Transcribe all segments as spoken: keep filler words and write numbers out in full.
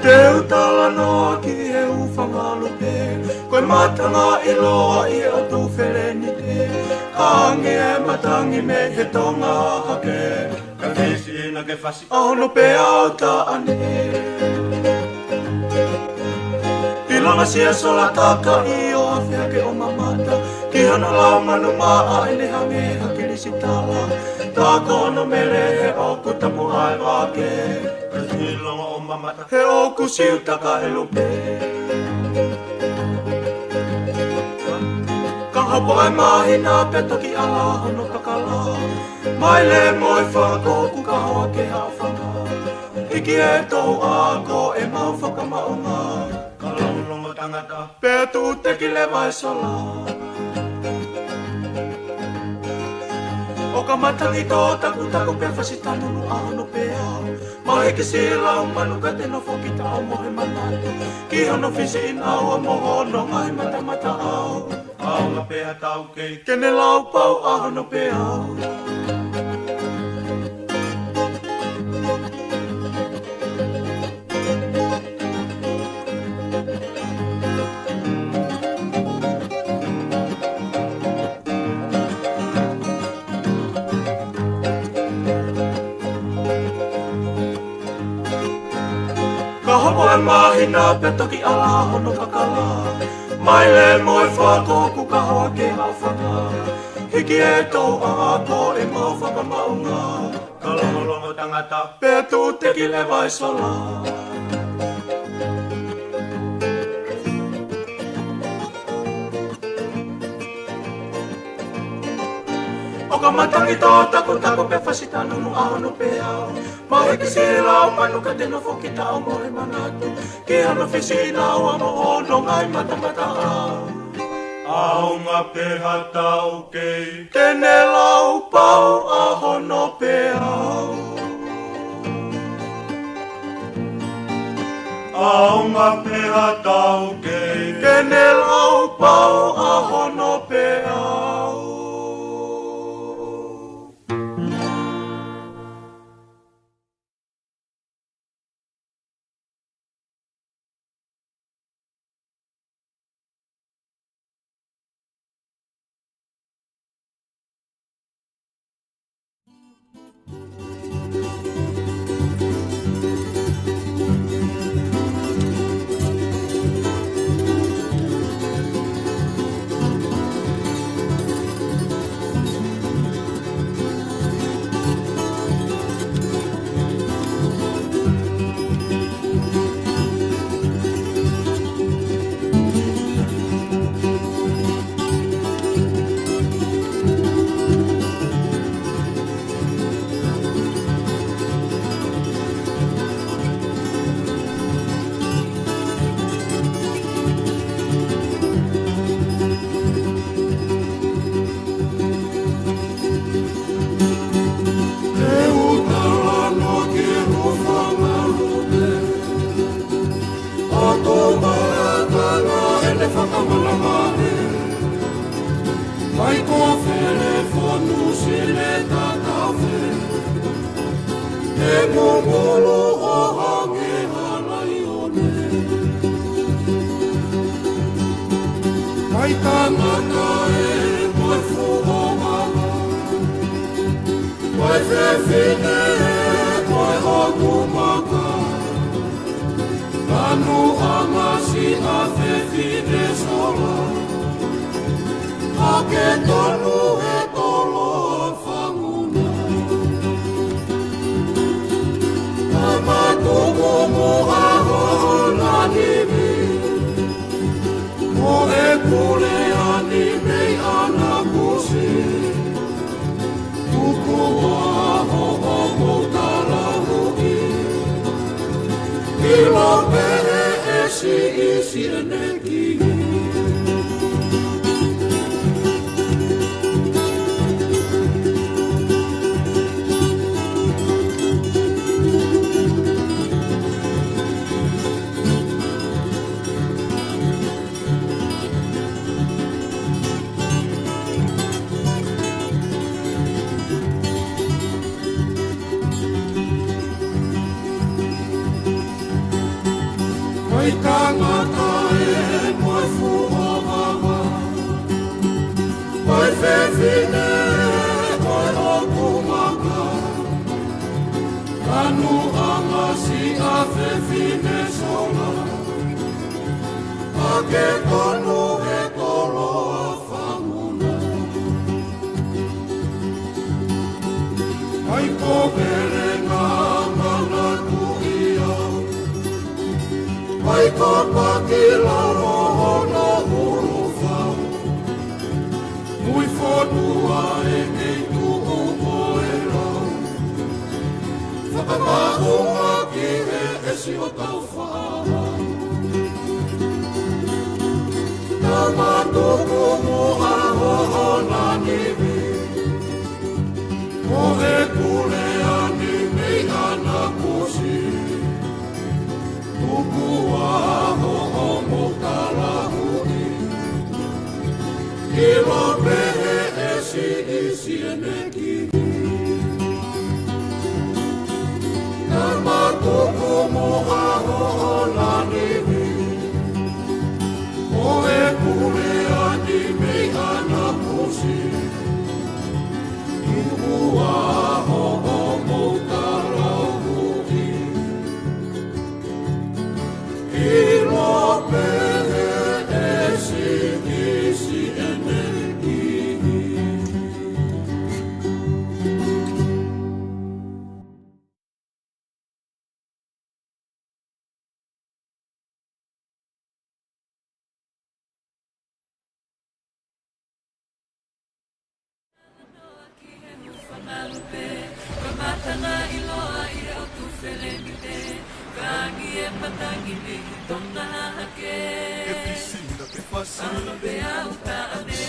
Te u talanoa ki he ʻūfanga lupe, ko e matangi ʻiloa ʻi he ʻotu Felenite. Ka hangē e matangi mei he Tonga hake, ka fisi ina ke fasi ʻa hono peau taʻane. ʻIlonga sia sola taka ʻi ʻo afe hake ʻo mamata ki hono lau manu maʻa ʻene hangē ha kilisitala. Tā ko hono mele he ʻoku tapu ai vake. ʻIlonga ʻo mamata he ʻoku siutaka e lupe. Ka hopo e māhina pea toki ʻala hono kakala. Maile mo e fako ʻoku kahoa ke haʻofanga. Hiki e toʻu ako ʻemau fakamaʻunga. Ka laulongo tangata pea tuʻu teki leva e sola. ʻO ka matangi tō takutaku pea fasi tanunu ʻa hono peau. Mahiki siʻi lau manu ka te nofo kita ʻo mohe manatu ki hono fisi ʻinaua mo hono ngaahi matamataʻau. ʻAonga pē ha taukei ke ne lau pau ʻa hono peau. Ka hopo e māhina pea toki ʻala hono kakala. Maile mo e fako ʻoku kahoa ke haʻofanga. Hiki e toʻu ako ʻemau fakamaʻunga. Ka laulongo tangata pea tuʻu teki leva e sola. ʻO ka matangi tō takutaku pea fasi tanunu ʻa hono peau. Mahiki siʻi lau manu ka te nofo kita ʻo mohe manatu ki hono fisi ʻinaua mo hono ngaahi matamataʻau. ʻAonga pē ha taukei ke ne lau pau ʻa hono peau. ʻAonga pē ha taukei ke ne lau pau ʻa hono peau. Te u talanoa ki he ʻūfanga lupe ʻo Tomalakanga ʻene fakamanamane. Mai ko Felefonu sine tatafe, he ngungulu ʻo hangē ha laione. Mai tangata ē mo e fuʻu ʻomanga, mai fefine ē mo e ʻotu maka. Manu ʻa ngasi ʻa fefine sola, ʻa ke tonu he tolo ʻa fanguna. ʻA matuku mo ʻa hoʻo nanivi, mo e pule ani mei ʻana kusi. Tuku ʻa hoʻo mou talahuʻi, ʻilo pē ʻe siʻisiʻi ʻene kiʻi. ʻI tangata ē mo e fuʻu vava, ʻo e fefine ʻo e ʻotu maka, ʻa Nuʻanga Siʻa Fefine Sola, ʻa ke tonu he koloa fanguna. ʻAi ko Velenga manatuʻi au, ʻai ko Pakilalo hono ulufau, mui fotu ʻa e kei tuʻu ko e lau, fakamaʻunga ki he ʻesi ʻo Taufa. Tama Tukumoʻa Hohona Nivi, ko e pule ʻa ni mei ʻAnakusi, tuku ʻa hoʻomou talahū, ʻilo pehē ʻe siʻisiʻene kihi. Tama Tukumoʻa Hohona Nivi, ko e pule ʻa ni mei ʻAnakusi, tuku ʻa hoʻomou talahū, ʻilo pehē ʻe siʻisiʻene kihi. Talanoa ki he hūfanga lupe, ko e matanga ʻiloa ʻi he ʻotu felemite, ka angi e matangi mei he tonga hahake. Ke fisi na ke fasi. Ano pe au ta ane.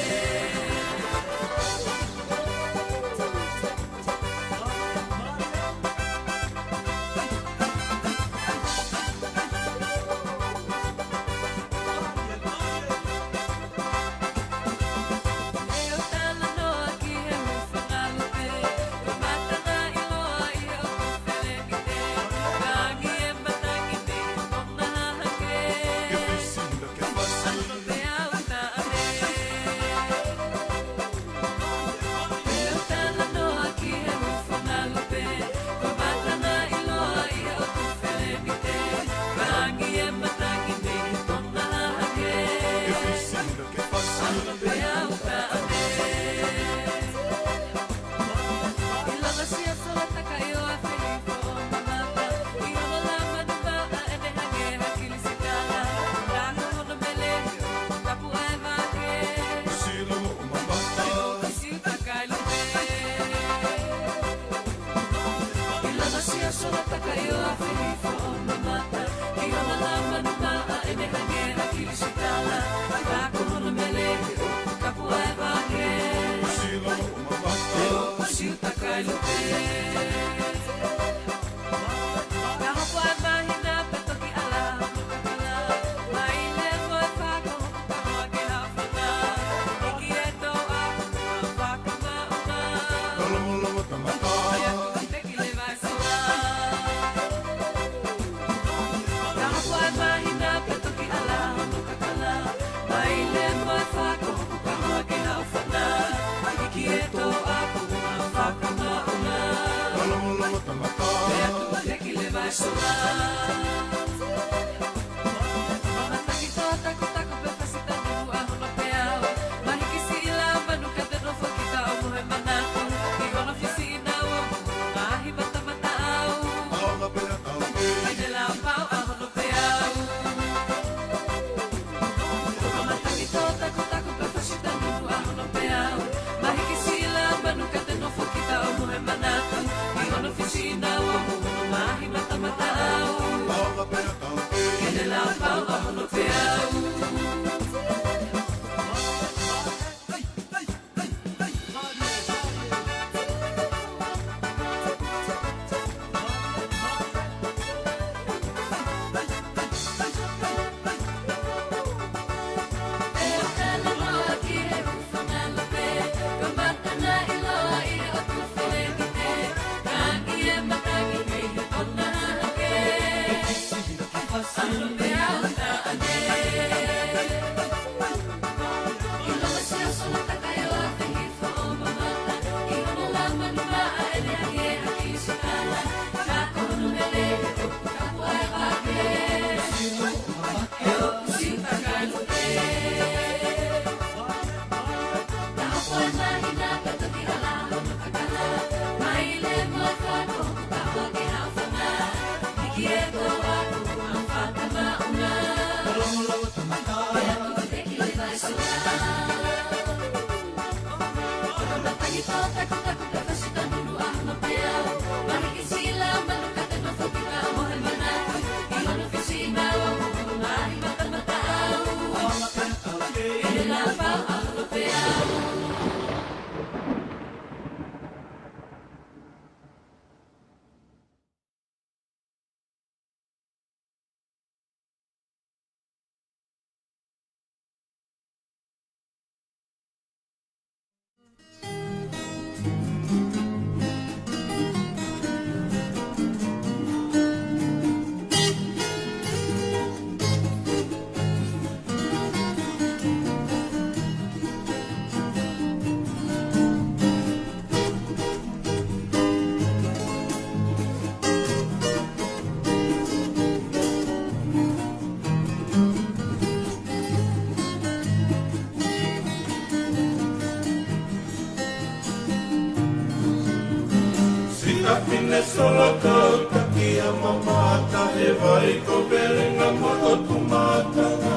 Ka fine solo kau taki a mamata he vai ko velenga mo hotu matanga.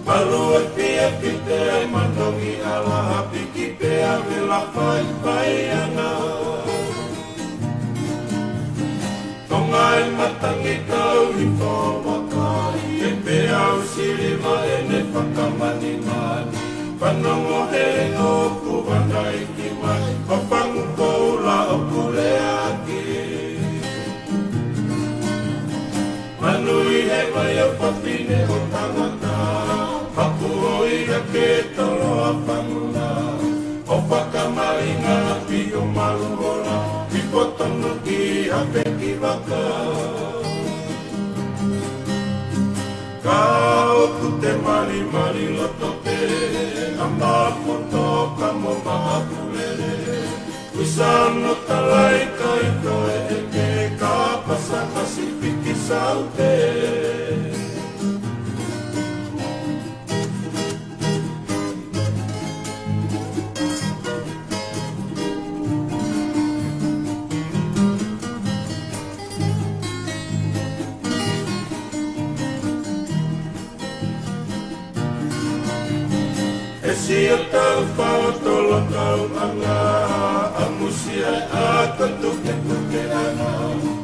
Malu e pia ki te ai manongi ala hapi ki pe a vela pai pai anga. Tonga e matangi kau i Tomakai, e pe au siliva e ne fakamanimani. Fanongo he o kuvanai ki mai, o fangu koula o kuleaki. Manui he vai o papine o tangata, papu o ia ke tolo a fanguna. O fakamalinga pio malu hola, i potonu ki a peki vaka. Ka ʻoku te malimali loto pē, a maputo ka mo maapulele. Wisano talai kai toe eke ka pasa Pasifiki Saute. E sio tau fao tolo tau anga, a musia a katu ke puke anga,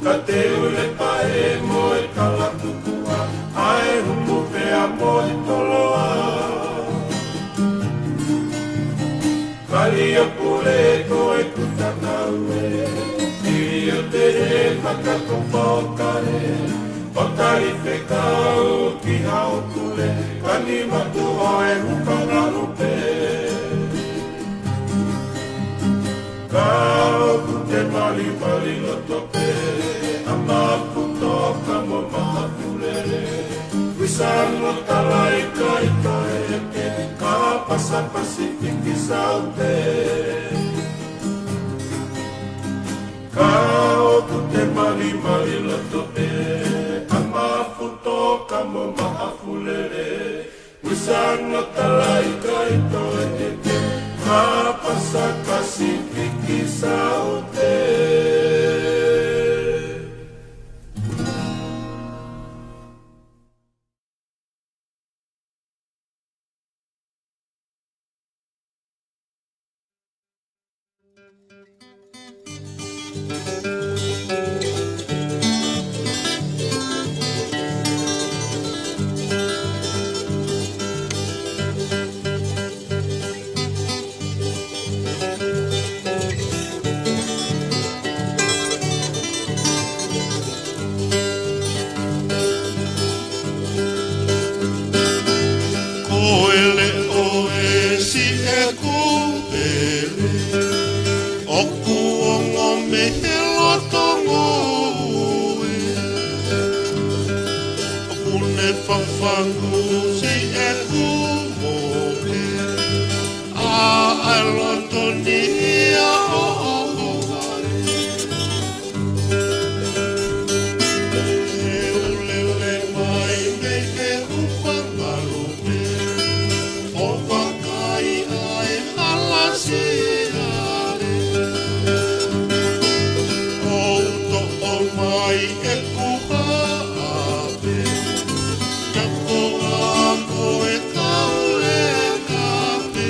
ka te ule pae mo e kala tukua, a e humu pea mo e toloa. Kali o pule ko e kuta naue, ili o te he maka ko paokare, o tali fekau ki hao pule, kani matu o e hukanga lupe. Ka ʻoku te malimali loto pē, a maputo ka mo maapulele. Wisano talai kai kai eke, ka pasa Pasifiki Saute. Ka ʻoku te malimali loto pē, a maputo ka mo maapulele. Wisano talai kai toe eke, ka pasa Pasifiki Saute. Ko e leʻo e siʻeku pele, ʻoku ongo mei he loto ngoue. ʻOku ne fafangu siʻeku moʻui, ʻa e loto ni ia ʻo ʻohovale. He ʻulele mai mei he hūfanga lupe, ʻo vakai ʻa e hala siale. ʻOu toʻo mai ʻeku haʻape, ka ko a ko e kaule kape.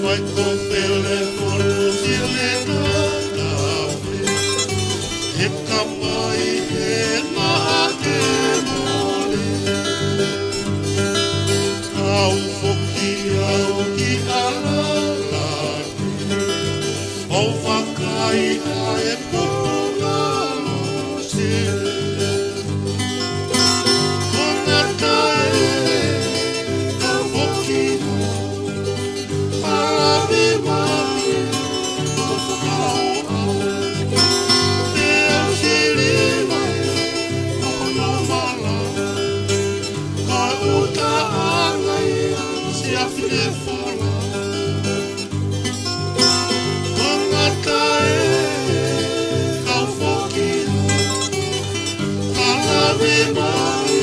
Mai ko pele fonu sile ka kape, he kamai he maʻake mole. Kau foki au ki ʻAlalake, ʻo vakai ʻa e pō ngalo. Ko ngata e, kau foki au, ʻa lave mai, ko fakaʻau au. Te au sili mai, ko hono mala, ko e ʻutaʻanga ia, siʻa fine fola. Ko ngata e, kau foki au, ʻa lave mai,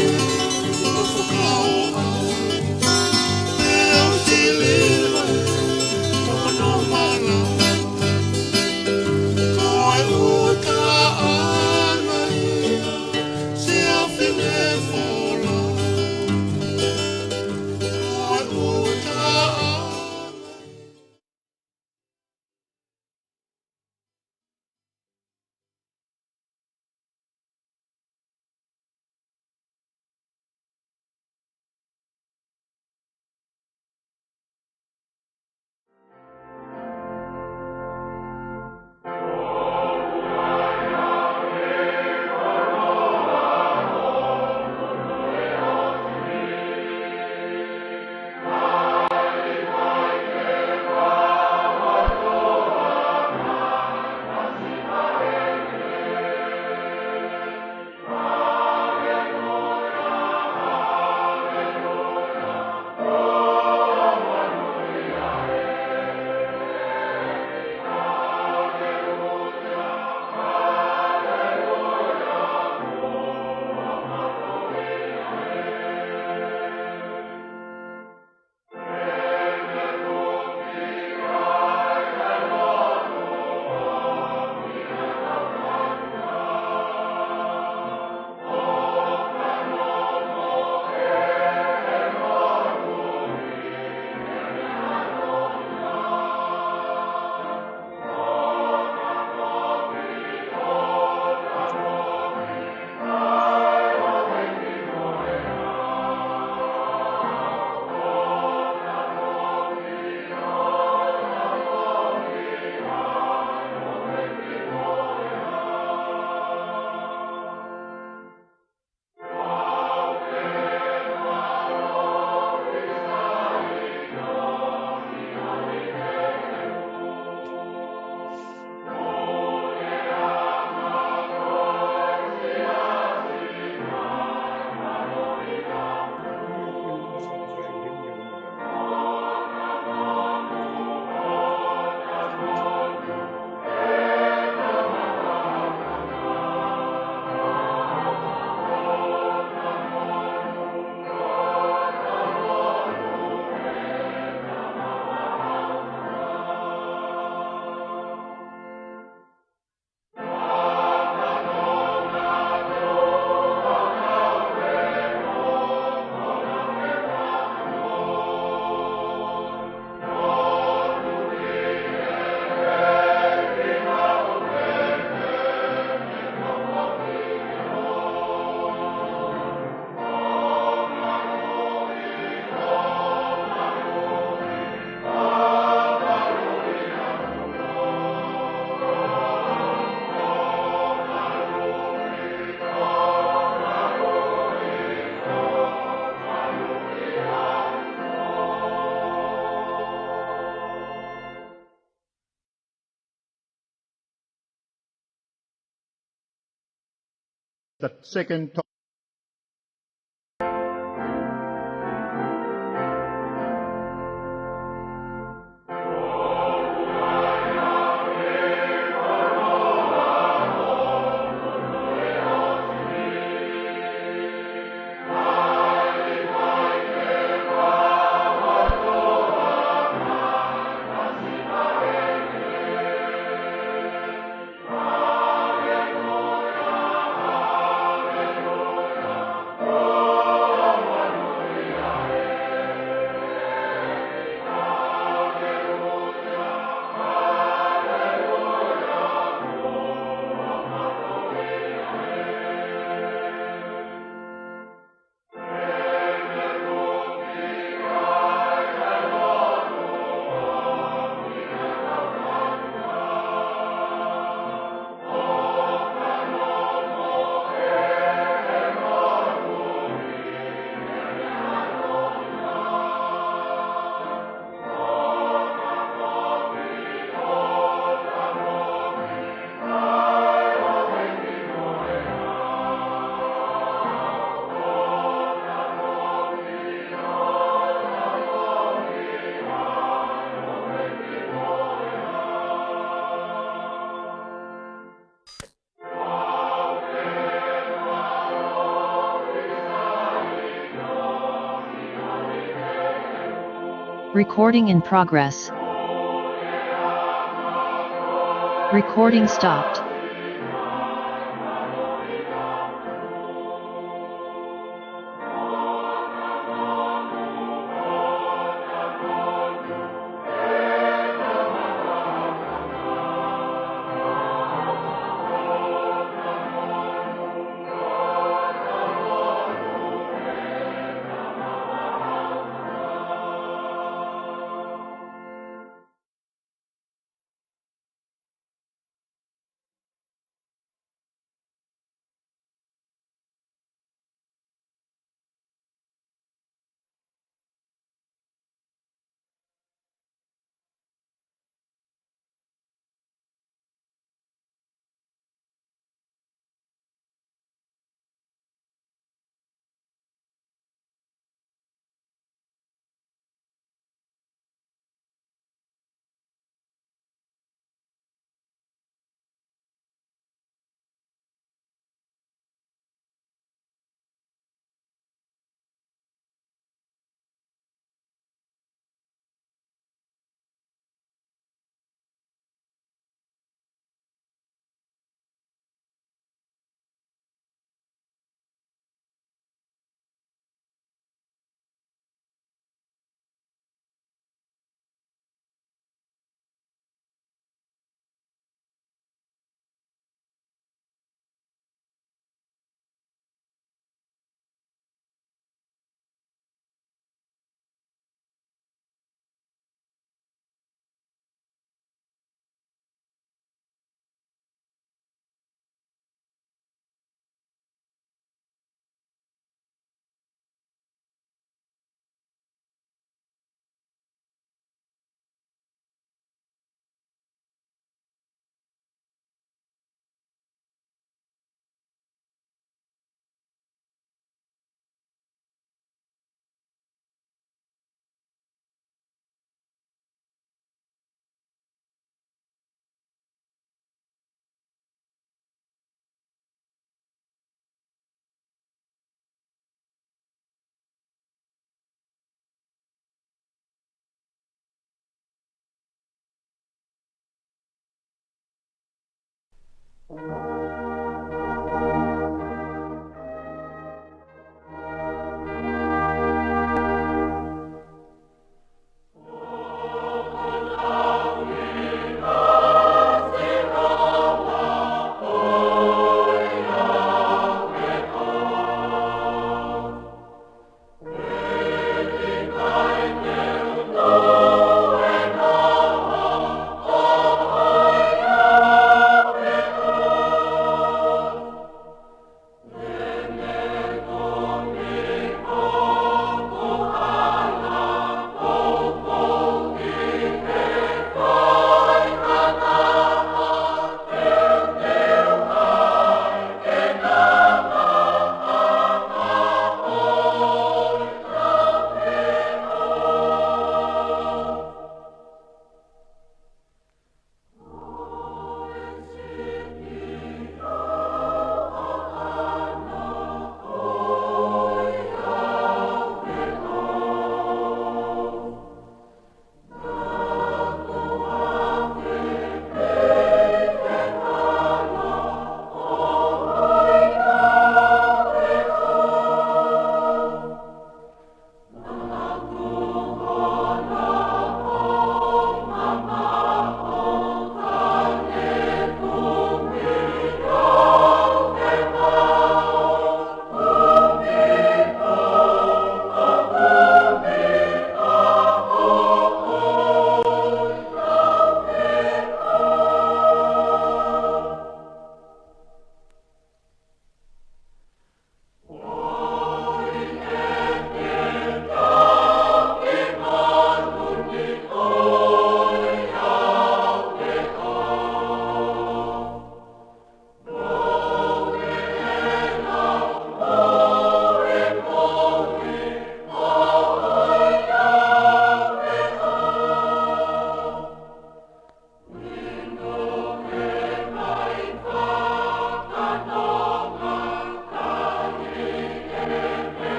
ko fakaʻau au. Te au sili mai, ko hono mala, the second to- Recording in progress. Recording stopped.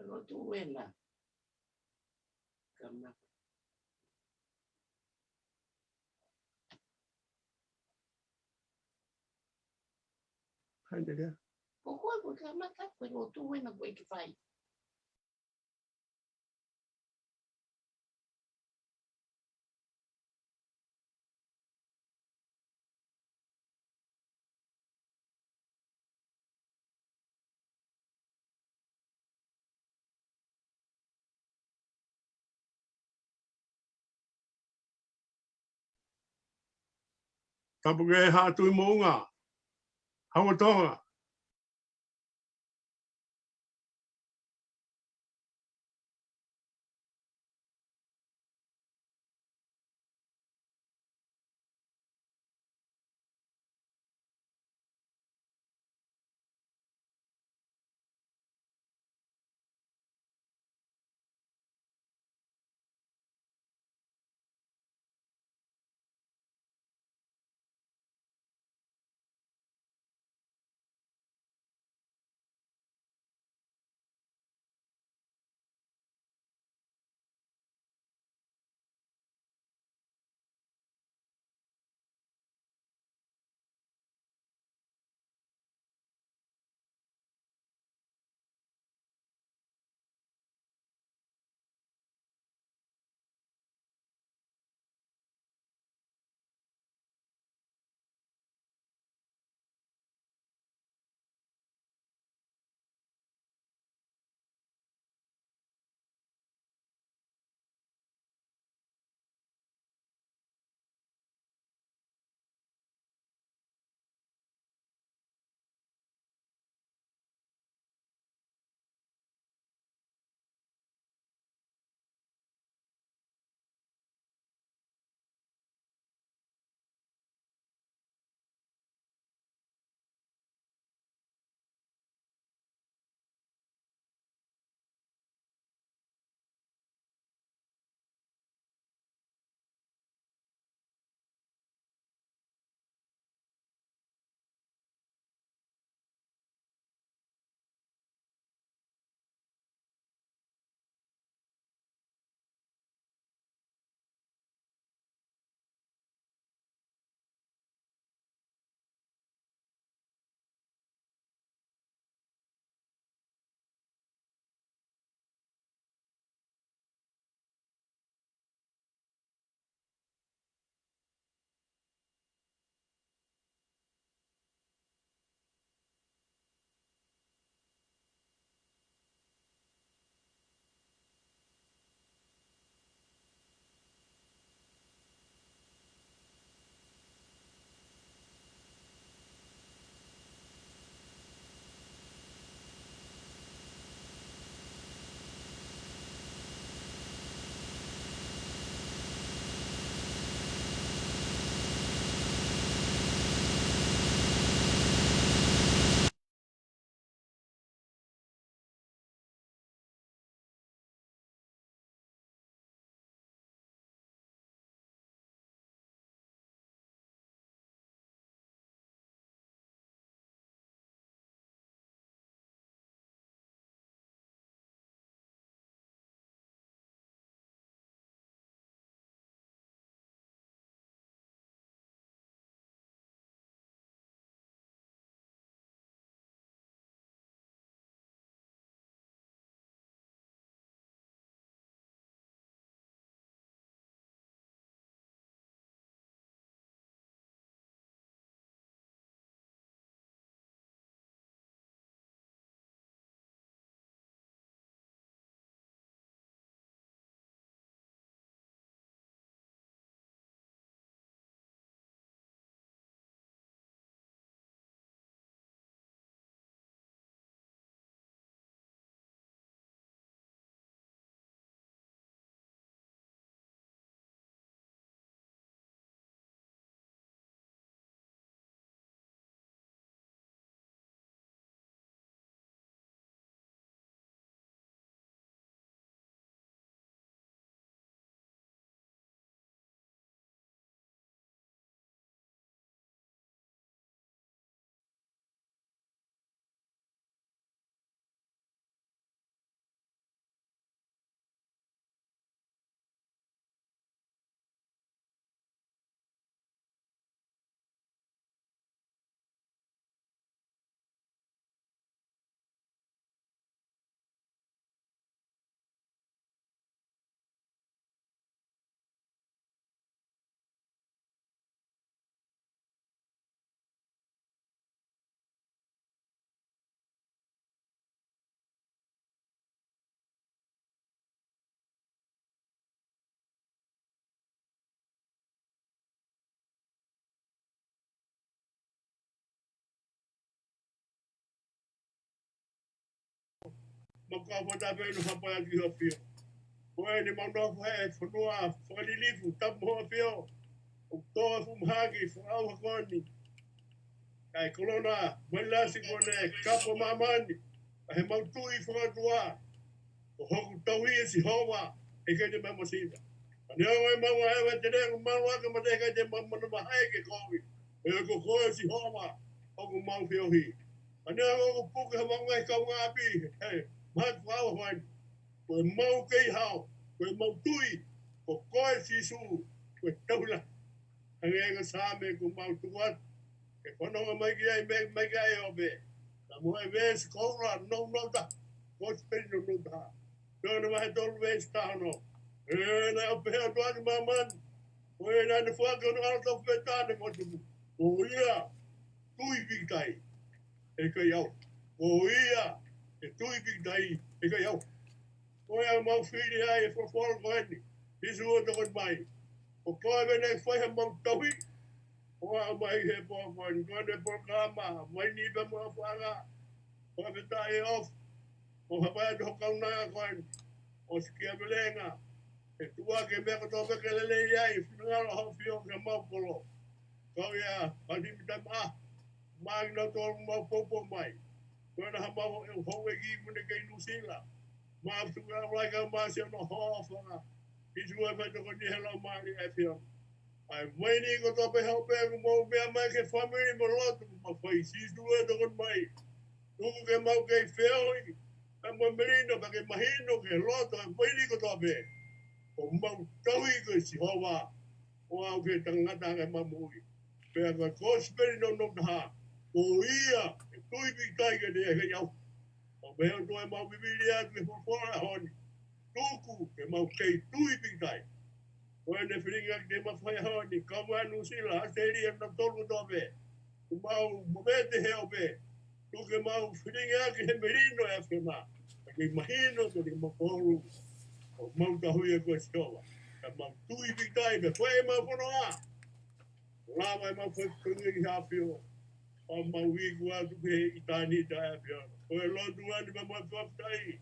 Lotu ena. Kamata. Hai, Delia. Ko koe ko e kamata, ko e lotu ena ko e ke fai. Tapu ki he Haʻa Tuʻi Moʻunga, Hau ʻo Tonga. ʻOku ou fakatapu ʻi he hapa atu ki ho ʻAfio. Ko eni mau nofo he fonua fakalilifu, tapu mo ho ʻAfio. ʻOku tō e fuʻu mahaki fakaʻauha ko eni. Kae kolona, mai lasi ko eni, kapo māmani. Ka ʻi heʻemau tui fakaʻotua. Ko hoku tauhi ʻe Sihova, ʻe ʻikai te mau masiva. Ka neongo ʻemau ngāue ʻa e tele, ʻoku mau ake mate ʻikai te mau manavahē ke kovi. He ko koe Sihova, ʻoku mau feohi. Ka neongo ʻoku puke homau ngaahi kaungāʻapi, he, mahaki fakaʻauha ko eni. Ko ʻemau kei hao, ko ʻemau tui, ko koe Sīsū, ko e tauhi lahi. Hangē ko e Saame ʻoku mau tuku atu, ke fanongo mai ki ai, meʻa mai ki ai ʻo pē. Ka mo e veesi koula, nounou taha, Kosipeli nounou taha. Sione vahe tolu veesi taha ono. ʻE, naʻe ʻofa pehē ʻa e ʻOtua ki māmani. Ko ia naʻa ne foaki hono ʻAlo tofu pē taha ne foaki. Ko ia, tui pīkitai. ʻE ʻikai ʻauha. Ko ia, ʻe tui pīkitai. ʻE ʻikai ʻauha. Ko ia mau fili ai e folofola ko eni. Sīsū ʻe tokoni mai. Ko koe pē naʻe fai heʻemau tauhi. Ko ia mai he pō ko eni. Ko eni polokalama. Mai ni pē mo e fanga. Ko e pē taʻe off. Ko e hapa atu ho kaunanga ko eni. ʻOsi kia velenga. ʻE tuʻu ake meʻa kotoa pē ke lelei ai. Finangalo ho ʻAfio ke mau kolo. Kau ia, pati mi tama. Mai na tolu mau popo mai. Ko ena ha mau e houʻeiki mune kei Nuʻusila. Mau tuku ʻa e laika mau sio no ho fanga. Sīsū ʻe fai tokoni he Laumālie ʻa e ʻAfio. ʻAi mai ni kotoa pē hau pē ʻoku mou meʻa mai ke fāmili mo lotu mo fai Sīsū ʻe tokoni mai. Tuku ke mau kei feohi. ʻE mo melino pea ke mahino ke loto ʻai mai ni kotoa pē. Ko mau tauhi ko Sihova. ʻO aʻu ki he tangata ke mau moʻui. Pea ko e Kosipeli nounou taha. Ko ia, ʻe tui pīkitai kiate ia ʻe ʻikai ʻauha. ʻO pehē ʻOtua ʻemau Biblia ki he folofola ʻaho ni. Tuku ke mau kei tui pīkitai. Ko ʻene felingiʻaki te mau fai ʻaho ni, kau mai Nuʻusila, ʻAositelēlia, na tolu kotoa pē. Ko mau mo mete he ʻo pē. Tuku ke mau felingiʻaki he melino ʻa e ʻAfiona. Ka ke mahino ko ni mau kolu. ʻO mau tauhi ʻa koe Sihova. Ka mau tui pīkitai, pea ko e mau fononga. Lava ʻemau fai ko ni ki he ʻAfio. ʻO mau iku atu ki he ʻitāniti ʻa e ʻAfiona. Ko e lotu eni pea mau fakafetaʻi.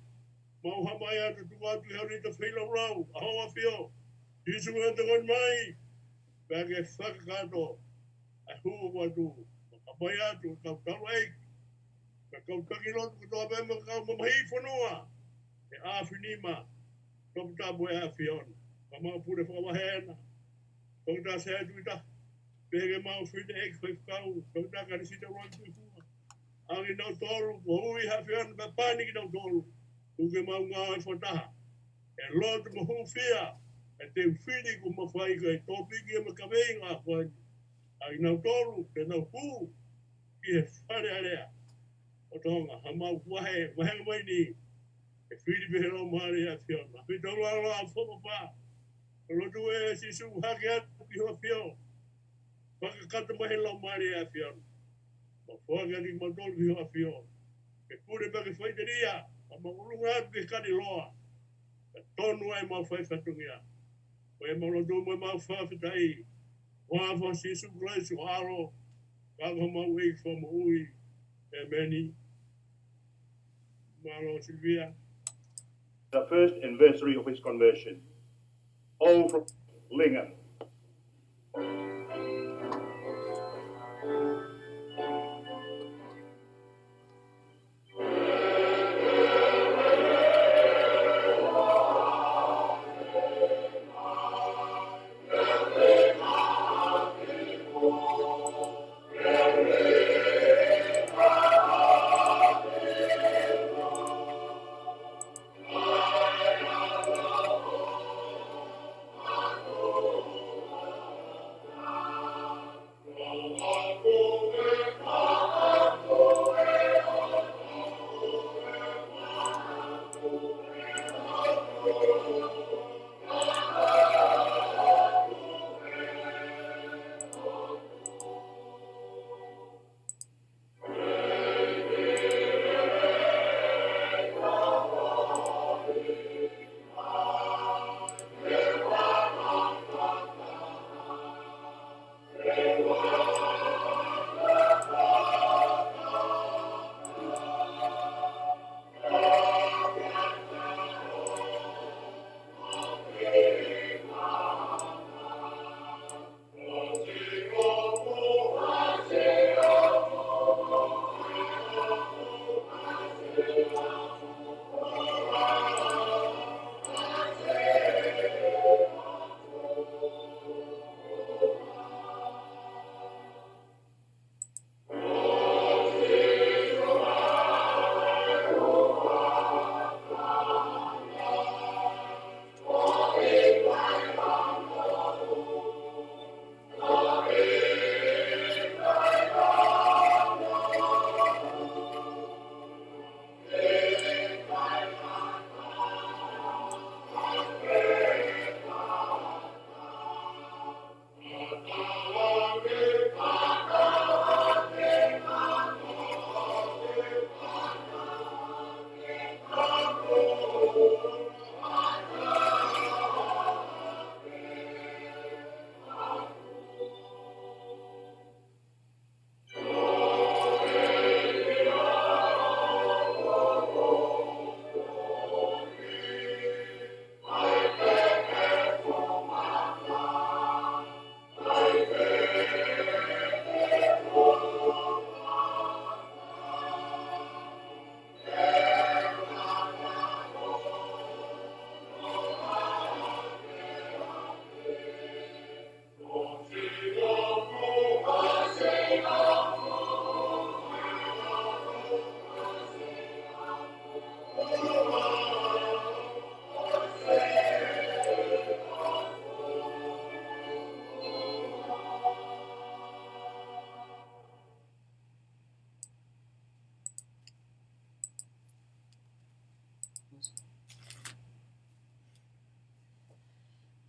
Mau hā mai atu tuku atu he ʻaho ni ʻa e feilaulau. ʻA ho ʻAfio. Sīsū ʻe tokoni mai. Pea ke fakakakato. ʻA e hū atu. Ka pai atu, kau tau ai. Ka kau taki lotu kotoa pē mo e kau mamahi fonua. ʻE ʻafinima. Toputapu ʻa e ʻAfiona. Ka mau pule fakavahe na. Toketā Sētuita. Pea ke mau fine ʻeiki faifekau. Toketā Kanisita Uantuifua. ʻA kinautolu. Ko ui ʻa e ʻAfiona pea pani kinautolu. Tuku ke mau ngāue fakataha. ʻE lotu mo hūfia. ʻE te u fili ko mau fai ko e tōpiki ʻa e kaveinga ko eni. ʻA kinautolu. Ke nau hū. Ki he Fale Alea ʻo Tonga, ha mau vahe, vahe mai ni, ʻe fili pē he Laumālie ʻa e ʻAfiona. Pea tau lalo ʻa fōpapa, ʻo lotu ʻe Sīsū hake atu ki ho ʻAfio. Fakakakato mai he Laumālie ʻa e ʻAfiona. Mau foaki atu kimautolu ki ho ʻAfio. Ke pule pea ke faʻiteliha, ka mau ʻolunga atu ki he kaniloa. Ka tonu ai mau fai fatongia. Ko e mau lotu mo e mau fakafetaʻi. ʻI he huafa ʻo Sīsū Kalaisi ho ʻAlo. Ka ko mau ʻEiki Fakamoʻui. ʻEmeni. Mālō Silivia. The first anniversary of his conversion. All from Linga.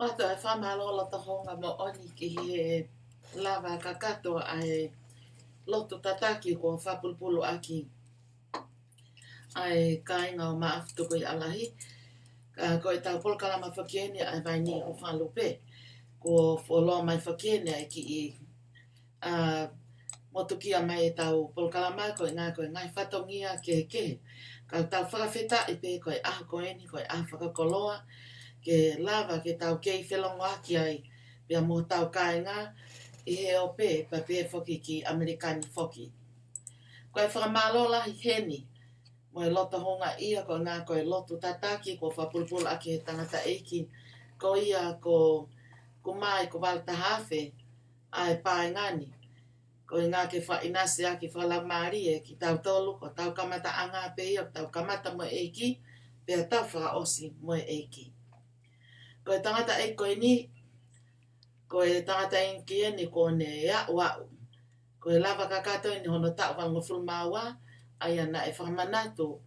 Atu e fakamālō loto houngaʻia moʻoni ki he lava kakato ʻa e lotu tataki kuo fakapulupulu ʻaki ʻa e kāinga ʻo Maʻafu Tukuʻi ʻAlahi. Ka ko ʻetau polokalama foki eni ʻa e Vaini Hūfanga Lupe. Kuo fuoloa mai foki eni ʻa e kiʻi, ʻa, motukia mai ʻetau polokalama koeʻuhi ko e ngaahi fatongia kehekehe. Ka tau fakafetaʻi pē ko e ʻaho ko eni, ko e ʻaho fakakoloa, ke lava ke tau kei felongoaki ai pea mo hotau kāinga ʻi he ope, pea pehē foki ki ʻAmelika ni foki. Ko e fakamālō lahi heni, mo e loto houngaʻia koeʻuhi ko e lotu tataki kuo fakapulupulu ʻaki he tangataʻeiki ko ia ko Kumai Kuvalu Tahafe ʻa e paenga ni. Koeʻuhi ke fakaʻinasi ʻaki fakalaumālie kitautolu, ko ʻetau kamataʻanga pē ia, ʻetau kamata mo e ʻEiki, pea tau fakaʻosi mo e ʻEiki. Ko e tangataʻeiki ko eni, ko e tangataʻeiki eni kuo ne aʻu aʻu. Ko e lava kakato eni hono taʻu valungofulu mā ua, ʻa ia naʻe fakamanatu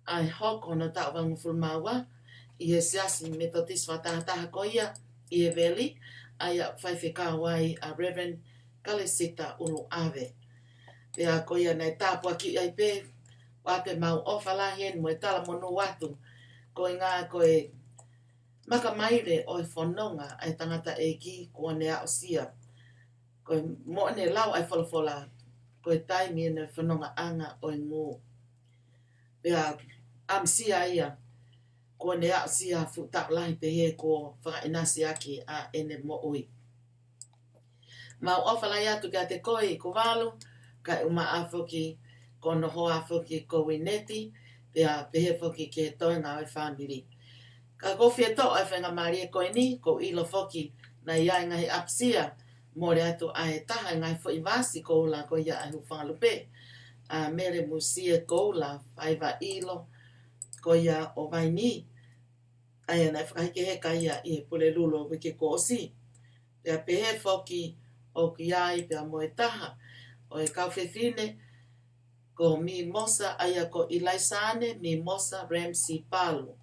ʻa e hoko hono taʻu valungofulu mā ua ʻi he Siasi Metotisi Fakatahataha ko ia ʻi he Valley, ʻa ia ʻoku faifekau ai ʻa Reverend Kalesita ʻUluʻave. Pea ko ia naʻe tāpuakiʻi ai pē, ʻoatu ʻemau ʻofa lahi eni mo e talamonū atu, koeʻuhi ko e makamaile ʻo e fononga ʻa e tangataʻeiki kuo ne aʻusia. Ko e moʻoni e lau ʻa e folofola, ko e taimi eni ʻo e fonongaʻanga ʻo e ngū. Pea ʻamusia ia, kuo ne aʻusia fuʻu taʻu lahi pehē kuo fakaʻinasi ʻaki ʻa ʻene moʻui. Mau ʻofa lahi atu kiate koe ʻi Kuvalu, kae ʻumaʻā foki ko hono hoa foki ko Uineti, pea pehē foki ki he toenga ʻo e fāmili. Ka ʻoku ou fie toʻo e faingamālie ko eni, ʻoku ou ʻilo foki naʻe ʻi ai e ngaahi ʻapasia, mole atu ʻa e taha e ngaahi foʻi vasi koula ko ia ʻa e Hūfanga Lupe, ʻa Mele Musie Koula Faivaʻilo, ko ia ʻo Vaini, ʻa ia naʻe fakahekeheka ia ʻi he Pulelulu ʻo e uike kuo ʻosi. Pea pehē foki ʻoku ʻi ai pea mo e taha ʻo e kau fefine ko Mimosa, ʻa ia ko ʻIlaisane Mimosa Ramsey Palu.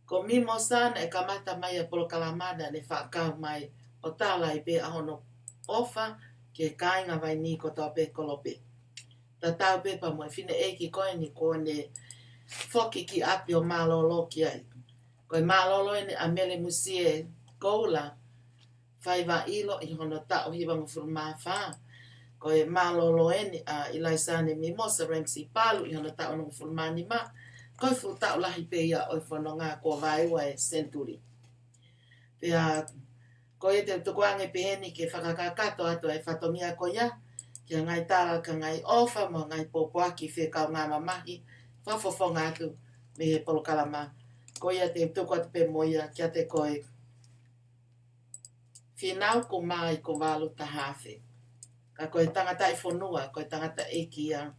Ko Mimosa naʻe kamata mai ʻa e polokalama naʻa ne fakakau mai ʻo tala ai pē ʻa hono ʻofa ki he kāinga Vaini kotoa pē kolope. Tatau pē pea mo e fineʻeiki ko eni kuo ne foki ki ʻapi ʻo mālōlō ki ai. Ko e mālōlō eni ʻa Mele Musie Koula Faivaʻilo ʻi hono taʻu hivangofulu mā fā. Ko e mālōlō eni ʻa ʻIlaisane Mimosa Ramsey Palu ʻi hono taʻu onongofulu mā nima. Ko e fuʻu taʻu lahi pē ia ʻo e fononga kuo vaeua e senituli. Pea ko ia te u tukuange pē heni ke fakakakato atu e fatongia ko ia, ki he ngaahi tala, ki he ngaahi ʻofa, mo e ngaahi pōpoaki fekau ngā mamahi, fakafofonga atu mei he polokalama. Ko ia te u tuku atu pē mo ia kiate koe Fīnau Kumai Kuvalu Tahafe. Ka ko e tangataʻi fonua, ko e tangataʻeiki ia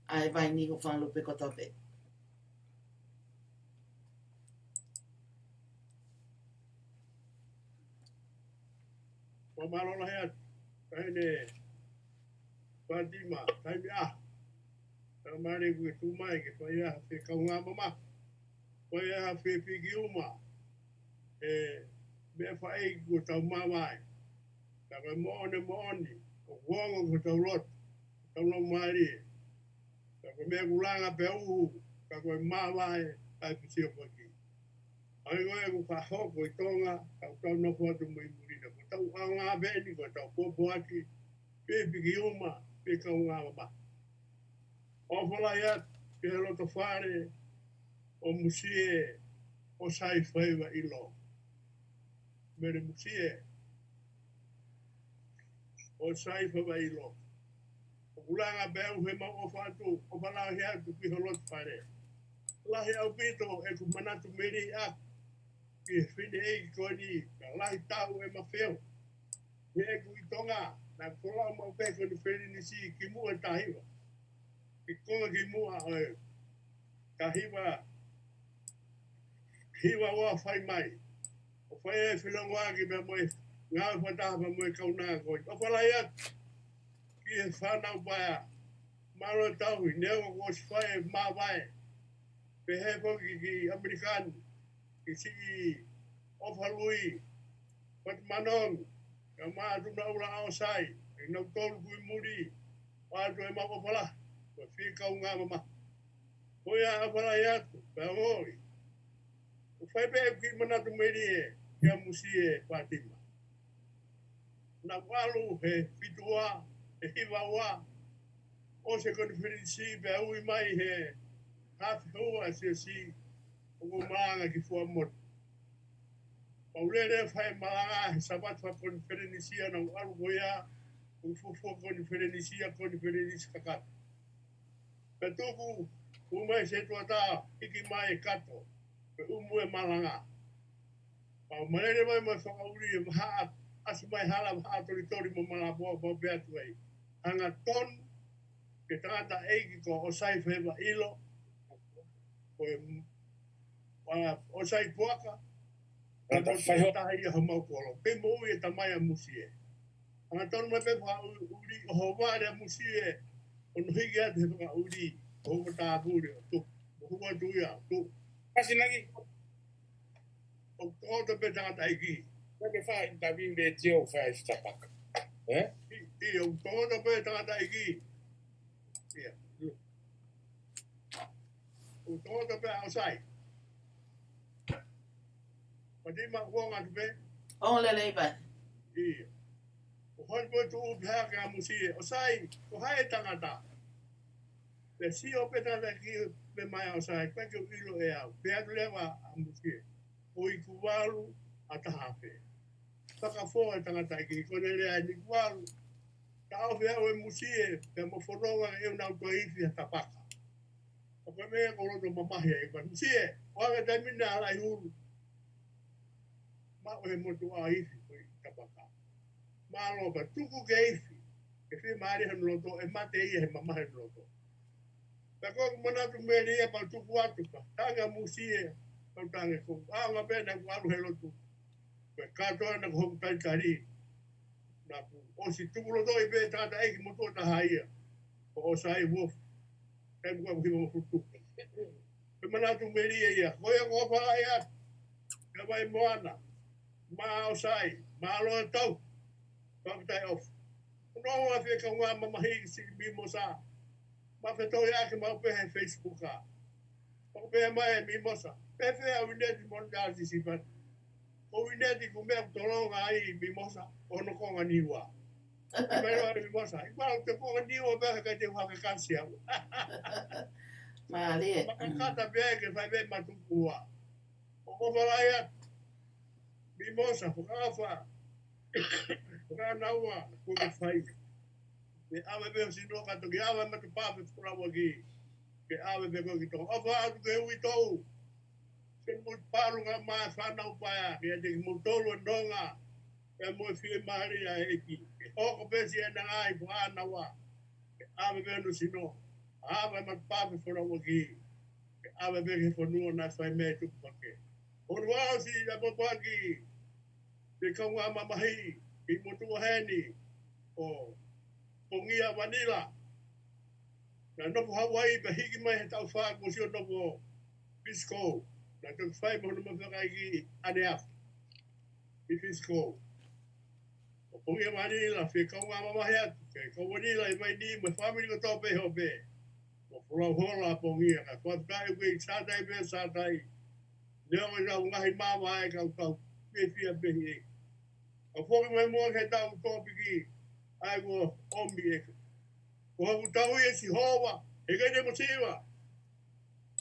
ʻa e Vaini Hūfanga Lupe kotoa pē. Fakamālō lahi atu, Taʻahine Fatima Taimiʻaho. Fakamālō ʻoku ke tuʻu mai ke fai ha fekau ngā mamahi. Fai ha fefiki uma he meʻa faʻē kuo tau mavae. Ka ko e moʻoni moʻoni, ʻoku ongo ki hotau loto, hotau laumālie. Ka ko e meʻa ʻoku langa pea uhu, ka ko e mavae, kae pisi o paki. ʻA ia ko e ʻoku fakahoko ʻi Tonga, ka ʻoku tau nofo atu mo e muli na. Ko ʻetau ʻaonga pē eni, ko ʻetau pōpoaki, fefiki uma, fekau ngā mamahi. ʻOfa lahi atu ki he loto fale ʻo Musie ʻOsai Faivaʻilo. Mele Musie ʻOsai Faivaʻilo. ʻOku langa pē ʻa e uhu he mau ʻofa atu, ʻofa lahi atu ki ho loto fale. Lahi ʻaupito ʻeku manatu meli ʻaku ki he fineʻeiki ko eni, ka lahi taʻu ʻema feo. He ʻeku ʻi Tonga, naʻa ku folau maʻu pē ko eni Felinisi kimuʻa taha hiva. Ki Tonga kimuʻa ʻo e taha hiva, hiva ua fai mai. ʻO fai e felongoaki pea mo e ngāue fakataha pea mo e kaunanga ko eni. ʻOfa lahi atu ki he fānau paea. Mālō e tauhi, neongo kuo ʻosi fai e mavae. Pehē foki ki ʻAmelika ni, ki siʻi ʻOfa Lui, Fatu Manong, kae ʻumaʻā ʻa Tunaʻula ʻa ʻOsai, ʻa kinautolu kuo muli, ʻoatu ʻemau ʻofa lahi, ko e fie kaungā mamahi. Ko ia ʻofa lahi atu, pea ongoʻi. ʻOku fai pē ʻeku kiʻi manatu melie, kia Musie Fatima. Naʻa ku ʻalu he fitu ua, he hiva ua, ʻosi e konifelenisi pea ui mai he hafe ua ʻa e siasi, ʻoku ou malanga ki Fuaʻamotu. Pea u lele fai malanga he Sāpate fakakonifelenisi ʻa naʻa ku ʻalu ko ia, ʻoku fuofua konifelenisi ʻa konifelenisi kakato. Pea tuku, ʻomai e setuata, hiki mai e kato, pea ʻumu e malanga. Pea u malele mai mo e fakaʻuli e vahaʻa, ʻasi mai hala vahaʻa tolitoli mo malapua pea u pehē atu ai. Hangatonu, ki he tangataʻeiki ko ʻOsai Feva ʻIlo, ko e, ʻa, ʻOsai Puaka, Tangata fai ho- taha ia homau kolo. Pea moʻui e tamai ʻa Musie. Hangatonu mai pē fakaʻuli ʻo hovale ʻa Musie, ʻo ne hiki atu he fakaʻuli, ʻo hoko tāpule, ʻo tuku. ʻO hoko atu ia, ʻo tuku. Kasi naki. ʻOku toʻoto pē tangataʻeiki. Ka ke fai interview le tio fai Starbucks. Eh? ʻI, ʻi, ʻoku toʻoto pē tangataʻeiki. ʻIa. ʻOku toʻoto pē ʻa ʻOsai. Pati ma kuo ngatu pē. Ongo lelei pē. ʻIa. ʻO holi pē tuʻu pē hake ʻa Musie. ʻOsai, ko hai e tangata? Pea sio pē tangataʻeiki pē mai ʻa ʻOsai, pea ke u ʻilo ʻe au. Pea atu leva ʻa Musie. ʻOku ʻi Kuvalu ʻa Tahafe. Fakafo e tangataʻeiki ko ʻene lea ʻi Kuvalu. Taʻofi au ʻe Musie, pea mo fononga ʻe ʻunau to ifi ha tapaka. Pea ko e meʻa ko loto mamahi ai, pea Musie, ʻoange taimi ni ʻa Laihulu. Maʻu he motuʻa ifi ko e tapaka. Mālō pea tuku ke ifi, ke fiemālie hono loto, ʻe mate ia he mamahi hono loto. Pea ko ʻeku manatu melie pea tuku atu pea tangi ʻa Musie, pea u tangi ko ʻanga pē naʻa ku ʻalu he lotu. Pea kātoa naʻa ku hoku talitali. Naʻa ku ʻosi tuku loto ʻi pē tangataʻeiki motuʻa taha ia. Ko ʻOsai Wolf. Taimi ko ē ʻoku hiva mo futu. Pea manatu melie ia. Ko ia ko Falaʻia. Pea Vaimoana. Mo ʻOsai. Mālō e tau. Fakafetaʻi ʻofa. Ko hono ua fie kaungā mamahi ki siʻi Mimosa. Ma fetoi ake mau pē he Facebook a. Pea ko pē mai e Mimosa. Pea fea Uineti mo Nasi Sipati. Ko Uineti ko e meʻa ʻoku tolonga ai Mimosa. ʻO hono konga niua. Pea mai loa Mimosa. ʻI pau te konga niua pea ka te u hake kasi au. Mālie. Makakata pē ke fai pē matukua. ʻOku ou fakaʻamu atu. Mimosa, fakaʻafa. Fakanaua, ko e fai. Ke ʻave pē ho sino ka toki ʻave matapā pe fulauaki. Ke ʻave pē ko ki Tonga. ʻOfa atu ke ui tou. Ke mou palu ka mai fānau paea. Ke ʻiate kimoutolu e nonga. Ke mo e fiemālie ʻa e ʻEiki. Ke hoko pē siʻena ngaahi fakanaua. Ke ʻave pē hono sino. ʻAve matapā pe fulauaki. Ke ʻave pē ki he fonua naʻe fai mei ai e tupu hake. Hono ua ʻosi ʻa Papaki. Ke kaungā mamahi. Ki motuʻa heni. ʻO Pongia Vanila. Naʻe nofo Hauaiʻi pea hiki mai he taʻu fā kuo sio nofo Fisikou. Naʻe toki fai mo hono mafakaiki ʻaneafi. ʻI Fisikou. ʻO Pongia Vanila, fie kaungā mamahi atu, ke kau Vanila ʻi Vaini, mo e fāmili kotoa pē ʻo pē. Mo Folau Hola Pongia, ka fakafetaʻi ʻoku ʻi Sātai pē Sātai. Neongo ʻenau ngaahi mavae ka ʻoku tau fiefia pē ʻi he. Ka foki mai muʻa ki he tau tōpiki, ʻa ia ko e ʻomi ʻe. Ko hoku tauhi ʻe Sihova, he ʻikai te mo siva.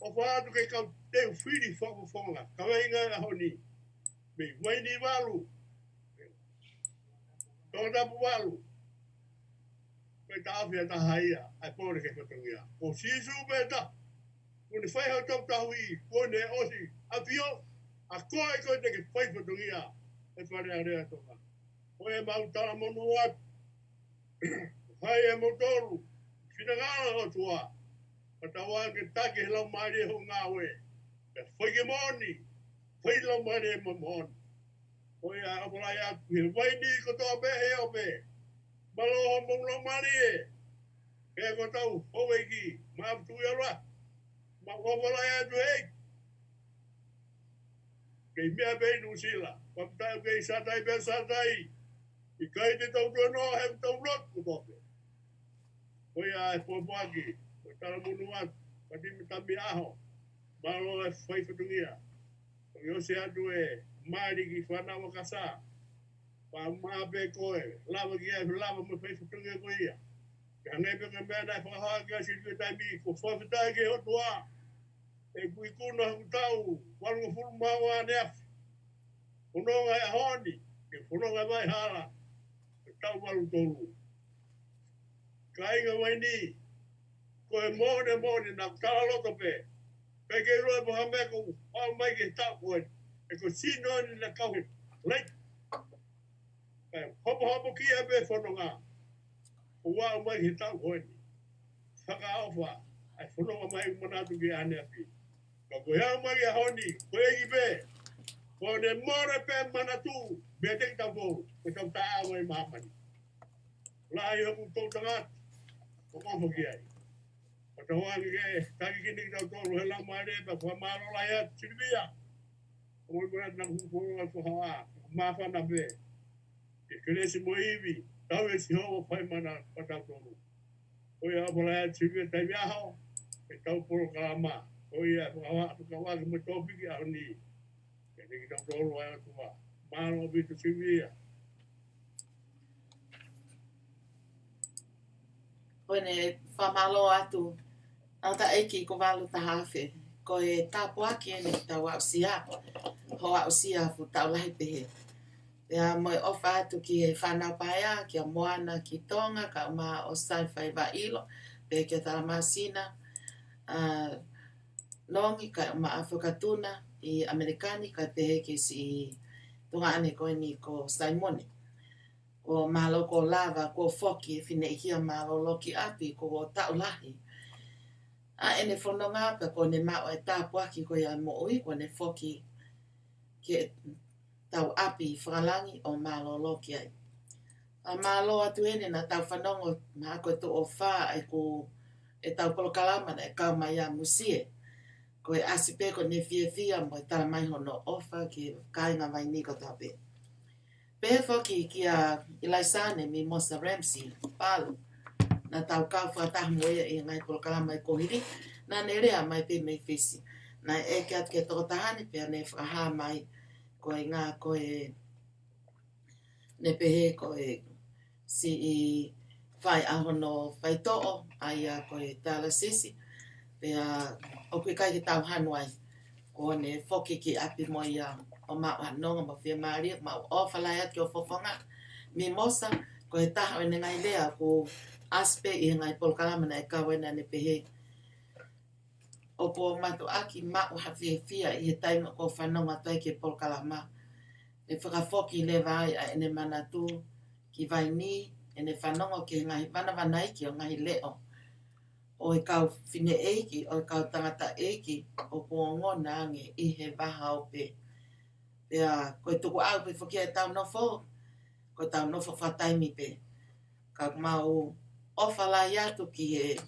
ʻOfa atu ke kau teu fili fakafofonga, kaveinga ʻaho ni. Mei Vaini valu. Tongatapu valu. Ko e taʻofi ʻa taha ia, ʻa e pole ki he fatongia. Ko Sīsū pē taha. Kuo ne fai hotau tauhi, kuo ne ʻosi ʻafio, ʻa koe ko e te ke fai fatongia. ʻE Fale Alea Tonga. Ko e mau talamonū atu. Fai e moutolu, finangalo ʻOtua. Ka tau ake taki he laumālie hoʻo ngāue. Pea fai ke moʻoni, fai laumālie mo moʻoni. Ko ia ʻofa lahi atu he Vaini kotoa pē he ʻope. Mālō homou laumālie. He ko hotau houʻeiki, Maʻafutuʻialoa. Mau ʻofa lahi atu he ʻEiki. Kei meʻa pē ʻi Nuʻusila, fakafetaʻi kei Sātai pē Sātai. ʻIkai te tau tuenoa he tau lotu kotoa pē. Ko ia e pōpoaki, ko e talamonū atu, pati me tami ʻaho, mālō e fai fatongia. Ko ia ʻosi atu e mali ki Fānau ʻa Kasā, pea maʻa pē ko e, lava ki ai, lava mo e fai fatongia ko ia. Ka hangē pē ko e meʻa naʻe fakahā ki ai Silivia Taimi, ko e fakafetaʻi ki he ʻOtua. ʻE kui kuna haku tau, valungofulu mā ua ʻaneafi. Fononga he ʻaho ni, ke fononga he vai hala, he tau valu tolu. Kāinga mai ni, ko e moʻoni, moʻoni, naʻa ku tala loto pē. Pea ke ʻilo e paha meʻa ko ʻau mai ke tau ko eni. ʻE ko e sino ni naʻa ku kau he. Lei. Pea hopohopo ki ai pē fononga. Ko ʻau mai he tau ko eni. Fakaʻofa, ʻa e fononga mai ʻoku manatu ki ʻaneafi. Ka ko e ʻau mai ʻaho ni, ko e ʻEiki pē. Ko ʻene mole pē manatu, meiate kitautolu, ko e tau taʻau mai māmani. Lahi hoku tau tangata, ʻoku ou ʻofa ki ai. ʻO tau ange ke, taki kini kitautolu, he lau mai leva, fakamālō lahi atu, Silivia. ʻOku ou ʻi manatu naʻa ku fononga fakaʻā, māfana pē. Ke kelesi mo e ivi, tau ʻe Sihova fai mana patautolu. Ko ia ʻofa lahi atu Silivia Taimi ʻaho, e tau polokalama. Ko ia fakava-, fakavaki mo e tōpiki ʻaho ni. Ke ne kitautolu ʻa e ʻOtua. Mālō ʻaupito Silivia. Ko ʻene fakamālō atu, ʻa e taʻeiki ko Valu Tahafe, ko e tāpuaki ʻeni tau aʻusia, ho aʻusia fuʻu tau lahi pehē. Pea mo e ʻofa atu ki he fānau paea, kia Moana ki Tonga, kae ʻumaʻā ʻo Sai Faivaʻilo, pea kia Talamasina, ʻa, Nongi, kae ʻumaʻā Fakatuna ʻi ʻAmelika ni, kae pehē ki siʻi tuongaʻane ko eni ko Saimone. ʻO mālō kuo lava, kuo foki e fineʻeiki ʻo mālōlō ki ʻapi, kuo taʻu lahi. ʻA ʻene fononga pea kuo ne maʻu e tāpuaki ko ia e moʻui, kuo ne foki ki he tau ʻapi fakalangi ʻo mālōlō ki ai. ʻA mālō atu ʻeni naʻa tau fanongo maʻa ko e tuʻo fā ʻeku, e tau polokalama naʻe kau mai ʻa Musie. Ko e ʻasi pē ko ʻene fiefia mo e tala mai hono ʻofa ki he kāinga mai ni kotoa pē. Pehē foki kia ʻIlaisane Mimosa Ramsey Palu, naʻa tau kau fakataha mo ia ʻi he ngaahi polokalama ʻi kuohili, naʻa ne lea mai pē mei Fisi. Naʻe ʻeke atu ki he tokotaha ni pea ne fakahā mai ko e ngaahi ko e, ne pehē ko e siʻi fai ʻa hono faitoʻo, ʻa ia ko e talasisi, pea ʻoku ʻikai ke tau hanu ai. Kuo ne foki ki ʻapi mo ia ʻo maʻu ha nonga mo fiemālie, maʻu ʻofa lahi atu ki ho fofonga. Mimosa, ko e taha ʻo ʻene ngaahi lea ʻoku ʻasi pē ʻi he ngaahi polokalama naʻe kau ai naʻa ne pehē. ʻOku ou mātuʻaki maʻu ha fiefia ʻi he taimi ʻoku ou fanongo atu ai ki he polokalama. ʻE fakafoki leva ai ʻa ʻene manatu ki Vaini, ʻene fanongo ki he ngaahi vanavanaiki ʻo e ngaahi leʻo ʻo e kau fineʻeiki, ʻo e kau tangataʻeiki ʻoku ongona ange ʻi he vahaope. Pea ko e tukuʻau pē foki ʻetau nofo, ko ʻetau nofo fakataimi pē. Ka mau ʻofa lahi atu ki he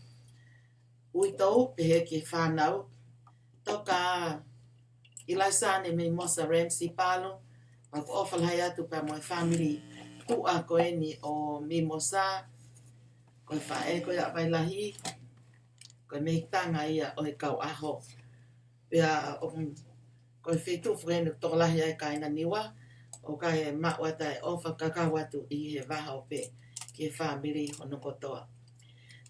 uitou, pehē ki he fānau. Toka ʻIlaisane Mimosa Ramsey Palu, mau ʻofa lahi atu pea mo e fāmili kuʻa ko eni ʻo Mimosa, ko e faʻē ko ia ʻa Vailahi, ko e meitanga ia ʻo e kau ʻaho. Pea ʻoku, ko e feituʻu foki eni ʻoku tokolahi ai e kāinga Niua, ʻoku ʻikai maʻu atu e ʻofa kakau atu ʻi he vahaope ki he fāmili hono kotoa.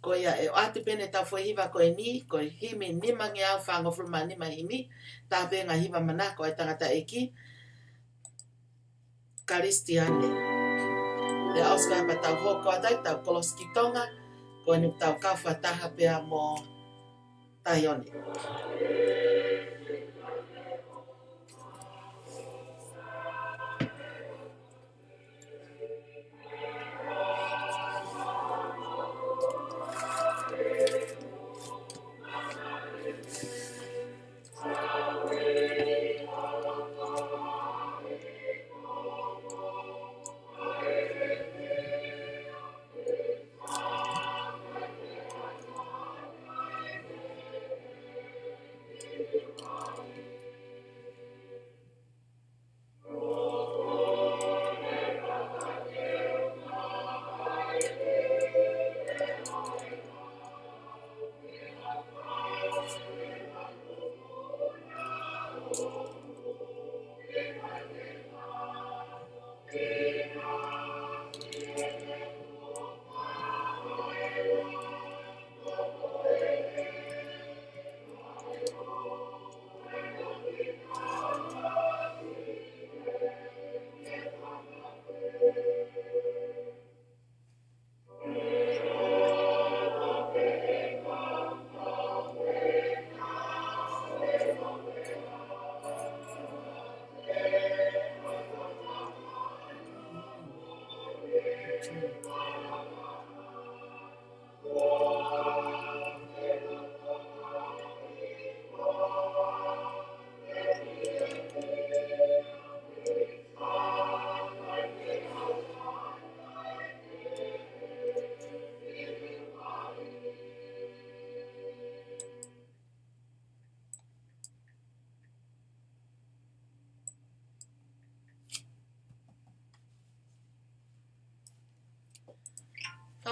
Ko ia ʻe ʻoatu pē ʻetau foʻi hiva ko eni, ko e himi nimangeau fāngofulu mā nima himi, tā pē ngaahi hiva manako ʻa e tangataʻeiki, Kalisitiane. Pea ʻosi ko ia pea tau hoko atu ai, tau kolosi ki Tonga, ko eni tau kau fakataha pea mo Taione.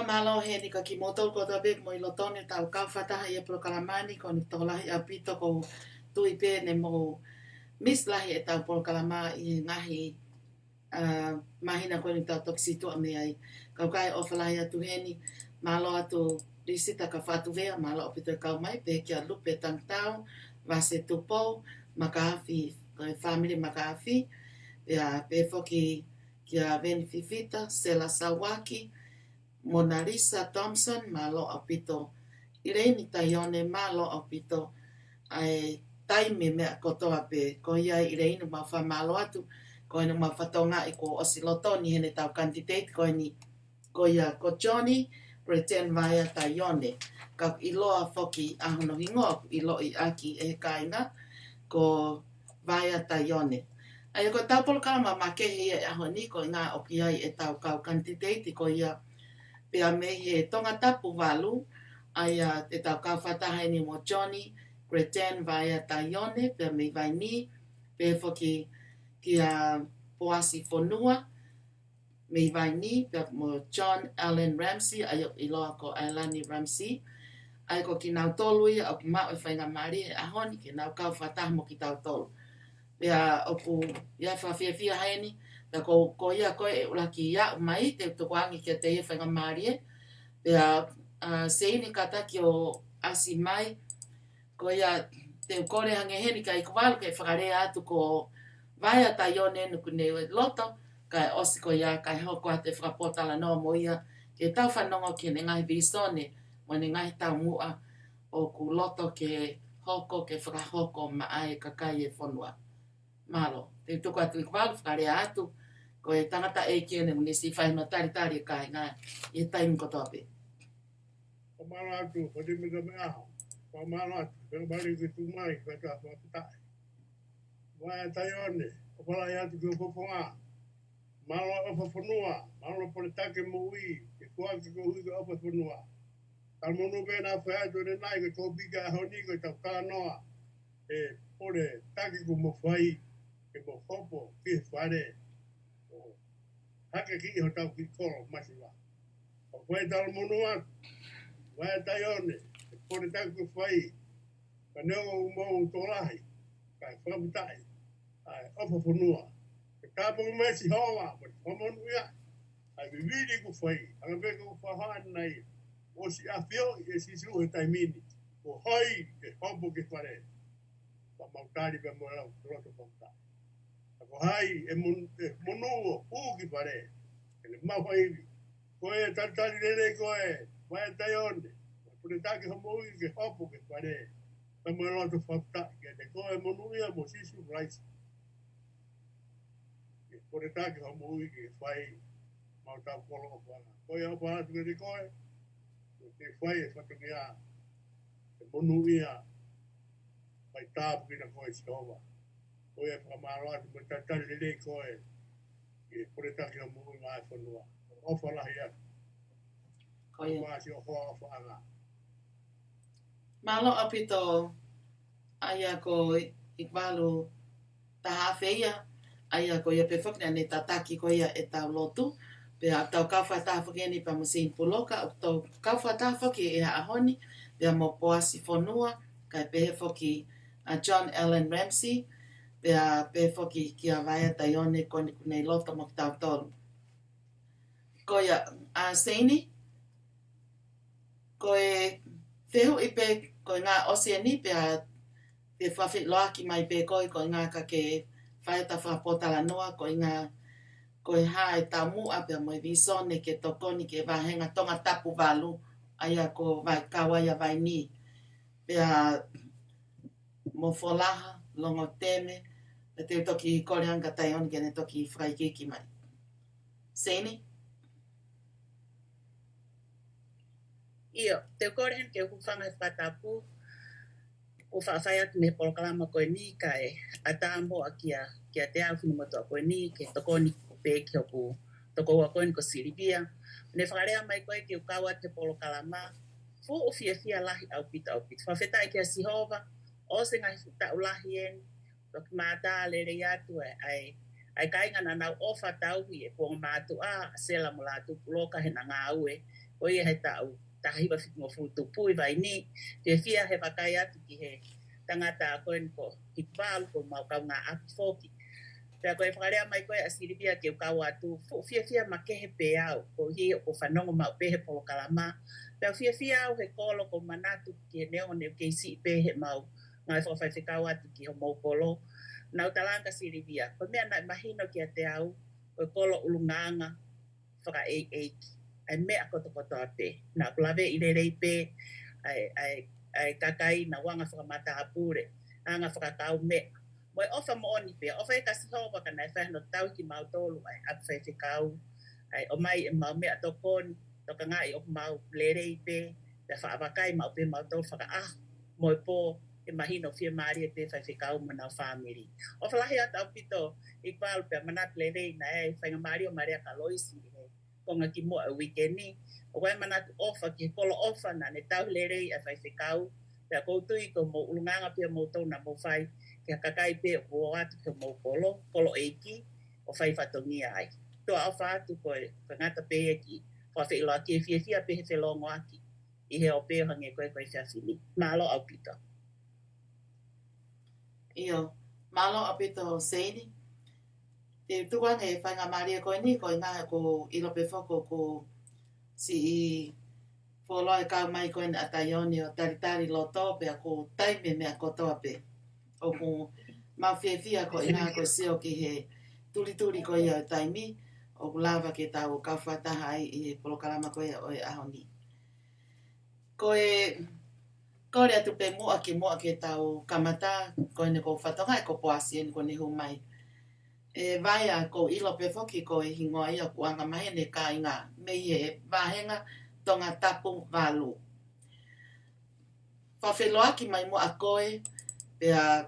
Mālō heni ka kimoutolu kotoa pē mo i lotoni tau kau fakataha ʻi he polokalama ni, ko eni tokolahi ʻaupito ʻoku ou tui pē ne mou miss lahi ʻetau polokalama ʻi he ngaahi, ā, māhina ko eni tau toki situʻa mei ai. Kau kai ʻofa lahi atu heni, mālō atu Lisita Kafatuvea, mālō ʻaupito e kau mai, pehē kia Lupe Tangitau, Vase Tupou, Makaafi, ko e family Makaafi, pea pehē foki kia Veni Fifita, Sela Sauaki, Mona Lisa Thompson, mālō ʻaupito. ʻIleini Taione, mālō ʻaupito. ʻA e taimi meʻa kotoa pē, ko ia ʻIleini mau fakamālō atu, ko eni mau fatongia ʻi he kuo ʻosi lotoni heni ʻetau candidate, ko eni, ko ia ko Johnny Greten Vaea Taione. Ka ʻiloa foki ʻa hono hingoa, ʻiloʻi ʻaki ʻe he kāinga, ko Vaea Taione. ʻA ia ko ʻetau polokalama makehe ia ʻi he ʻaho ni, ko e ʻuhinga ʻoku ʻi ai ʻetau kau candidate ko ia pea mei he Tongatapu valu, ʻa ia ʻetau kau fakataha eni mo Johnny Greten Vaea Taione, pea mei Vainī, pehē foki kia Poasi Fonua, mei Vainī, pea mo John Allen Ramsey, ʻa ia ʻoku ʻiloa ko ʻAelani Ramsey. ʻA ia ko kinautolu ia ʻoku maʻu e faingamālie he ʻaho ni ke nau kau fakataha mo kitautolu. Pea ʻoku ʻi ai e fakafiefia heni, pea ko, ko ia ko ē ʻe ʻuluaki aʻu mai, te u tukuange kiate ia e faingamālie. Pea, ā, Seini kātaki ʻo ʻasi mai, ko ia te u kole hangē heni kia ʻIkuvalu ke fakalea atu ko Vaea Taione ʻoku ne loto, kae ʻosi ko ia kae hoko atu e fakapōtalanoa mo ia, ke tau fanongo ki heʻene ngaahi vīsone, mo ʻene ngaahi taumuʻa ʻoku loto ke hoko, ke fakahoko maʻa e kakai e fonua. Mālō, te u tuku atu ʻIkuvalu fakalea atu, ko e tangataʻeiki eni ʻoku ne siʻi fai hono talitali e kāinga ʻi he taimi kotoa pē. Fakamālō atu, ko te mika me aho. Fakamālō atu, pea mali ke tu mai, pea ta fakatae. Vaea Taione, ʻofa lahi atu ki ho fofonga. Mālō ʻofa fonua, mālō pole take moʻui, ke kuaki ko hui ke ʻofa fonua. Talamonu pē naʻa fai atu ʻanenai ko e tōpiki ʻaho ni ko ʻetau talanoa, e pole take kuo mou fai, ke mou hopo ki he fale. ʻO hake ki hotau kiʻi kolo masiva. ʻOku fai talamonu atu, Vaea Taione, e pole take kuo fai, ka neongo ʻoku mou tokolahi, kae fakafetaʻi, ʻa e ʻofa fonua. Ke tāpuaki mai Sihova, mo e fakamonūʻia, ʻa e vivili kuo fai, ʻa e pē kuo fakahā ʻanenai, ʻosi ʻafioʻi ʻe Sīsū he taimi ni, kuo hoi ke hopo ki fale. Pea mau tali pē mo e lau, loto fakafetaʻi. Ka ko hai ʻe mon-, ʻe monū ʻo hū ki fale, ke ne maʻu ha ivi. Ko e talitali lelei ko ē, Vaea Taione, mo e pole take hoʻo moʻui ke hopo ki fale. Pea mo e loto fakafetaʻi kiate koe monūʻia mo Sīsū Kalaisi. Ke pole take hoʻo moʻui ke fai, mo hotau kolo ʻofa. Ko ia ʻofa atu kiate koe, ke fai e fatongia, ke monūʻia, fai tāpuekina koe Sihova. Ko ia fakamālō atu mo e talitali lelei koe, ke pole take hoʻo moʻui maʻa e fonua. ʻOfa lahi atu. Ko ia. Masi o hoa ʻofaʻanga. Mālō ʻaupito, ʻa ia ko ʻIkuvalu Tahaafe ia, ʻa ia ko ia pē foki naʻa ne tataki ko ia ʻetau lotu, pea tau kau fakataha foki eni pea mo Seini Puloka, ʻoku tau kau fakataha foki he ʻaho ni, pea mo Poasi Fonua, kae pehē foki ʻa John Allen Ramsey, pea pehē foki kia Vaea Taione ko eni ʻoku ne loto mo kitautolu. Ko ia, ʻa Seini, ko e fehuʻi pē, ko e ʻuhinga ʻosi eni pea, pea fakafeʻiloaki mai pē koe, ko e ʻuhinga ka ke fai ʻeta fakapōtalanoa, ko e ʻuhinga ko e hā e taumuʻa pea mo e vīsone ke tokoni ki he vāhenga Tongatapu valu, ʻa ia ko Vai-, kau ai ʻa Vainī. Pea mo Folaha, Longoteme, pea te u toki kole ange kia Taione ke ne toki fakaikiiki mai. Seini? ʻIo, te u kole heni ke u hūfanga he fakatapu, ʻoku faʻa fai atu mei he polokalama ko eni kae ʻatā muʻa kia, kiate au finemotuʻa ko eni, ke tokoni pē ki hoku tokoua ko eni ko Silivia. Ne fakalea mai ko ē ke u kau atu he polokalama, fuʻu fiefia lahi ʻaupito ʻaupito. Fakafetaʻi kia Sihova, ʻosi e ngaahi fuʻu taʻu lahi eni, toki mātā lelei atu ʻa e, ʻa e, ʻa e kāinga naʻa nau ʻofa tauhi e Puongo Mātuʻa, ʻa Sela mo Lātū Puloka heʻena ngāue, Ko ia he taʻu taha hiva fitungofulu tupu ʻi Vainī, fiefia he vakai atu ki he tangata ko eni ko Hikuvalu, ko homau kaungāʻapi foki. Pea ko e fakalea mai ko ē ʻa Silivia ke u kau atu, fuʻu fiefia makehe pē au, koeʻuhi ʻoku ou fanongo maʻu pē he polokalama. Pea fiefia au he kolo, ʻoku ou manatu ki he neongo ne u kei siʻi pē heʻemau ngāue fakafaifekau atu ki homou kolo. Naʻa ku talaange kia Silivia, ko e meʻa naʻe mahino kiate au, ko e kolo ʻulungaanga fakaʻeiʻeiki ʻa e meʻa kotokotoa pē. Naʻa ku laveʻi lelei pē ʻa e, ʻa e, ʻa e kakai naʻa nau anga fakamatāpule, anga fakakaumeʻa, mo e ʻofa moʻoni pē, ʻofa ʻa Sihova ka naʻe fai hono tauhi kimautolu ʻa e ʻapi faifekau, ʻa e ʻomai ʻemau meʻatokoni, tokangaʻi ʻoku mau lelei pē, pea faʻa vakai maʻu pē mautolu fakaʻaho mo e pō, ke mahino fiemālie pē faifekau mo ʻenau fāmili. ʻOfa lahi atu ʻaupito Hikuvalu, pea manatu lelei naʻe faingamālie ʻo Malia ka Loisi he konga kimuʻa ʻo e uike ni. ʻOku ou manatu ʻofa ki he kolo ʻofa naʻa ne tauhi lelei ʻa e faifekau. Pea ʻoku ou tui ko hoʻomou ʻulungaanga pē ʻa moutolu naʻa mou fai ki ha kakai pē ʻoku ō atu ki homou kolo, kolo ʻeiki, ʻo fai fatongia ai. Tuʻa ʻofa atu ko e, ko e ngata pē ia ki he fakafeʻiloaki, fiefia pē he felōngoaki ʻi he ʻope ʻo hangē ko e, ko e efiafi ni. Mālō ʻaupito. ʻIo, mālō ʻaupito Seini. Te u tuku ange e faingamālie ko eni, ko e ngaahi ʻoku ou ʻilo pē foki ʻoku siʻi fuoloa e kau mai ko eni ʻa Taione ʻo talitali loto pea ʻoku taimi e meʻa kotoa pē. ʻOku mau fiefia ko e ngaahi ʻoku sio ki he tulituli ko ia ʻo e taimi, ʻoku lava ke tau kau fakataha ai ʻi he polokalama ko ia ʻo e ʻaho ni. Ko e, kole atu pē muʻa kimuʻa ke tau kamata, ko eni ʻoku ou fakatokangaʻi ko Poasi eni kuo ne hū mai. ʻE Vaea, ʻoku ou ʻilo pē foki ko e hingoa ia ʻoku anga maheni kāinga, mei he vāhenga Tongatapu valu. Fakafeʻiloaki mai muʻa koe, pea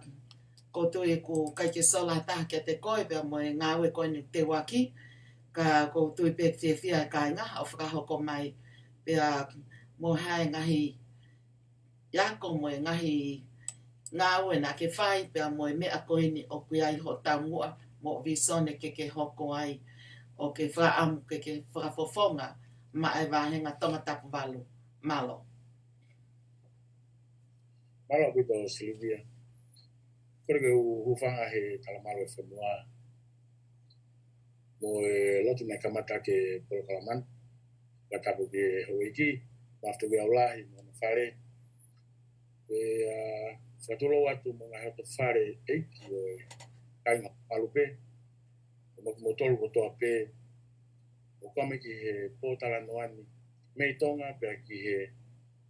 ʻoku ou tui ʻoku ʻikai ke sola ha taha kiate koe, pea mo e ngāue ko eni ʻoku teuaki, ka ʻoku ou tui pē fiefia e kāinga ʻo fakahoko mai, pea mo e hā e ngaahi ako mo e ngaahi ngāue naʻa ke fai, pea mo e meʻa ko eni ʻoku ʻi ai hoʻo taumuʻa mo e visone ke ke hoko ai, ʻo ke fakaʻamu ke ke fakafofonga maʻa e vāhenga Tongatapu valu. Mālō. Mālō ʻaupito Silivia. Kole ke u hūfanga he talamalu e fonua mo e lotu naʻe kamata ʻaki e polokalama ni. Fakatapu ki he houʻeiki, Mafatu Viaulahi, mo hono fale. ʻE, ʻa, fakatulou atu mo e ngaahi loto fale ʻeiki ʻo e kāinga Palu pē, ʻo mo kimoutolu kotoa pē ʻoku kau mai ki he pōtalanoa ni, mei Tonga pea ki he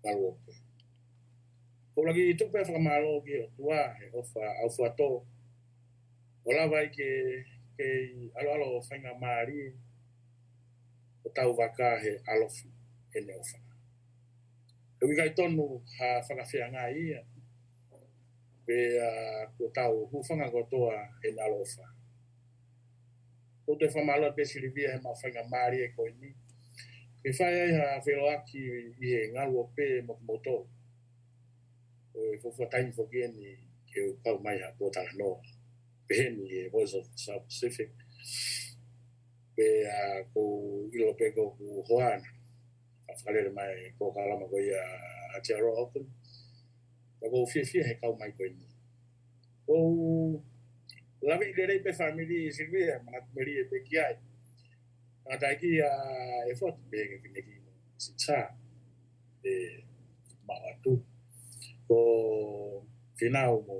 Ngaluope. ʻOku ou lava ke tuku pē fakamālō ki he ʻOtua he ʻofa ʻaufuatō ʻo lava ai ke, ke ʻi ʻaloʻalo ʻo faingamālie ʻo tau vaka he ʻalofi ʻene ʻofa. He ʻoku ʻikai tonu ha fakafeangai ia, pea, ʻa, kuo tau hūfanga kotoa heʻene ʻaloʻofa. ʻOku ou toe fakamālō pē Silivia he maʻu faingamālie ko eni ke fai ai ha feʻiloaki ʻi he Ngaluope mo kimoutolu. Ko e fuofua taimi foki eni ke u kau mai ha pōtalanoa pehē ni he Voice of South Pacific. Pea, ʻa, ʻoku ou ʻilo pē ko ʻeku hoa na. ʻA, fakalele mai ko e polokalama ko ia ʻa Tierra Open. Pea ʻoku ou fiefia he kau mai ko eni. ʻOku ou laveʻi lelei pē fāmili Silivia, manatu melie pē ki ai. Tangataʻeiki ʻa ʻEfoti pē ke kine ki Sitsa. ʻE, maʻu atu. Ko Finau mo,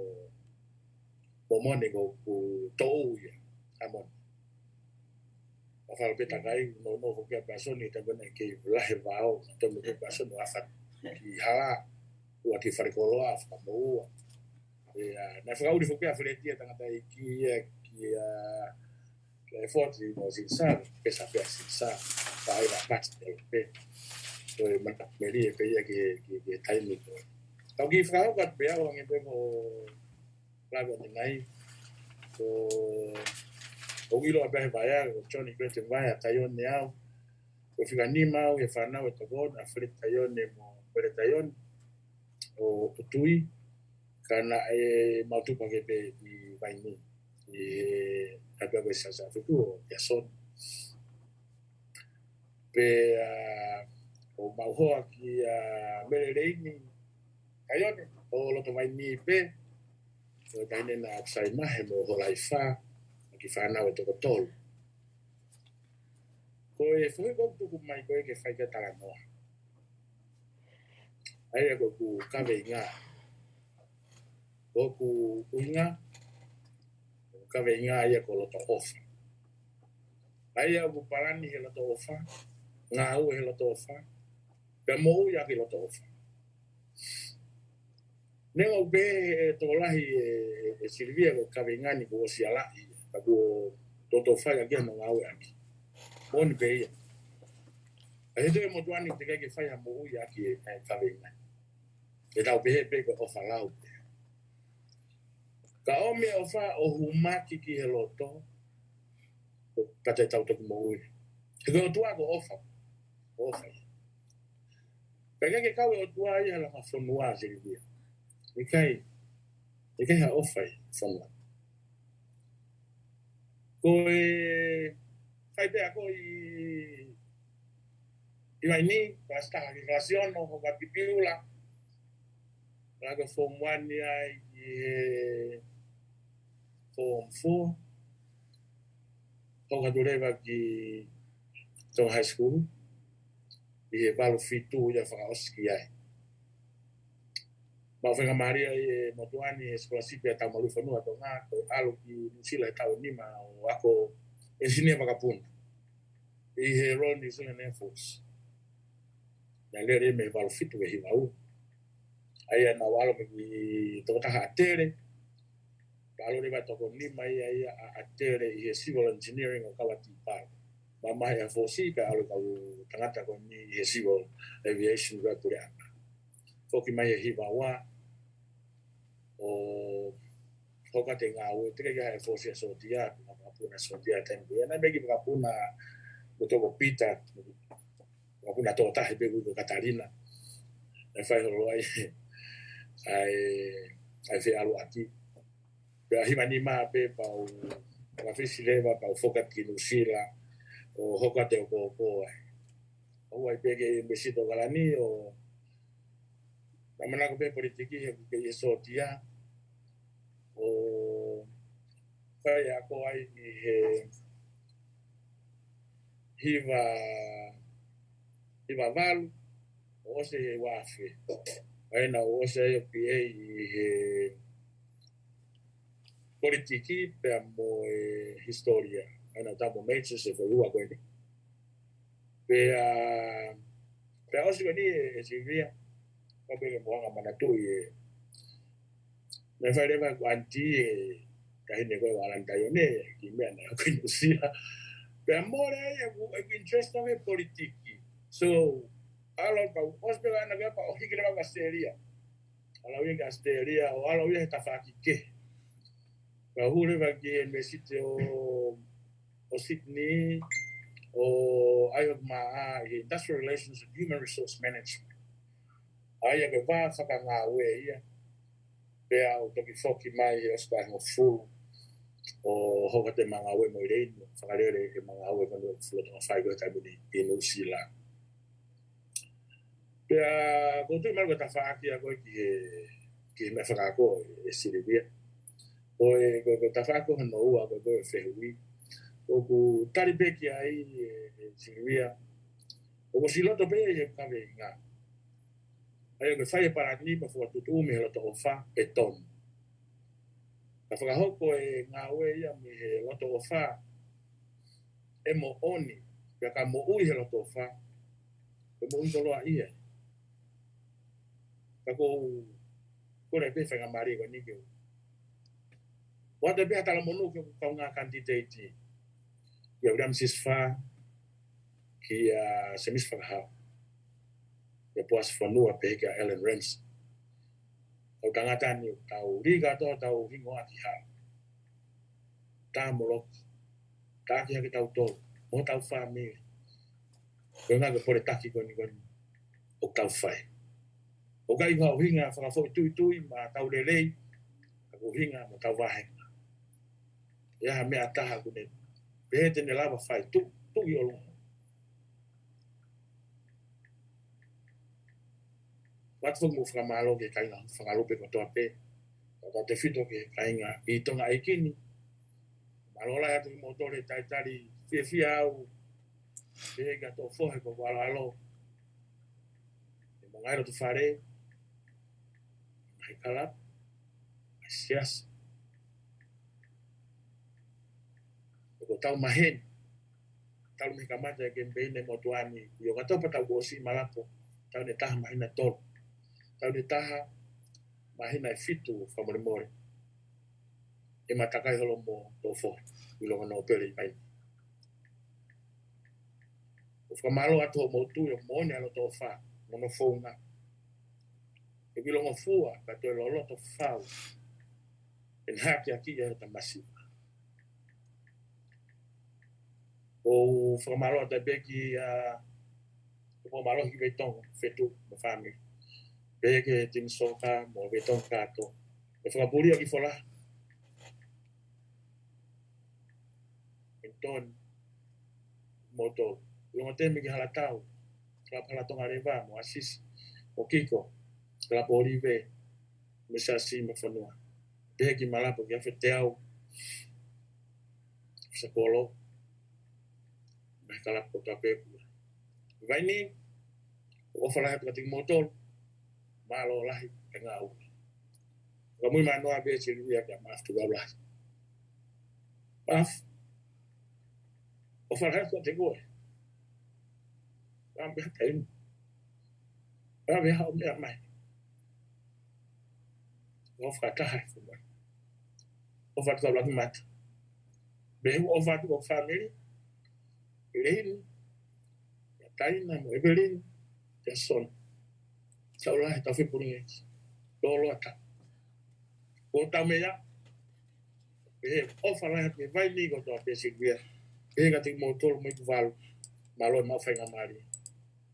mo Moni ko ʻeku toʻu ia, ʻa Moni. ʻA fale pē takai, no, no, ko kia Pasoni, ta kona ke lahi vao, to me ke Pasoni, ʻa fat, ki hala, ua ki fale koloa, fakamoua. ʻE, ʻa, naʻe fakaʻuli foki ʻa Feleti ʻa tangataʻeiki ia, ki, ʻa, ki ʻEfoti mo Sitsa, ke sa pea Sitsa, pa ai la pati te pe. Ko e manatu melie pē ia ki, ki, ki taimi ko. Tau ki fakahoko atu pē au ange pē mo lave atu nai. Ko, ʻoku ou ʻilo ʻa Vaea, ko Johnny Clayton Vaea, Taione au. Ko e fika nima au he fānau ʻe toko ono, ʻa Feleti Taione mo Pele Taione. ʻO, ʻo Tui, ka naʻe mau tupu hake pē ʻi Vainī, ʻi he ʻapiako ʻi Sasafetu ʻo Piasoni. Pea, ʻa, ʻo maʻu hoa kia Mele Leini Kaione, ʻo loto mai ni pē, ʻo taʻahine na Aksai Mahe mo Holaifa, ki he fānau ʻe toko tolu. Ko e foʻi ko ē ʻoku tuku mai ko ē ke fai ki ai e talanoa, ʻa ia ko ʻeku kaveinga. Ko ʻeku ʻuhinga, kaveinga ia ko Loto ʻOfa. ʻA ia ʻoku palani he loto ʻofa, ngāue he loto ʻofa, pea moʻui ʻaki loto ʻofa. Neongo pē ʻe tokolahi ʻe, ʻe Silivia ko e kaveinga ni kuo ʻosi ʻalaʻi, ka kuo toutou fai ʻaki hono ngāue ʻaki. Moʻoni pē ia. ʻA ia he toe motuʻa ni teʻeki ke fai ha moʻui ʻaki e, e kaveinga ni. ʻE tau pehē pē ko e ʻofa lau pē. Ka ʻomi e ʻofa ʻo humaki ki he loto, ka te tau toki moʻui. He ko e ʻOtua ko e ʻofa. ʻOfa ia. Ka ʻikai ke kau e ʻOtua ia he langa fonua, Silivia. ʻIkai. ʻIkai ha ʻofa ia, fonua. Ko e fai pē ako ʻi, ʻi Vaini, kalasi taha ki he kalasi ono, hoko atu ki Piula. Ka ko e form one ia ʻi he form four. Hoko atu leva ki Tonga High School ʻi he valu fitu ia fakaʻosi ki ai. Maʻu faingamālie ʻi he motuʻa ni he scholarship ʻa e Taumalu Fonua Tonga, ko e ʻalu ki Nuʻusila he taʻu ʻe nima ʻo ako engineer vakapuna ʻi he Royal New Zealand Air Force. Naʻe lele mei he valu fitu ki he hiva ua. ʻA ia naʻa ku ʻalu mei he tokotaha ʻa Tele, pea ʻalu leva e toko nima ia ʻa, ʻa Tele ʻi he civil engineering ʻo kau atu ki Palau. Mamahi ʻa e Air Force pea ʻalu e kau tangata ko eni ʻi he civil aviation ʻo e puleʻanga. Foki mai he hiva ua ʻo hoko atu e ngāue, teʻeki ke ʻi ai ha Air Force ʻi he sōtia, pea naʻa ku vakapuna sōtia he taimi ko ia. Naʻe mei ki vakapuna mo Toko Pita, vakapuna tō tahi pē ko Katalina. Naʻe fai holo ai ʻa e, ʻa e feʻaluʻaki. Pea hiva nima pē pea u fakafisi leva pea u foki atu ki Nuʻusila ʻo hoko atu e ʻokoʻoko ai. ʻOku ou ʻai pē ki he University of ʻAokalani ʻo naʻa manako pē politiki he ʻoku kei ʻi he sōtia ʻo fai ako ai ʻi he hiva, hiva valu ʻo ʻosi he ua afe. ʻA ia naʻa ku ʻosi ai ʻo P A ʻi he politiki pea mo e hisitōlia. ʻA ia naʻa ku tau mo e majors ʻe foʻi ua ko eni. Pea, pea ʻosi ko eni ʻe, ʻe Silivia, ka pē ke mo hanga manatuʻi ē. Naʻe fai leva ʻeku ʻanti ʻe taʻahine ko ē ʻo ʻAlani Taione, kiʻi meʻa naʻe hoko ʻi Nuʻusila. Pea mole ai ʻeku, ʻeku interest ʻaʻaku he politiki. So, ʻalu pea u ʻosi pē ʻaʻana pea u hiki leva ki ʻAositelēlia. ʻAlu au ia ki ʻAositelēlia, ʻo ʻalu au ia he tafaʻaki kehe. Pea u hū leva ki he University ʻo, ʻo Sydney, ʻo ʻai hoku M A ʻi he Industrial Relations and Human Resource Management. ʻA ia ko e vā fakangāue ia. Pea u toki foki mai he ʻosi taʻu ʻe hongofulu ʻo hoko atu e ngāue mo Elaine, fakalele e ngāue ko eni ʻoku lolotonga fai ko ē he taimi ni ʻi Nuʻusila. Pea ʻoku ou tui mahalo ko e tafaʻaki ia ko ē ki he, ki he meʻa fakaako ē Silivia. Ko e, ko e, ko e tafaʻaki hono ua ko e, ko e fehuʻi. ʻOku tali pē ki ai ē, ē Silivia. ʻOku ʻosi loto pē ʻi he kaveinga. ʻA ia ke fai e palani pea fokotuʻutuʻu mei he loto ʻofa ʻe tonu. Ka fakahoko e ngāue ia mei he loto ʻofa ʻe moʻoni, pea ka moʻui he loto ʻofa, ʻe moʻui toloa ia. Ka ʻoku ou kole pē faingamālie ko eni ke u ʻoatu pē ha talamonū ki hoku kaungā kanititeiti. Kia William Sisifā, kia Semisi Fakahau, kia Poasi Fonua pehē kia Allan Ramsay. Kau tangata ni ʻoku tau lī kātoa hotau hingoa ki hala. Tā moloki, taʻaki hake tautolu, mo hotau fāmili. Ko e ngaahi pole taki ko eni ko eni ʻoku tau fai. ʻOku ʻikai ko ha ʻuhinga fakafoʻituitui maʻa hotau lelei, ka ko e ʻuhinga maʻa hotau vāhenga. ʻI ai ha meʻa ʻe taha ʻoku ne pehē te ne lava fai, tuʻu, tuʻu ʻi ʻolunga. ʻOatu foki mo e fakamālō ki he kāinga Fangalupe kotoa pē, tautautefito ki he kāinga ʻi Tonga ʻi he ʻaho ni. Mālō lahi atu kimoutolu he talitali fiefia ʻa e feʻauhi ʻa Toʻofohe ko Valoalo. Pea mo e ngaahi lotofale, ngaahi kalapu, ngaahi siasi. Ko ʻetau maheni, talu mei he kamata e kemipeini ʻa e motuʻa ni, ʻi ʻOkatopa taʻu kuo ʻosi, Malapo, taʻu ʻe taha māhina tolu. Taʻu ʻe taha māhina ʻe fitu, fakamolemole, ʻe ma takai holo mo Toʻofohe, ʻi he longo nōpele ʻi Vainī. ʻOku fakamālō atu hoʻomou tui ʻoku moʻoni ʻa e loto ʻofa mo hono founga. ʻE ʻikai longofua ka toe loloto fau ʻene hakeakiʻi ʻa hota masiva. ʻOku fakamālō atu pē ki he, ʻa, ʻoku fakamālō ki Veitongo, Fetuʻu mo e fāmili. Pehē ki he timi soka mo Veitongo kātoa. ʻE fakapulia ki Fola, Anton, mo Tolu. Longo temi ki Halatau, Kalapu Halatonga Leva, mo Asisi, mo Kiko, Kalapu Olive, mo Sasi mo Fonua. Pehē ki Malapo ki Afeteau, Sakolo, mo e kalapu kotoa pē. Vainī, ʻofa lahi atu kiate kimoutolu, mālō lahi e ngāue. Ka mui manoa pē Silivia kia Mafu Tuvalu lahi. Mafu, ʻofa lahi atu kiate koe. Ka mea taimi. Ka mea haʻu meʻa mai. ʻOfa taha e fuma. ʻOfa atu kau laki mata. Pea ʻofa atu kau fāmili. Leni, kia Taina mo Evelyn, kia Son. Tau lahi, tau fepulingeki. Loloa ta. Ko tau meʻa. Pehē ʻofa lahi atu ki Vainī kotoa pē Silivia. Pehē kiate kimoutolu mo Tuvalu. Mālō e maʻu faingamālie.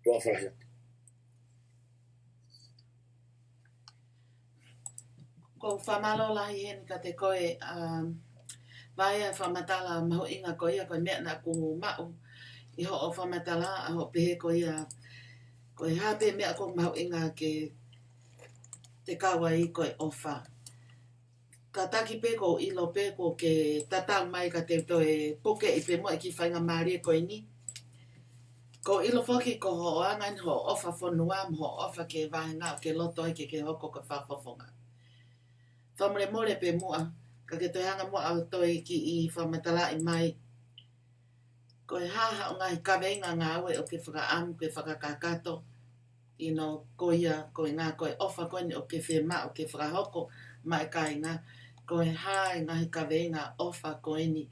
Tuʻa ʻofa lahi atu. ʻOku ou fakamālō lahi heni kiate koe, um, vaea fakamatala mahuʻinga ko ia ko e meʻa naʻa ku maʻu ʻi hoʻo fakamatala ʻa hoʻo pehē ko ia, ko e hā pē meʻa ʻoku mahuʻinga ke te kau ai ko e ʻofa. Kātaki pē ʻoku ou ʻilo pē ʻoku ke tatau mai ka te toe puke ʻi pē mo e kiʻi faingamālie ko eni. ʻOku ou ʻilo foki ko hoʻo anga eni hoʻo ʻofa fonua mo hoʻo ʻofa ki he vāhenga ʻoku ke loto ai ke ke hoko ko e fakafofonga. Fakamolemole pē muʻa, ka ke toe hanga muʻa ʻo toe kiʻi fakamatalaʻi mai. Ko e hā haʻo ngaahi kaveinga ngāue ʻoku ke fakaʻamu ke fakakakato, you know, ko ia, ko e ngaahi, ko e ʻofa ko eni ʻoku ke fiemaʻu ke fakahoko maʻa e kāinga, ko e hā e ngaahi kaveinga ʻofa ko eni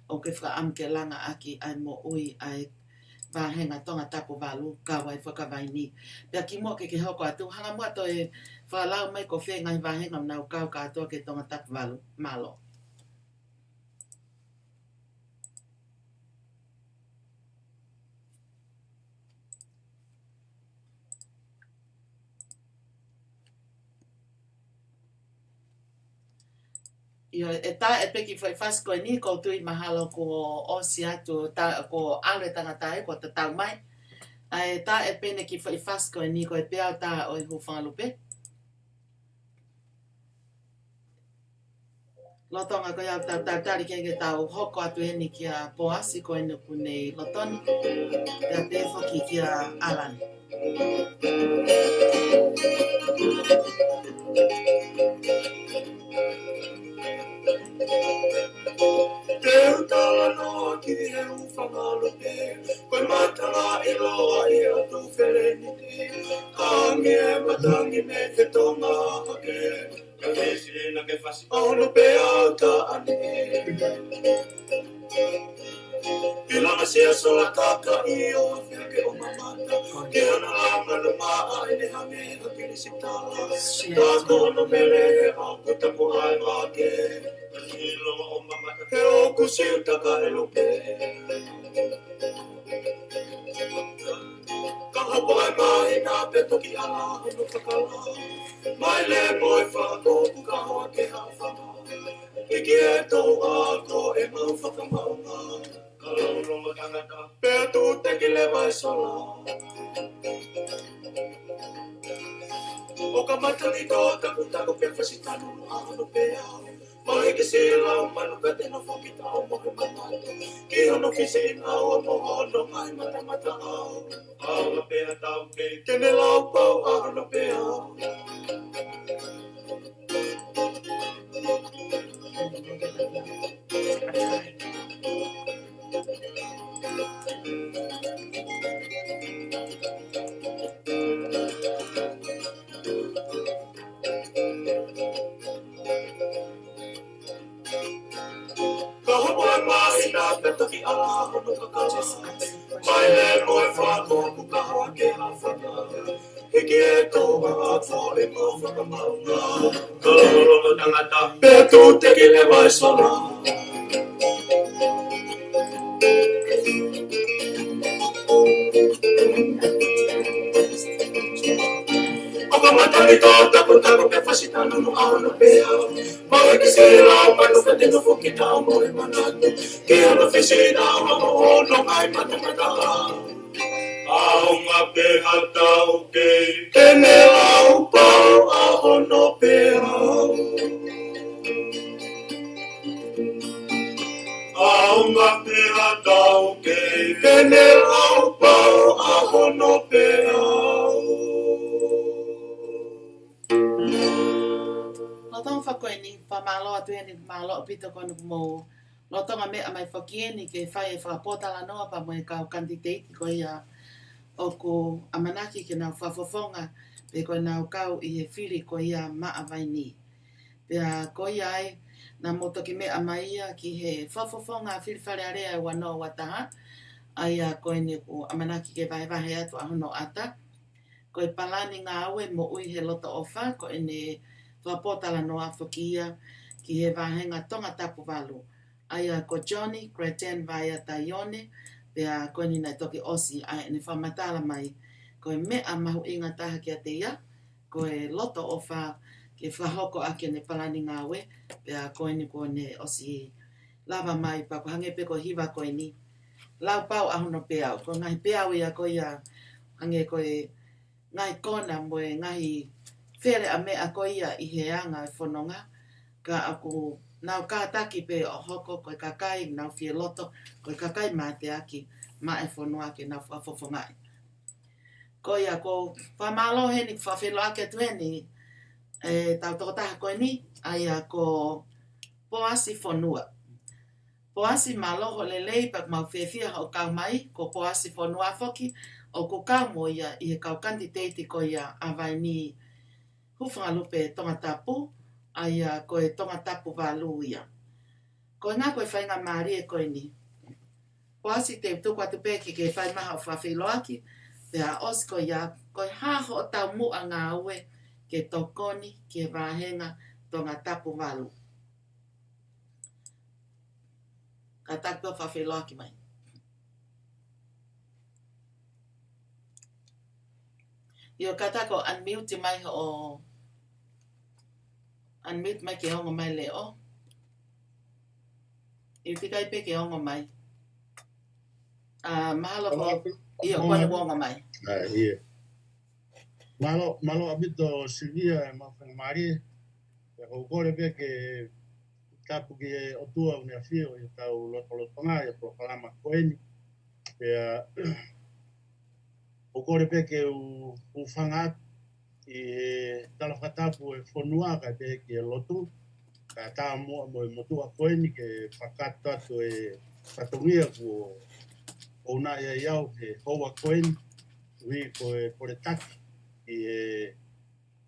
ʻoku ke fakaʻamu ke langa ʻaki ʻa e moʻui ʻa e vāhenga Tongatapu valu, kau ai foki ʻa Vainī. Pea kimuʻa ke ke hoko atu, hanga muʻa toe fakalau mai ko fē ngaahi vāhenga ʻoku nau kau kātoa ki he Tongatapu valu, mālō. ʻIo, ʻe tā e pē kiʻi foʻi fasi ko eni, ʻoku ou tui mahalo kuo ʻosi atu, tā, kuo ʻalu e tangata ai, kuo tatau mai. ʻA e tā e pē ne kiʻi foʻi fasi ko eni, ko e peau tā ʻo e hū Fangalupe. Lolotonga ko ia ʻetau talitali ke, ke tau hoko atu eni kia Poasi ko eni ʻoku ne ʻi loto ni. Pea pehē foki kia ʻAlani. Te u talanoa ki he hū Fangalupe, ko e matanga ʻiloa ʻi ʻAtu Feleniti. Hangē matangi mei he Tonga hake. Ka fisi na ke fasi ono pē au ka ani. ʻI lana sia sola taka ʻi ʻo fia ke ʻo mamata. Ke ana langa na maʻa ʻene hangē ha kilisitala. Tā kono mele he ʻaku tapu ai vake. ʻI langa ʻo mamata. He ʻoku siutaka e lupe. Ka hopo ai māhina pea toki ala hono kakala. Mai le moe fako ku ka hoa ke haʻu faka. Hiki e tou ako e mau fakamaʻunga. Ka laulonga tangata pea tu te ki le vai sola. ʻO kamata ni tō takutaku pea fasi tanu ʻa hono peau. Mo hiki sila manu pea te nofo ki tau mo he manatu. Ki hono fisi ina o mo hono ngai matamata au. Aua pea tau kei ke ne lau pau ʻa hono peau. Ka hopo e māhina pea toki ʻala hono kakala. Mai le mo e fako ku ka hoa ke hafana. Hiki e tō ʻa ko e mau fakamaunga. Ka lolo tangata pea tū teki le vai sola. ʻO kamata ni tō takutaku pea fasi tanu ʻa hono peau. Mo hiki sila manu pea te nofo ki tau mo he manatu. Ki hono fisi ina o mo hono ngai matamata. ʻAonga pē ha tau kei ke ne lau pau ʻa hono peau. ʻAonga pē ha tau kei ke ne lau pau ʻa hono peau. Lolotonga fakaʻosi eni, fakamālō atu eni, mālō ʻaupito ko eni kuo mou lolotonga meʻa mai foki eni ke fai e fakapōtalanoa pea mo e kau kanititeiti ko ia ʻoku ʻamanaki ke nau fakafofonga pe ko ʻenau kau ʻi he fili ko ia maʻa Vainī. Pea ko ia ai, naʻa mou toki meʻa mai ia ki he fakafofonga fili Fale Alea ʻe ua noa ua taha, ʻa ia ko eni ʻoku ʻamanaki ke vahevahe atu ʻa hono ʻata. Ko e palani ngāue moʻui he loto ʻofa, ko ʻene fakapōtalanoa foki ia ki he vāhenga Tongatapu valu. ʻA ia ko Johnny Grattan Vaea Taione, pea ko eni naʻe toki ʻosi ʻa ʻene fakamatala mai, ko e meʻa mahuʻinga taha kiate ia, ko e loto ʻofa ke fakahoko ʻaki ʻene palani ngāue, pea ko eni kuo ne ʻosi lava mai pea ʻoku hangē pē ko e hiva ko eni. Lau pau ʻa hono peau, ko e ngaahi peau ia ko ia hangē ko e ngaahi kona mo e ngaahi feleʻa meʻa ko ia ʻi he anga e fononga. Ka ʻoku nau kātaki pē ʻo hoko ko e kakai nau fie loto, ko e kakai mateaki maʻa e fonua ke nau fakafofongaʻi. Ko ia ʻoku ou fakamālō heni, fakafeʻiloaki atu heni, ʻetau tokotaha ko eni, ʻa ia ko Poasi Fonua. Poasi, mālō hoʻo lelei pea ʻoku mau fiefia hoʻo kau mai, ko Poasi Fonua foki, ʻoku kau mo ia ʻi he kau kanititeiti ko ia ʻa Vainī Hūfangalupe Tongatapu, ʻa ia ko e Tongatapu valu ia. Ko e ngaahi ko e faingamālie ko eni. Poasi, te u tuku atu pē ke ke fai mai haʻo fakafeʻiloaki, pea ʻosi ko ia, ko e hā hoʻo taumuʻa ngāue ke tokoni ki he vāhenga Tongatapu valu. Kātaki pē ʻo fakafeʻiloaki mai. ʻIo, kātaki ʻo unmute mai hoʻo, unmute mai ke ongo mai Leʻo. ʻIo, pea ʻikai pē ke ongo mai. ʻA, mahalo ko, ʻio, ko eni kuo ongo mai. ʻA, ʻio. Mālō, mālō ʻaupito Silivia, e mau faingamālie. Pea ʻoku ou kole pē ke tapu ki he ʻOtua ʻoku ne ʻafio ʻi hotau lotolotonga ʻi he polokalama ko eni. Pea ʻoku ou kole pē ke u, u hūfanga atu ʻi he tala fakatapu e fonua kae pehē ki he lotu. Kae ʻatā muʻa mo e motuʻa ko eni ke fakakakato atu e fatongia kuo ʻonaʻi ai au he houa ko eni, ʻuhi ko e kole taki ʻi he,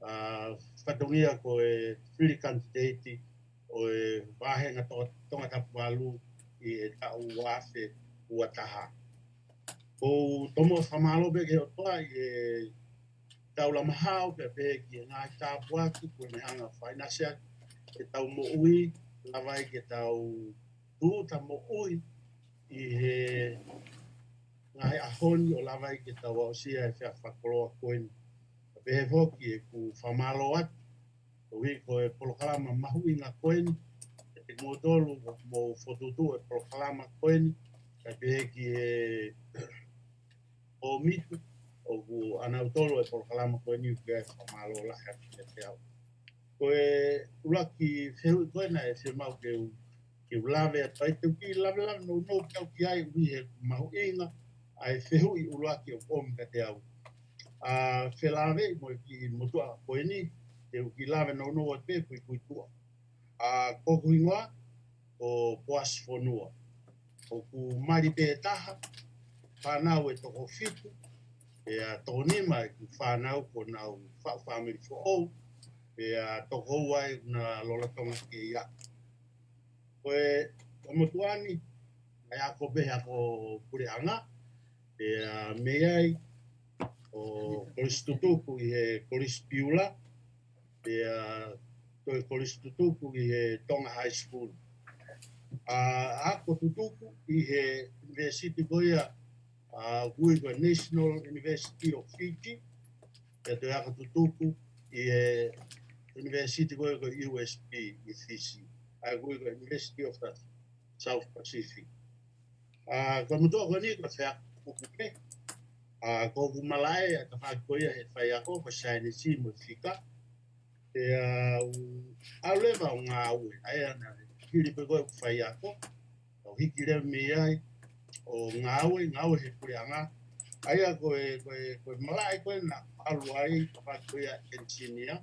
ʻa, fatongia ko e fili kanititeiti ʻo e vāhenga Tonga, Tongatapu valu ʻi he taʻu ua afe ua taha. ʻOku ou tomuʻa fakamālō pē ki he ʻOtua ʻi he taulama hao pea pehē ki he ngaahi tāpuaki kuo ne hanga ʻo faʻinasi ʻaki ʻetau moʻui, lava ai ke tau tūʻuta moʻui ʻi he ngaahi ʻaho ni ʻo lava ai ke tau aʻusia e efiafi fakakoloa ko eni. Pea pehē foki ʻeku fakamālō atu, koeʻuhi ko e polokalama mahuʻinga ko eni, kiate kimoutolu ʻoku mou fokotuʻutuʻu e polokalama ko eni, kae pehē ki he ʻōmitu ʻo ʻoku ʻanautolu e polokalama ko eni ʻoku ʻi ai e fakamālō lahi atu kiate au. Ko e ʻuluaki fehuʻi ko ē naʻe fiemaʻu ke u, ke u lave atu ai, te u kiʻi lave lave nounou pē au ki ai ʻuhi he mahuʻinga ʻa e fehuʻi ʻuluaki ʻoku ʻomi kiate au. ʻA, felāveʻi mo e kiʻi motuʻa ko eni, te u kiʻi lave nounou atu pē kuikui tuʻa. ʻA, ko hoku hingoa ko Poasi Fonua. ʻOku mali pē taha, fānau ʻe toko fitu, pea toko nima ʻeku fānau kuo nau faʻu fāmili foʻou, pea toko ua ʻeku na lolotonga ke ia. Ko e, ko e motuʻa ni, ʻa ia ko e ako puleʻanga, pea mei ai ʻo kolisi tutuku ʻi he Kolisi Piula, pea toe kolisi tutuku ʻi he Tonga High School. ʻA, ako tutuku ʻi he university ko ia, ʻa, ʻoku ui ko e National University of Fiji, pea toe ako tutuku ʻi he university ko ia ko e U S P ʻi Fisi, ʻa ia ʻoku ui ko e University of the South Pacific. ʻA, ko e motuʻa ko eni ko e feʻauhi kupu pē. ʻA, ko hoku malaʻe ʻa e tafaʻaki ko ia he faiako, ko e saienisi mo e fika. Pea u ʻalu leva ʻo ngāue, ʻa ia naʻe hili pē ko ē ʻeku faiako, ʻo hiki leva mei ai ʻo ngāue, ngāue he puleʻanga. ʻA ia ko e, ko e, ko e malaʻe ko ē naʻa ku ʻalu ai, tafaʻaki ko ia engineer,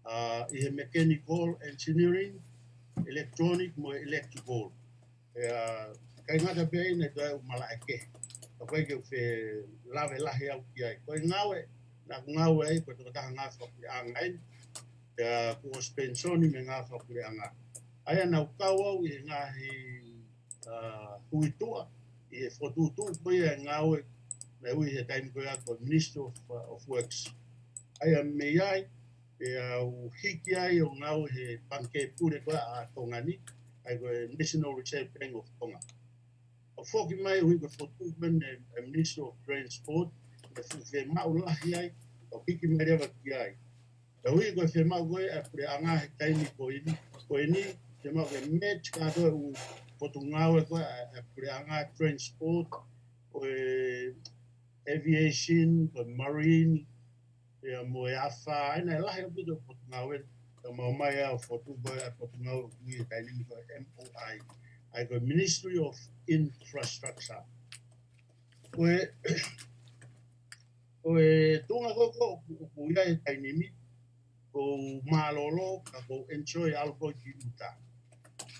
ʻa, ʻi he mechanical engineering, electronic mo e electrical. Pea ʻikai ngata pē ai, naʻe toe ʻi ai e malaʻe kehe. Ka ko e ke u felāveʻi lahi au ki ai. Ko e ngāue naʻa ku ngāue ai, ko e tokotaha ngāue fakapuleʻanga eni. Pea kuo ʻosi penisoni mei he ngāue fakapuleʻanga. ʻA ia naʻa ku kau au ʻi he ngaahi, ʻa, hui tuʻa, ʻi he fokotuʻutuʻu ko ia e ngāue, naʻe ui he taimi ko ia ko e Ministry of, ʻa, of Works. ʻA ia mei ai, pea u hiki ai ʻo ngāue he pangikē pule ko ia ʻa Tonga ni, ʻa ia ko e National Reserve Bank of Tonga. ʻO foki mai ʻuhi ko e fokotuʻu mei he, e Ministry of Transport, ʻa e fuʻu fiemaʻu lahi ai, ʻo hiki mai leva ki ai. Pea ʻuhi ko e fiemaʻu ko ē ʻa e puleʻanga he taimi ko eni, ko eni, fiemaʻu ke match kātoa e ʻū potungāue ko ē ʻa e, ʻa e puleʻanga, transport, ko e aviation, ko e marine, pea mo e afā, ʻa ia naʻe lahi ʻaupito e potungāue, pea mau ō mai ʻo fokotuʻu ko ē ʻa e potungāue ʻoku ui he taimi ni ko e M O I, ʻa ia ko e Ministry of Infrastructure. Ko e, ko e tuʻunga ko ē ʻoku, ʻoku ʻi ai he taimi ni, ʻoku ou mālōlō, ka ʻoku ou enjoy ʻalu ko ē ki ʻuta.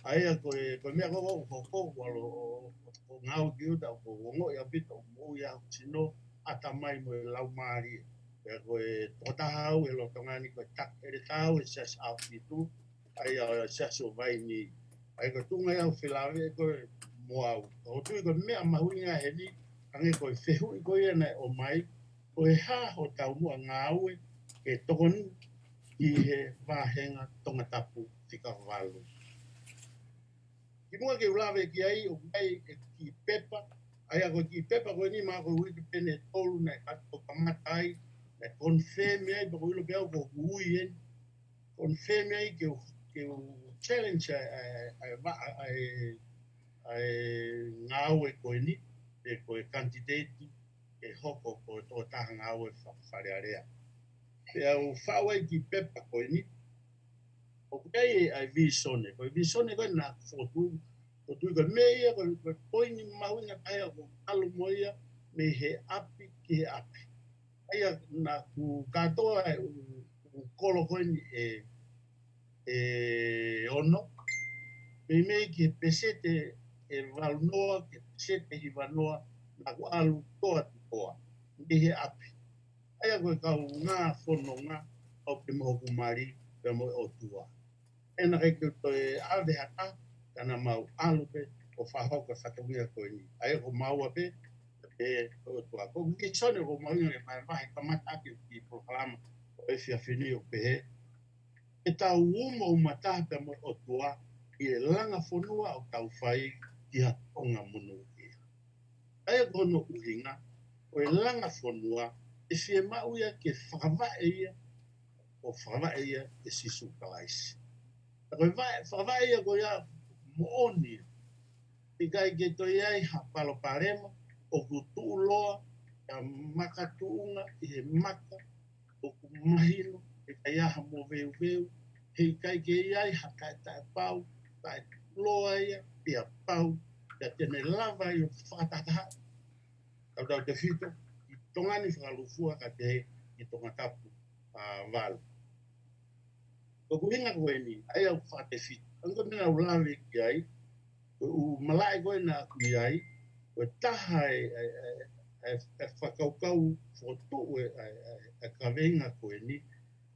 ʻA ia ko e, ko e meʻa ko ē ʻoku hoko, ʻoku ʻalu ʻo, ʻo, ʻo ngāue ki ʻuta, ʻoku ou ongoʻi ʻaupito, ʻoku moʻui ai hoku sino, ʻatamai mo e laumālie. Pea ko e tokotaha au he lolotonga ni ko e taki ʻeletā au he Siasi ʻAhofitu, ʻa ia ʻo e Siasi ʻo Vainī. ʻA ia ko e tuʻunga ia ʻoku ou felāveʻi ko ē mo au. Ka ʻoku ou tui ko e meʻa mahuʻinga heni, hangē ko e fehuʻi ko ia naʻe ʻomai, ko e hā hotau muʻa ngāue ke tokoni ʻi he vāhenga Tongatapu fika valu. Kimuʻa ke u lave ki ai, ʻoku ʻi ai e kiʻi pepa, ʻa ia ko e kiʻi pepa ko eni mahalo ko e uike pē ʻe tolu naʻe ka-, ʻo kamata ai, naʻe confirm ai, pea ʻoku ou ʻilo pē au ko hoku ui eni, confirm ai ke u, ke u challenge ʻa e, ʻa e, ʻa e va-, ʻa e, ʻa e ngāue ko eni, pe ko e candidate ke hoko ko e tokotaha ngāue fa-, Fale Alea. Pea u faʻu ai e kiʻi pepa ko eni, ʻoku ʻi ai e, ʻa e visone, ko e visone ko ē naʻa ku fokotuʻu, fokotuʻu ko e meʻa ia, ko e, ko e poini mahuʻinga taha ia ʻoku ou ʻalu mo ia mei he ʻapi ki he ʻapi. ʻA ia naʻa ku kātoa e ʻū, ʻū kolo ko eni ʻe, ʻe ono, meimei ki he peseti ʻe valu noa, ki he peseti ʻe hiva noa, naʻa ku ʻalu toa tu toa, mei he ʻapi. ʻA ia ko e kau ngā fononga, ʻo pē mo hoku mali, pea mo e ʻOtua. ʻE naʻe ʻikai ke u toe ʻave ha taha, ka naʻa mau ʻalu pē ʻo fakahoko e fatongia ko eni. ʻA ia ko maua pē, pē ko e ʻOtua. Ko e visone ko mahuʻinga ke vahevahe kamata ʻaki e kiʻi polokalama ʻo e efiafi ni ʻo pehē, ke tau uma uma taha pea mo e ʻOtua ʻi he langa fonua ʻoku tau fai ki ha Tonga monūʻia. ʻA ia ko hono ʻuhinga, ko e langa fonua, ʻe fiemaʻu ia ke fakavaʻe ia, ʻo fakavaʻe ia ʻe Sīsū Kalaisi. Ka ko e vaʻe, fakavaʻe ia ko ia moʻoni. ʻIkai ke toe ʻi ai ha palopalema, ʻoku tuʻuloa, ʻe makatuʻunga ʻi he maka ʻoku mahino, ʻikai ha moveuveu, heʻikai ke ʻi ai ha taʻetaʻepau, taʻeloa ia, pea pau, pea te ne lava ʻo fakatahataha tautautefito ʻi Tonga ni fakalūkufua kae pehē ʻi Tongatapu, ā, valu. Ko e ʻuhinga ko eni, ʻa ia ʻoku fakatefito. Hangē ko e meʻa naʻa ku lave ki ai, ko e ʻū malaʻe ko ē naʻa ku ʻi ai, ko e taha e, e, e, e, e fakakaukau fokotuʻu e, e, e, e kaveinga ko eni,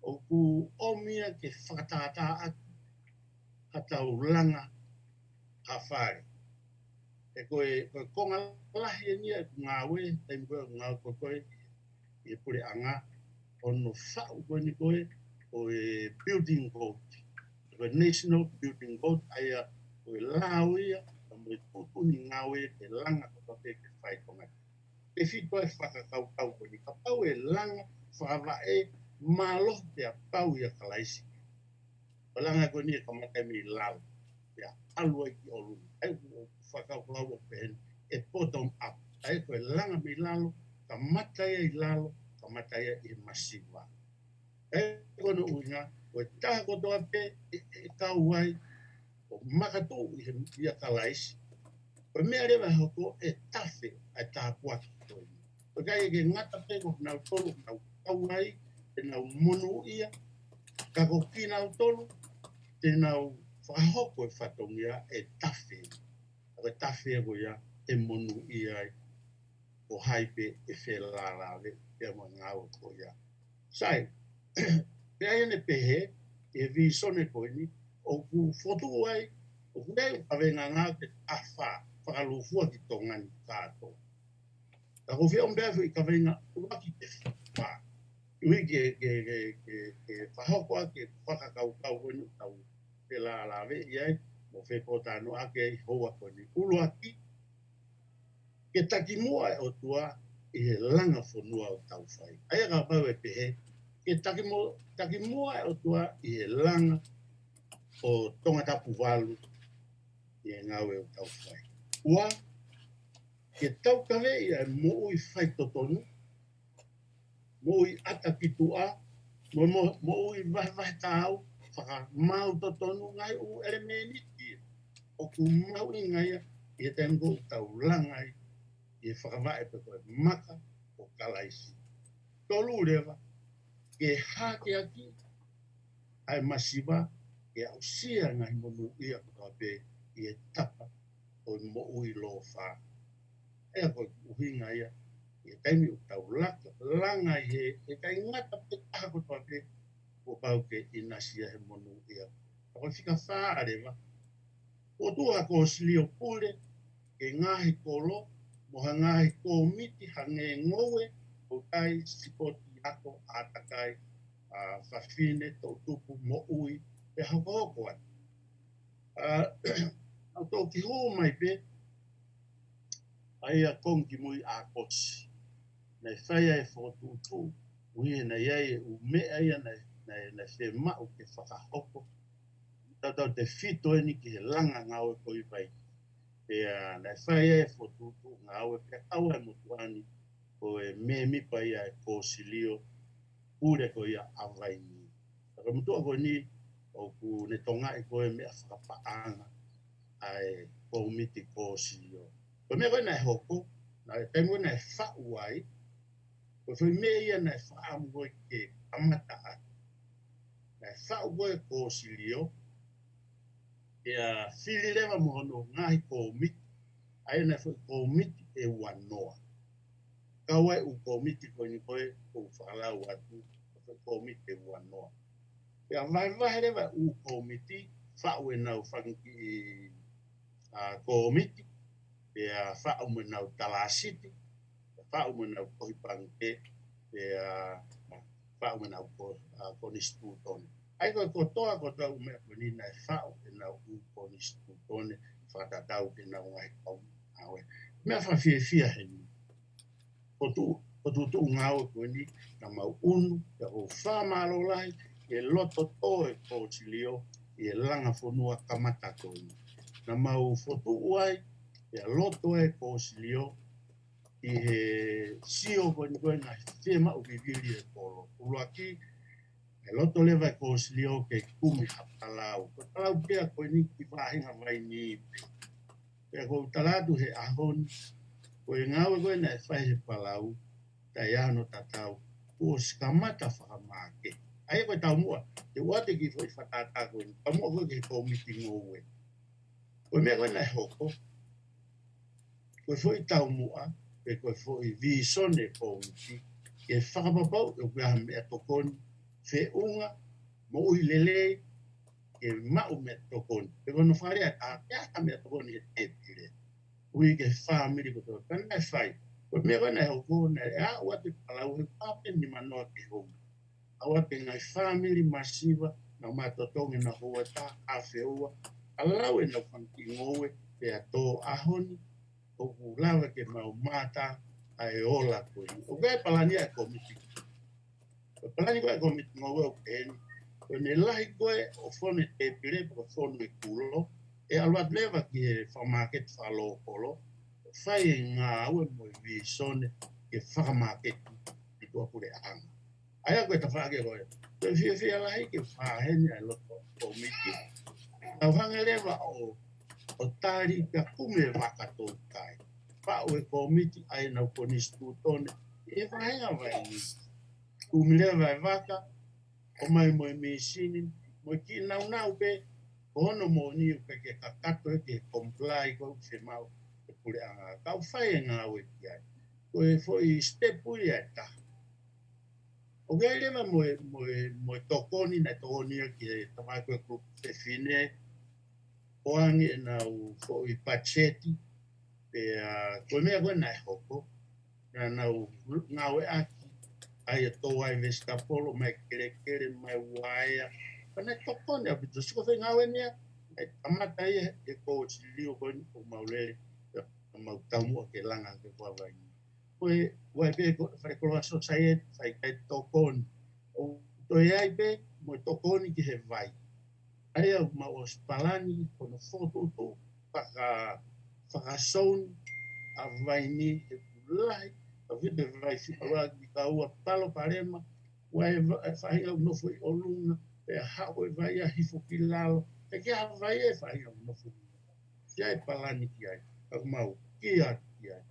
ʻoku ʻomi ia ke fakatahatahaʻaki haʻatau langa ha fale. He ko e, ko e konga lahi eni ia ʻeku ngāue, taimi ko ē ʻeku ngāue ko ē ʻi he puleʻanga, ʻo hono faʻu ko eni ko ē ʻo e building code. Ko e National Building Code, ʻa ia ko e lao ia, ka mo e tuʻutuʻuni ngāue ke langa kotoa pē ke fai Tonga ni. Tefito e fakakaukau ko eni, kapau ʻe langa fakavaʻe mālohi pea pau ʻia Kalaisi. Ko e langa ko eni ʻe kamata mei lalo, pea ʻalu ai ki ʻolunga. ʻA ia ʻoku fakakaukau ʻo pehē ni, ʻe bottom up. ʻA ia ko e langa mei lalo, kamata ia ʻi lalo, kamata ia ʻi he masiva. ʻA ia ko hono ʻuhinga, ko e taha kotoa pē ʻe, ʻe kau ai, ʻo makatuʻu ʻi he, ʻia Kalaisi. Ko e meʻa leva ʻe hoko ʻe tafe ʻa e tāpuaki ko eni. Ko e ʻikai ke ngata pē ko kinautolu ʻoku nau kau ai, te nau monūʻia, ka ko kinautolu, te nau fakahoko e fatongia ʻe tafe. Ko e tafe ko ia ʻe monūʻia ai, ko hai pē ʻe felālāveʻi pea mo e ngāue ko ia. Sai, pea ʻi heʻene pehē, ʻi he vīsone ko eni, ʻoku fokotuʻu ai, ʻoku ʻi ai e kaveinga ngāue ke afā, fakalūkufua ki Tonga ni kātoa. Ka ko e fiemaʻu pē ʻa e foʻi kaveinga ʻuluaki ke fā. ʻUhi ke, ke, ke, ke, ke fakahoko ʻaki e fakakaukau ko eni ʻoku tau felālāveʻi ai, mo fepotuʻanoʻaki ai houa ko eni. ʻUluaki, ke takimuʻa e ʻOtua ʻi he langa fonua ʻoku tau fai. ʻA ia kapau ʻe pehē, ke takimo-, takimuʻa e ʻOtua ʻi he langa ʻo Tongatapu valu ʻi he ngāue ʻoku tau fai. Ua, ke taukaveʻi ʻa e moʻui faitotonu, moʻui ʻata ki tuʻa, mo, mo, moʻui vahevahe taau, fakamaau totonu, ngaahi ʻū ʻelemēniti ʻoku mahuʻinga ia ʻi he taimi ko ē ʻoku tau langa ai ʻi he fakavaʻe pe ko e maka ʻo Kalaisi. Tolu leva, ke hākeakiʻi ʻa e masiva, ke aʻusia e ngaahi monūʻia kotoa pē ʻi he tapa ʻo e moʻui lōfā. ʻA ia ko e ʻuhinga ia, ʻi he taimi ʻoku tau laka, langa ai he, ʻe ʻikai ngata pē taha kotoa pē, kuo pau ke ʻinasi ia he monūʻia. Ka ko e fika fā leva, ʻoku tuʻu ʻa e kōsilio pule ki he ngaahi kolo, mo ha ngaahi kōmiti hangē ngoue, toutai, sipoti, ako, ʻātakai, ʻa, fafine, toʻutupu, moʻui, pea hokohoko atu. ʻA, ʻa toki hū mai pē, ʻa ia konga kimui ʻAokosi. Naʻe fai ai e fokotuʻutuʻu, ʻuhi he naʻe ʻi ai e ʻū meʻa ia naʻe, naʻe, naʻe fiemaʻu ke fakahoko. Tautautefito eni ki he langa ngāue ko ia ʻi Vainī. Pea naʻe fai ai e fokotuʻutuʻu ngāue pea kau ai e motuʻa ni ko e mēmipa ia e kōsilio pule ko ia ʻa Vainī. Ka ko e motuʻa ko eni ʻoku ne tokangaʻi ko e meʻa fakapaʻanga ʻa e kōmiti kōsilio. Ko e meʻa ko ē naʻe hoko, naʻe taimi ko ē naʻe faʻu ai, ko e foʻi meʻa ia naʻe fakaʻamu ko ē ke kamata atu. Naʻe faʻu ko ē kōsilio, pea fili leva mo hono ngaahi kōmiti, ʻa ia naʻe foʻi kōmiti ʻe uanoa. Kau ai e ʻū kōmiti ko eni ko ē ʻoku fakalau atu, foʻi kōmiti ʻe uanoa. Pea vahevahe leva e ʻū kōmiti, faʻu ʻenau fanga kiʻi, ʻa, kōmiti, pea faʻu mo ʻenau talāsiti, pea faʻu mo ʻenau kohi pangikē, pea faʻu mo ʻenau ko-, ʻa, konisitūtone. ʻA ia ko e kotoa, kotoa e ʻū meʻa ko eni naʻe faʻu ʻenau ʻū konisitūtone, fakatatau ki heʻenau ngaahi kau ngāue. Meʻa fakafiefia heni. Ko e tuʻu, ko e tuʻutuʻu ngāue ko eni, naʻa mau ʻunu, pea ʻoku ou fakamālō lahi, ke loto tō e kōsilio, ʻi he langa fonua kamata ko eni. Naʻa mau fokotuʻu ai, pea loto ai e kōsilio, ʻi he sio ko eni ko ē naʻe fiemaʻu vivili e kolo. ʻUluaki, ʻe loto leva e kōsilio ke kumi ha palau. Ko e palau pē ia ko eni ki he vahenga vaini pē. Pea ʻoku ou tala atu he ʻaho ni, ko e ngāue ko ē naʻe fai he palau, taʻe ʻi ai hano tatau, kuo ʻosi kamata fakamāketi. ʻA ia ko e taumuʻa, te u ʻoatu e kiʻi foʻi fakatātā ko eni, taumuʻa ko ē ki he kōmiti ngoue. Ko e meʻa ko ē naʻe hoko, ko e foʻi taumuʻa, pe ko e foʻi vīsone e kōmiti, ke fakapapauʻi ʻoku ʻi ai ha meʻatokoni feʻunga, moʻui lelei, ke maʻu meʻatokoni. Pe ko hono fakalea ʻe taha, ʻe ʻi ai ha meʻatokoni he tēpile. Ui ki he fāmili kotoa, ka naʻe fai. Ko e meʻa ko ē naʻe hoko, naʻe aʻu atu e palau he pāpeni manoa ke hou. Aʻu atu e ngaahi fāmili masiva, naʻa nau totongi ʻenau hoa ʻe taha, ʻa feua, ʻa lau ʻenau fanga kiʻi ngoue, pea tō ʻaho ni, ʻoku lava ke mau mātā ʻa e ola ko eni. ʻOku ʻi ai e palani ʻa e kōmiti. Ko e palani ko ē ʻa e kōmiti ngoue ʻoku ʻi heni. Ko ʻene lahi ko ē ʻo e fono e tēpile, ko e fono e kulo, ʻe ʻalu atu leva ki he fakamāketi fakalokolo, fai e ngāue mo e vīsone ke fakamāketi ʻi tuʻapuleʻanga. ʻA ia ko e tafaʻaki ko ē. Ko e fiefia lahi ke fakahā heni ʻa e loto kōmiti. Tau hanga leva ʻo, ʻo tali pea kumi e vaka toutai. Paʻu e kōmiti ʻa ʻenau konisitūtone. ʻI he vahenga vaini. Kumi leva e vaka, ʻomai mo e mīsini, mo e kiʻi naunau pē, ko hono moʻoni ʻoku ʻikai ke kakato ia ke comply ko ē ʻoku fiemaʻu ʻe he puleʻanga. Ka ʻoku fai e ngāue ki ai. Ko e foʻi step ia ʻe taha. ʻOku ʻi ai leva mo e, mo e, mo e tokoni, naʻe tokoni ia ki he tafaʻaki ko ē ʻo e kulupu fefine, ʻoange ʻenau foʻi patiseti, pea ko e meʻa ko ē naʻe hoko, naʻa nau ngāueʻaki ʻa e tō ai vegetable, mai kelekele, mai uaea, pea naʻe tokoni ʻaupito. Sio ko e foʻi ngāue ni ia, naʻe kamata ia he kōsilio ko eni ʻoku mau lele, pea mau taumuʻa ke langa ki he vahenga vaini. Ko e, ʻoku ʻi ai pē ko e fale koloa society, fai kai tokoni. ʻO toe ʻi ai pē, mo e tokoni ki he vai. ʻA ia ʻoku mau ʻosi palani, ko hono fokotuʻutuʻu, faka, fakasouni, ʻa e vai ni, he ʻoku lahi, ʻaupito e vai fika ua ki he ua palopalema, ʻoku ʻi ai e va-, e faʻahinga ʻoku nofo ʻi ʻolunga, pea haʻu e vai ia hifo ki lalo, ʻikai ke ʻi ai ha vai e faʻahinga ʻoku nofo ʻi ʻolunga. ʻI ai e palani ki ai, ʻoku mau, ki ai, ki ai.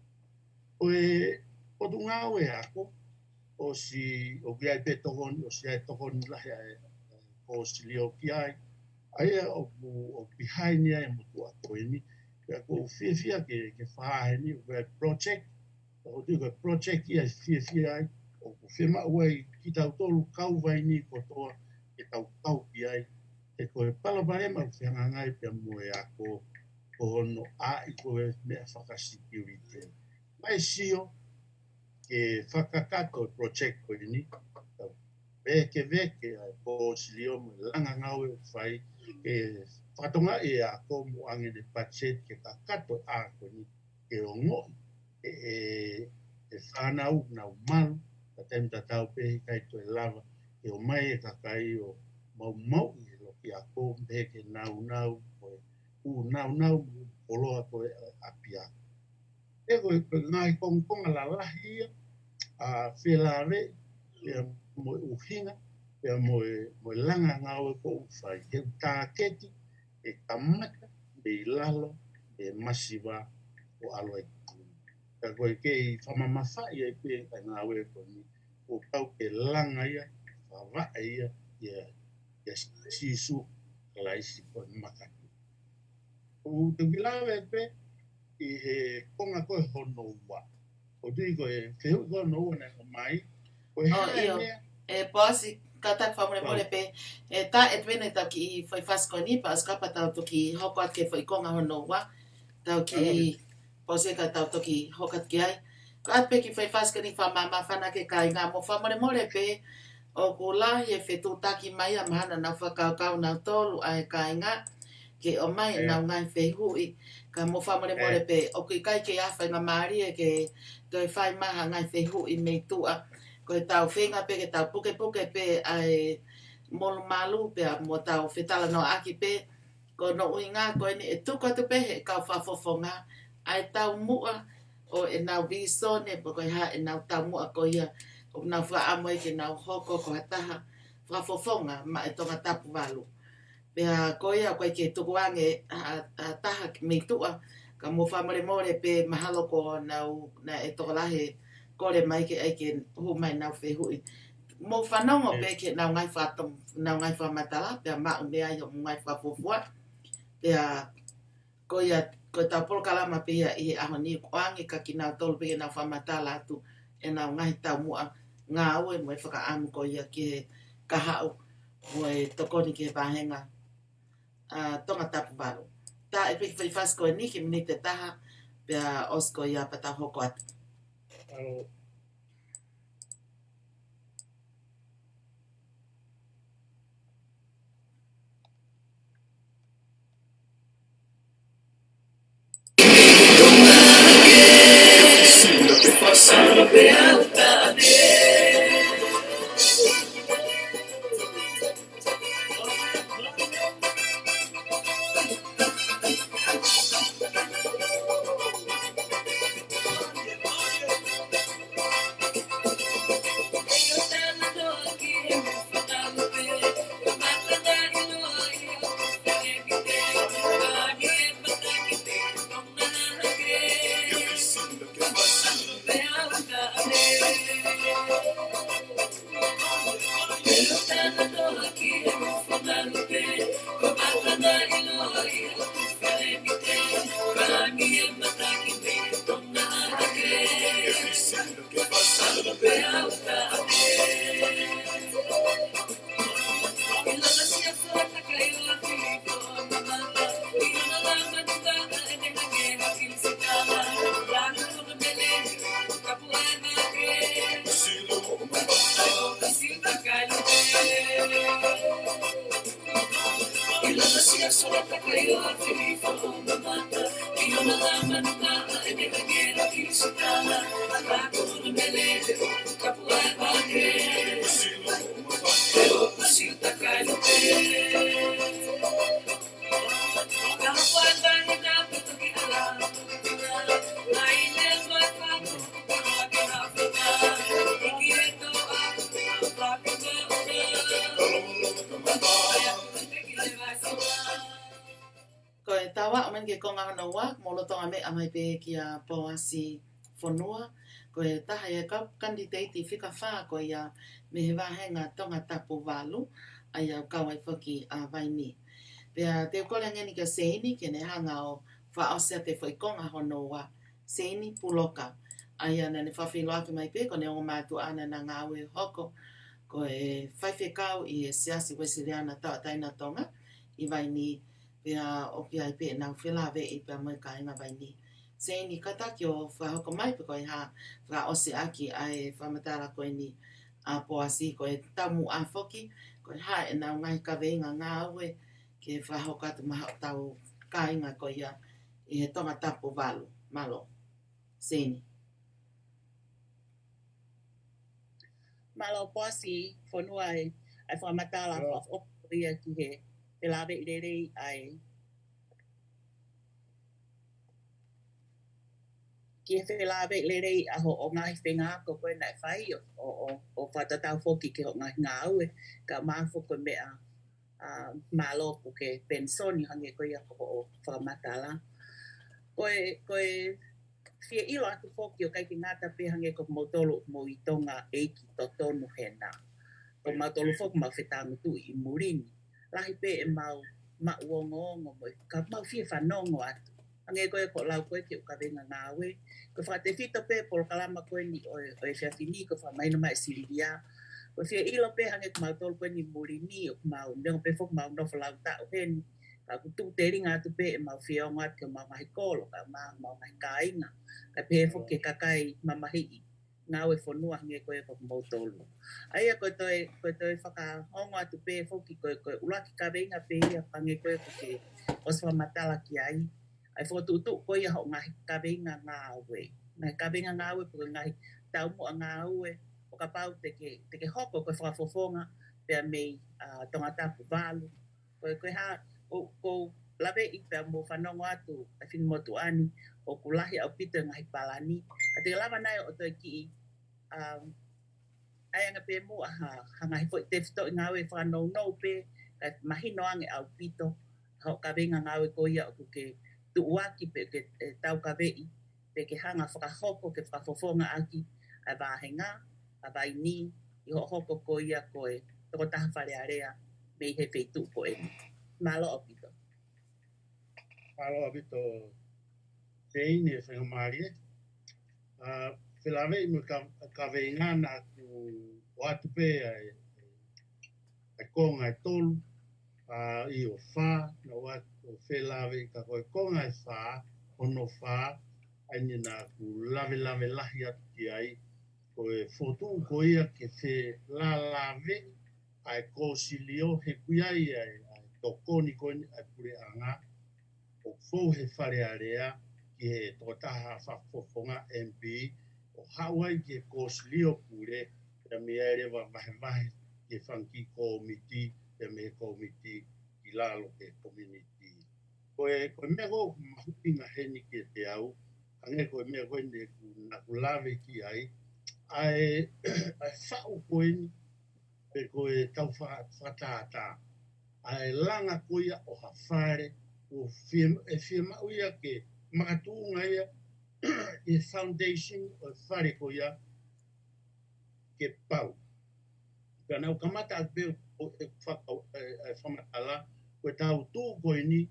Ko e potungāue ako, ʻosi, ʻoku ʻi ai pē tokoni, ʻosi ʻi ai tokoni lahi ʻa e, ʻa e kōsilio ki ai. ʻA ia ʻoku, ʻoku behind ia e motuʻa ko eni. Pea ʻoku ou fiefia ke, ke fakahā heni, ʻoku ʻi ai e project, ʻoku ou tui ko e project ia ʻe fiefia ai, ʻoku fiemaʻu ai kitautolu kau vai ni kotoa, ke tau kau ki ai. He ko e palopalema ʻoku fehangahangai pea mo e ako, ko hono ʻai ko e meʻa fakasecurity. Mai sio, ke fakakakato e project ko eni, tau vēkeveke ʻa e kōsilio mo e langa ngāue ʻoku fai, ke fakatokangaʻi e ako mo ʻoange ʻene patiseti ke kakato e ako ni, ke ongoʻi, ʻe, ʻe, ʻe fānau nau malu, ka taimi tatau pē he ʻikai toe lava, ke ʻomai e kakai ʻo maumauʻi e loki ako, pehē ke naunau, ko e ʻū naunau, mo e koloa ko ē ʻapiako. ʻE ko e, ko e ngaahi kongokonga lalahi ia, ʻa felāveʻi, pea mo e ʻuhinga, pea mo e, mo e langa ngāue ʻoku fai. He ʻoku tāketi, ʻe kamata, mei lalo, ʻe masiva, ʻo ʻalu ai ki tuʻa. Ka ko e kei fakamamafaʻi ai pē ʻa e ngāue ko eni, ʻoku tau ke langa ia, fakavaʻe ia, ia, ia Sīsū Kalaisi ko e makatuʻu. ʻOku te u kiʻi lave pē ʻi he konga ko ē hono ua. ʻOku ou tui ko e fehuʻi ko ē hono ua naʻe ʻomai. Ko e hā e meʻa? ʻE Poasi, kātaki fakamolemole pē. ʻE tā e tuene tau kiʻi foʻi fasi ko eni, Poasi, kapau te tau toki hoko atu ki he foʻi konga hono ua. Tau kiʻi Poasi ka tau toki hoko atu ki ai. Ko atu pē kiʻi foʻi fasi ko eni fakamāmāfana ki he kāinga mo fakamolemole pē. ʻOku lahi e fetuʻutaki mai ʻa mahalo naʻa nau fakakaukau nautolu ʻa e kāinga ke ʻomai ʻenau ngaahi fehuʻi, ka mo fakamolemole pē, ʻoku ʻikai ke ʻi ai ha faingamālie ke toe fai mai ha ngaahi fehuʻi mei tuʻa. Ko e tau feinga pē ke tau pukepuke pē ʻa e molumalu pea mo tau fetalanoaʻaki pē, ko hono ʻuhinga ko eni ʻe tuku atu pē he kau fakafofonga ʻa e taumuʻa ʻo ʻenau vīsone, pe ko e hā ʻenau taumuʻa ko ia ʻoku nau fakaʻamu ai ke nau hoko ko ha taha fakafofonga maʻa e Tongatapu valu. Pea ko ia ʻoku ʻikai ke tukuange ha, ha taha mei tuʻa, ka mou fakamolemole pē mahalo ko nau, naʻe tokolahi e kole mai ke ʻai ke hū mai ʻenau fehuʻi. Mou fanongo pē ki heʻenau ngaahi fakatom-, ʻenau ngaahi fakamatala, pea maʻu mei ai hoʻomou ngaahi fakafuofua. Pea ko ia, ko ʻetau polokalama pē ia ʻi he ʻaho ni, ʻoku ʻoange kia kinautolu pē ke nau fakamatala atu ʻenau ngaahi taumuʻa ngāue mo e fakaʻamu ko ia ki he kahaʻu mo e tokoni ki he vāhenga, ʻa, Tongatapu valu. Tā e piki faifasi ko eni ki he miniti ʻe taha, pea ʻosi ko ia pea tau hoko atu. Ko e tau aʻu mai ki he konga hono ua, mou lolotonga meʻa mai pē kia Poasi Fonua, ko e taha ia e kau kanititeiti fika fā ko ia mei he vāhenga Tongatapu valu, ʻa ia ʻoku kau ai foki ʻa Vaini. Pea te u kole ange eni kia Seini ke ne hanga ʻo fakaʻosi atu e foʻi konga hono ua. Seini Puloka, ʻa ia naʻa ne fakafeʻiloaki mai pē ko ʻene ongo mātuʻa naʻa na ngāue hoko ko e faifekau ʻi he Siasi Uēsiliana Tauʻatāina ʻo Tonga ʻi Vaini, pea ʻoku ʻi ai pē ʻenau felāveʻi pea mo e kāinga Vaini. Seini, kātaki ʻo fakahoko mai pe ko e hā fakaʻosi ʻaki ʻa e fakamatala ko eni ʻa Poasi, ko e taumuʻa foki, ko e hā ʻenau ngaahi kaveinga ngāue ke fakahoko atu maʻa hotau kāinga ko ia ʻi he Tongatapu valu. Mālō. Seini. Mālō Poasi Fonua e, ʻa e fakamatala fakaʻosi ia ki he felāveʻi lelei ʻa e, ki he felāveʻi lelei ʻa hoʻo ngaahi feinga ko ē naʻe fai ʻo, ʻo, ʻo, ʻo fakatatau foki ki hoʻo ngaahi ngāue, kae ʻumaʻā foki ko e meʻa, ʻa, mālō ʻoku ke penisoni hangē ko ia ko hoʻo fakamatala. Ko e, ko e fie ʻilo atu foki ʻoku ʻikai ke ngata pē hangē ko moutolu ʻoku mou ʻi Tonga ʻeiki totonu hena. Ko mautolu foki ʻoku mau fetāngutuʻi ʻi muli ni. Lahi pē ʻemau maʻu ongoongo mo e ka mau fie fanongo atu. Hangē ko e ko e lau ko ē ki he ʻū kaveinga ngāue. Ko e fakatefito pē polokalama ko eni ʻo e, ʻo e efiafi ni, ko e fakamahino mai ʻe Silivia. Ko e fie ʻilo pē hangē ko mautolu ko eni muli ni, ʻoku mau, neongo pē foki ʻemau nofo lau taʻu heni. Ka ʻoku tuku telinga atu pē ʻemau fie ongo atu ki homau ngaahi kolo, kae ʻumaʻā homau ngaahi kāinga. Kae pehē foki ki he kakai mamahiʻi ngāue fonua hangē ko ē ko moutolu. ʻA ia ko e toe, ko e toe fakaongo atu pē foki ko e, ko e ʻuluaki kaveinga pē ia hangē ko ē ko ē ʻosi fakamatala ki ai. ʻA e fokotuʻutuʻu ko ia hoʻo ngaahi kaveinga ngāue. Ngaahi kaveinga ngāue pe ko e ngaahi taumuʻa ngāue ʻo kapau te ke, te ke hoko ko e fakafofonga pea mei, ʻa, Tongatapu valu. Ko e, ko e hā, ʻo, ko, laveʻi pea mo fanongo atu ʻa e finemotuʻa ni ʻoku lahi ʻaupito e ngaahi palani. ʻA te lava nai ʻo toe kiʻi, um, ʻai ange pē muʻa ha, ha ngaahi foʻi tefitoʻi ngāue fakanounou pē, kae mahino ange ʻaupito, ha kaveinga ngāue ko ia ʻoku ke tuʻuaki pe ke, e, taukaveʻi, pe ke hanga fakahoko ke fakafofongaʻaki ʻa e vāhenga, ʻa Vaini, ʻi hoʻo hoko ko ia ko e tokotaha Fale Alea mei he feituʻu ko eni. Mālō ʻaupito. Mālō ʻaupito, Teini, e faingamālie. ʻA, felāveʻi mo e ka-, kaveinga naʻa ku ʻoatu pē ʻa e, ʻa e konga ʻe tolu, ʻa, ʻi ʻo fā, naʻa ku ʻoatu ʻo felāveʻi ka ko e konga ʻe fā, hono fā, ʻa eni naʻa ku lavelave lahi atu ki ai, ko e fokotuʻu ko ia ke felāveʻi ʻa e kōsilio he ʻoku ʻi ai ʻa e, ʻa e tokoni ko eni ʻa e puleʻanga, ʻo fou he Fale Alea ki he tokotaha fakafofonga M P, ʻo haʻu ai ki he kōsilio pule, pea mei ai leva vahevahe ki he fanga kiʻi kōmiti, pea mei he kōmiti ki lalo ki he community. Ko e, ko e meʻa ko ē ʻoku mahuʻinga heni kiate au, hangē ko e meʻa ko eni ʻoku, naʻa ku lave ki ai, ʻa e, ʻa e faʻu ko eni, pe ko e tau fa-, fakatātā. ʻA e langa ko ia ʻo ha fale, ʻoku fie, ʻe fiemaʻu ia ke makatuʻunga ia ʻi he foundation ʻo e fale ko ia ke pau. Ka naʻa ku kamata atu pē ʻo e faka-, e, e fakamatala, ko e tau tuʻu ko eni,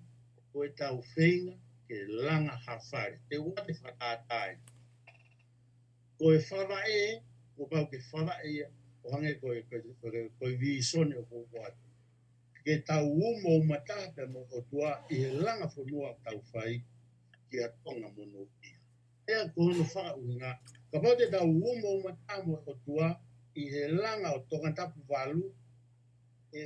ko e tau feinga ke langa ha fale. Te u ʻoatu e fakatātā eni. Ko e fakavaʻe, kuo pau ke fakavaʻe ia, ʻo hangē ko e, ko e, ko e, ko e vīsone ʻoku ou ʻoatu. Ke tau uma uma taha pea mo e ʻOtua ʻi he langa fonua ʻoku tau fai ki ha Tonga monūʻia. ʻA ia ko hono fakaʻuhinga, kapau te tau uma uma taha mo e ʻOtua ʻi he langa ʻo Tongatapu valu, ʻe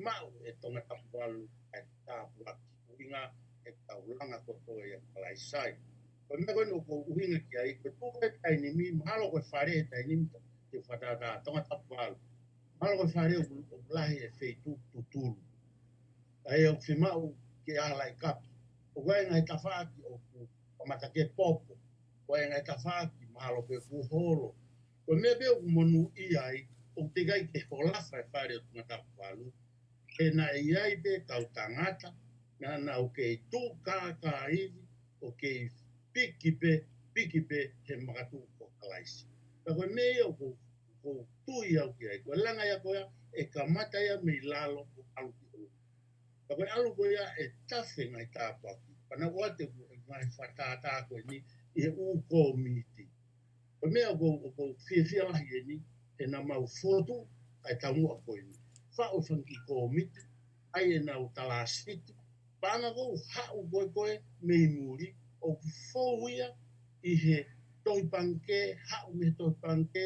maʻu ʻe Tongatapu valu ʻa e tāpuaki, ʻuhinga ʻe tau langa kotoa ia Kalaisi ai. Ko e meʻa ko eni ʻoku ou ʻuhinga ki ai, ko e tuʻu he taimi ni, mahalo ko e fale he taimi ni, te u fakatātā, Tongatapu valu. Mahalo ko e fale ʻoku, ʻoku lahi e feituʻu tutulu. ʻA ia ʻoku fiemaʻu ke ʻā laʻi kapi. ʻOku ʻi ai e ngaahi tafaʻaki ʻoku kamata ke popo. ʻOku ʻi ai e ngaahi tafaʻaki mahalo pē kuo holo. Ko e meʻa pē ʻoku monūʻia ai, ʻoku teʻeki ai ke holafa e fale ʻo Tongatapu valu. He naʻe ʻi ai pē kau tangata, naʻa nau kei tuʻu kākā ivi, ʻo kei piki pē, piki pē he makatuʻu ko Kalaisi. Ka ko e meʻa ia ʻoku, ʻoku ou tui au ki ai, ko e langa ia ko ia, ʻe kamata ia mei lalo ʻo ʻalu ki ʻolunga. Ka ko e ʻalu ko ia ʻe tafe ngaahi tāpuaki. Pea naʻa ku ʻoatu e ngaahi fakatātā ko eni ʻi he ʻū kōmiti. Ko e meʻa ʻoku ou, ʻoku ou fiefia lahi ʻeni, he naʻa mau fotu ʻa e taumuʻa ko eni. Faʻu e fanga kiʻi kōmiti, ʻai ʻenau talāsiti, paʻanga ʻoku haʻu ko ē ko ē mei muli, ʻoku fou ia ʻi he tohi pangikē, haʻu mei he tohi pangikē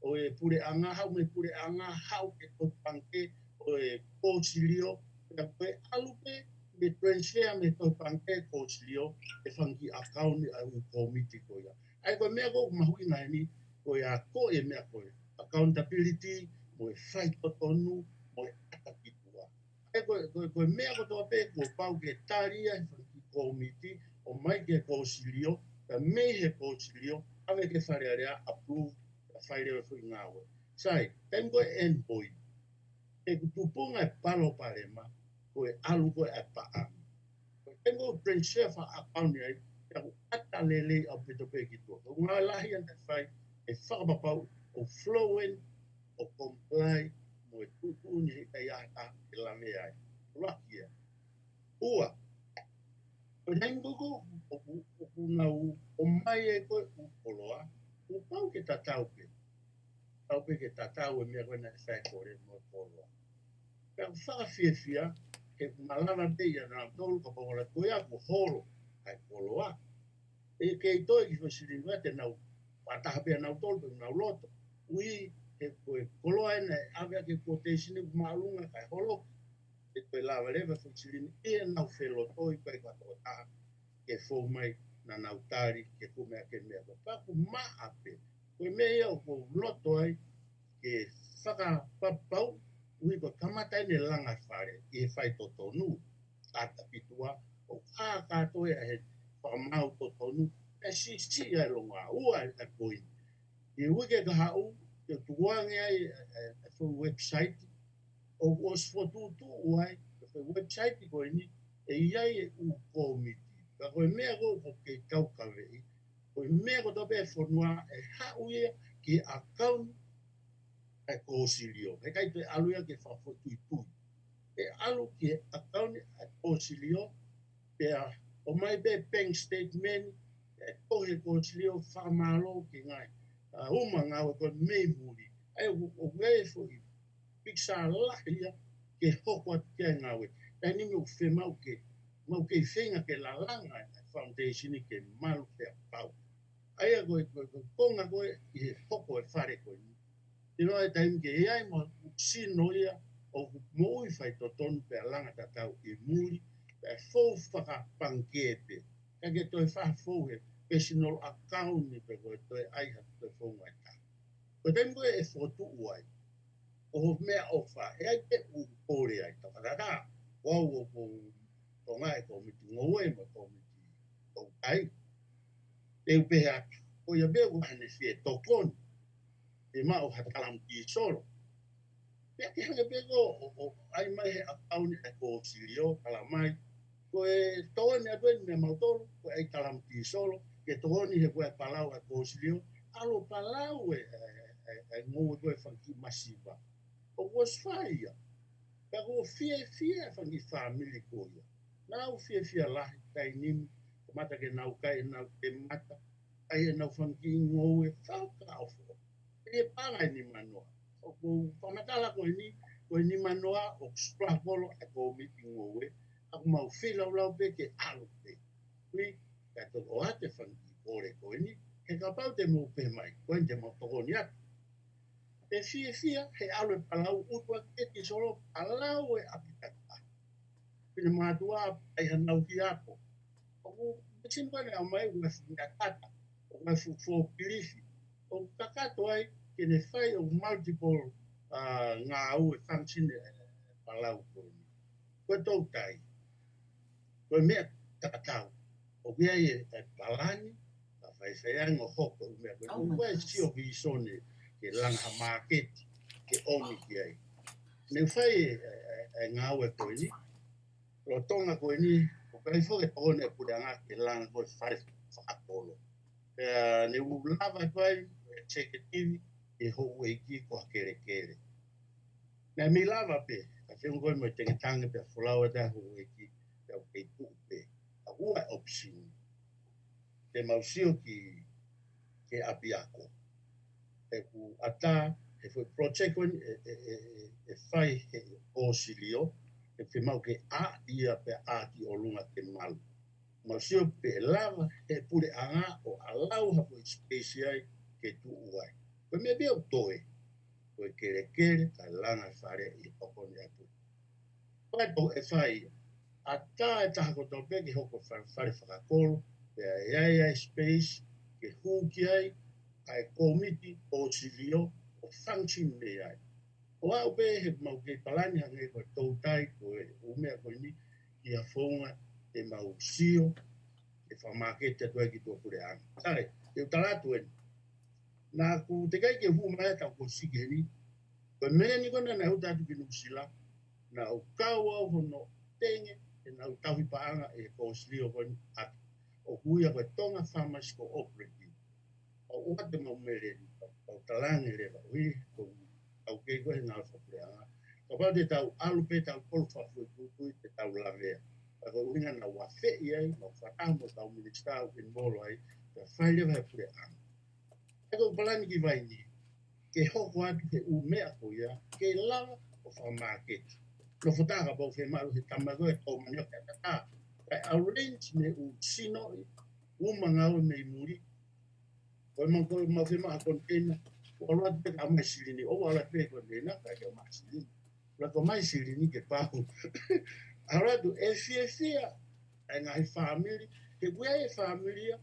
ʻo e puleʻanga, haʻu mei he puleʻanga, haʻu ki he tohi pangikē ʻo e kōsilio, pea ko e ʻalu pē, mei transfer mei he tohi pangikē kōsilio, e fanga kiʻi ʻakauni ʻa e ʻū kōmiti ko ia. ʻA ia ko e meʻa ʻoku mahuʻinga ʻeni, ko e akoʻi e meʻa ko ia. Accountability, mo e faitotonu, mo e ʻata ki tuʻa. ʻA ia ko e, ko e, ko e meʻa kotoa pē, kuo pau ke tali ia he fanga kiʻi kōmiti, ʻomai ki he kōsilio, pea mei he kōsilio, ʻave ki he Fale Alea, approve, pea fai leva e foʻi ngāue. Sai, taimi ko ē ʻeni poi. ʻOku tupunga e palopalema, ko e ʻalu ko ē ʻa e paʻanga. Ko e taimi ʻoku transfer fakaʻakauni ai, ʻoku ʻata lelei ʻaupito pē ki tuʻa. Ko e ngāue lahi ʻeni ʻe fai, ʻe fakapapau ʻoku fluent, ʻoku comply, mo e tuʻutuʻuni he ʻikai ha taha ʻe lave ai. ʻUluaki ia. Ua. Ko e taimi ko ē ʻoku, ʻoku, ʻoku nau ʻomai ai ko ē ʻū koloa, kuo pau ke tatau pē. Pau pē ke tatau e meʻa ko ē naʻe fai kole mo e koloa. Pea ʻoku fakafiefia, he ʻoku malava pē ia nautolu ka paula ko ia kuo holo ʻa e koloa. ʻE kei toe ki he foʻi silini ko ē te nau fakataha pē nautolu pē nau loto. ʻUhi he ko e koloa ʻena ʻe ʻave ʻaki e quotation ʻoku māʻolunga kae holoki. ʻE toe lava leva e foʻi silini ʻi heʻenau felotoi pē ka tokotaha ke fou mai naʻa nau tali ke kumi ʻaki e meʻa ko ē. Pea ʻoku maʻa pē. Ko e meʻa ia ʻoku ou loto ai ke fakapapauʻi ko e kamata ʻeni e langa fale ʻi he faitotonu, ʻata ki tuʻa, ʻā kātoa ʻa e fakamaau totonu, ʻe siʻisiʻi ʻa e longoaʻa. Ua ʻa e poini. ʻI he uike ka haʻu, te u tukuange ai ʻa e, ʻa e, ʻa e foʻi website, ʻoku ʻosi fokotuʻutuʻu ai, ʻa e foʻi website ko eni, ʻe ʻi ai e ʻū kōmiti. Ka ko e meʻa ko ē ʻoku kei taukaveʻi, ko e meʻa kotoa pē ʻa e fonua ʻe haʻu ia ki he ʻakauni ʻa e kōsilio. Heʻikai toe ʻalu ia ki he fakafoʻituitui. ʻE ʻalu ki he ʻakauni ʻa e kōsilio, pea ʻomai pē bank statement, ʻe tohi ʻe he kōsilio fakamālō ki he ngaahi, ʻa, uma ngāue ko ē mei muli. ʻA ia ʻoku, ʻoku ʻi ai e foʻi pikisa lahi ia ke hoko atu ki ai e ngāue. Taimi ni ʻoku fiemaʻu ke, mau kei feinga ke lalanga e foundation ke malu pea pau. ʻA ia ko e, ko e, ko e konga ko ē ʻi he hoko e fale ko eni. Te noa e taimi ke ʻi ai mo e sino ia ʻoku moʻui faitotonu pea langa tatau ʻi muli, pea fou fakapangikē pē. Ka ke toe fakafou he personal account ni pe ko e toe ʻai ha toe founga ʻe taha. Ko e taimi ko ē ʻe fokotuʻu ai, ʻo ho meʻaʻofa, ʻe ʻi ai pē ʻū kole ai, tau fakataha, ʻoku ou, ʻoku ou tonga e kōmiti ngoue mo e kōmiti toutai. Te u pehē atu, ko ia pē ʻoku ʻi ai haʻane fie tokoni, ʻe maʻu ha talamu tīsolo. Pea ke hanga pē ko ē ʻo, ʻo, ʻai mai he ʻakauni ʻa e kōsilio, tala mai, ko e tokoni atu eni meia mautolu, ko e ʻai talamu tīsolo, ke tokoni he ko e palau ʻa e kōsilio, ʻalu ʻo palau e, e, e, e ngoue ko ē fanga kiʻi masiva. ʻOku ʻosi fai ia. Pea ʻoku fiefia e fanga kiʻi fāmili ko ia. Nau fiefia lahi taimi ni, kamata ke nau kai ʻenau temata, ʻai ʻenau fanga kiʻi ngoue fakaʻofoʻofa. ʻE paʻanga e nimanoa. ʻOku ou fakamatala ko eni, ko e nimanoa ʻoku struggle ʻa e kōmiti ngoue, ʻoku mau filaulau pē ke ʻalu pē. Ui, ka toko ʻoatu e fanga kiʻi kole ko eni, he kapau te mou pehē mai, ko eni te mau tokoni atu. ʻE fiefia, he ʻalu e palau ʻutu ake tīsolo, palau e ʻapi takitaha. Pine mātuʻa, ʻai hanau hiapo. ʻOku, mīsini ko eni ʻomai, ʻoku ʻi ai e fuʻu meʻa tata, ʻoku ʻi ai e fuʻu forklift. ʻOku kakato ai, ke ne fai ʻo multiple, ʻa, ngāue function e, e palau ko eni. Ko e toutai. Ko e meʻa tatau. ʻOku ʻi ai e, e palani, ka faifai ange ʻo hoko e meʻa ko ē. ʻOku ʻi ai e sio visone ke langa ha māketi, ke ʻomi ki ai. Ne u fai e, e, e, e ngāue ko eni, lolotonga ko eni, ʻoku ʻikai foki ke tokoni e puleʻanga ke langa ko ē fale fakakolo. Pea ne u lava ko ē executive ʻi he houʻeiki ko ha kelekele. Naʻe mei lava pē, ka ke ongo mo e tengetange pea folau atu e houʻeiki, pea u kei tuʻu pē. ʻA ua e option. Te mau sio ki, ki he ʻapiako. ʻOku ʻatā, he foʻi project ko eni, ʻe, ʻe, ʻe, ʻe, ʻe fai he kōsilio, ʻe fiemaʻu ke ʻā ia pea ʻā ki ʻolunga ke malu. Mau sio pe ʻe lava he puleʻanga ʻo ʻalau ha foʻi space ai ke tuʻu ai. Ko e meʻa pē ʻoku toe, ko e kelekele, kae langa e fale ʻi he tokoni ʻa e puleʻanga. Pea toe fai, ʻatā e taha kotoa pē ke hoko fa-, fale fakakolo, pea ʻe ʻi ai e space, ke hū ki ai, ʻa e kōmiti kōsilio ʻo function mei ai. ʻO aʻu pē he mau kei palani hangē ko e toutai ko e ʻū meʻa ko eni ki ha founga te mau sio, ke fakamāketi atu ai ki tuʻa puleʻanga. Sai, te u tala atu eni. Naʻa ku teʻeki ai ke u hū mai ʻa e taʻu kuo ʻosi ki heni. Ko e meleni ko ena naʻe uta atu ki Nuʻusila, naʻa ku kau au hono tenge, ʻenau tauhi paʻanga ʻi he kōsilio ko eni ʻa, ʻoku ui ia ko e Tonga Farmers Cooperative. ʻOku ʻoatu ʻemau meleni, ʻoku tau talaange leva, ui, ko au kei ko e ngāue fakapuleʻanga. Kapau te tau ʻalu pē tautolu fakafoʻituitui te tau lavea. Ka ko e ʻuhinga naʻa ku afeʻi ai, mau fakataha mo e kau minisitā ʻoku involve ai, pea fai leva he puleʻanga. He ko e palani ki Vainī, ke hoko atu he ʻū meʻa ko ia, ke lava ʻo fakamāketi. Nofo taha kapau fiemaʻu he tama ko e tō manioke ʻa tatā. Kae arrange mei he ʻū sinoʻi, ʻū mangau mei muli. Ko e mau, ko e mau fiemaʻu ha container, ʻo ʻalu atu pē kae ʻomai silini, ʻo ʻalu atu pē container, kae ʻomai silini. Lako mai silini ke pau. ʻAlu atu ʻe fiefia ʻa e ngaahi fāmili, he ʻoku ʻi ai e fāmili ia,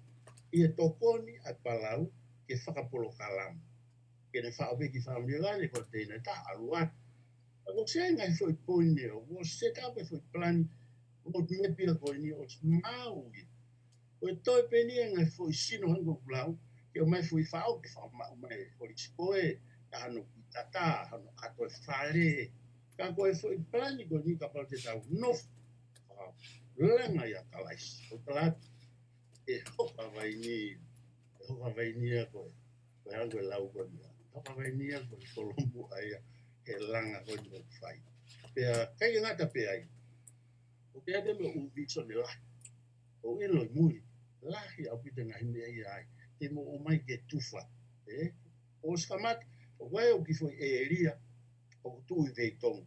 ʻi he tokoni ʻa e palau ke fakapolokalama. Ke ne faʻo pē ki fāmili ʻa e container ʻe taha ʻalu atu. ʻA ko e ʻosi ʻi ai e ngaahi foʻi poini ʻo, ʻoku set up e foʻi palani, Road map ia ko eni ʻosi maau ia. Ko e toe pē eni e ngaahi foʻi sino hangē ko ʻeku lau, ke ʻomai foʻi faʻo ke fakamaʻu mai e holi sikoe, ka hano kuitata, hano kato e fale. Ka ko e foʻi palani ko eni kapau te tau nofo, fakalenga ia Kalaisi. ʻO tala atu, ʻe hoka vaini, ʻe hoka vaini ia ko e, ko e hangē ko e lau ko eni. Hoka vaini ia ko e kolomuʻa ia, he langa ko eni ʻoku fai. Pea ʻikai ke ngata pē ai. ʻOku ʻi ai pē mo e ʻū vīsone lahi. ʻOku ʻilo ʻi mui. Lahi ʻaupito e ngaahi meʻa ia ai. Te mo ʻomai ke tufa. Ē? ʻOsi kamata, ʻoku ʻi ai ʻeku kiʻi foʻi ʻēlia ʻoku tuʻu ʻi Veitongo.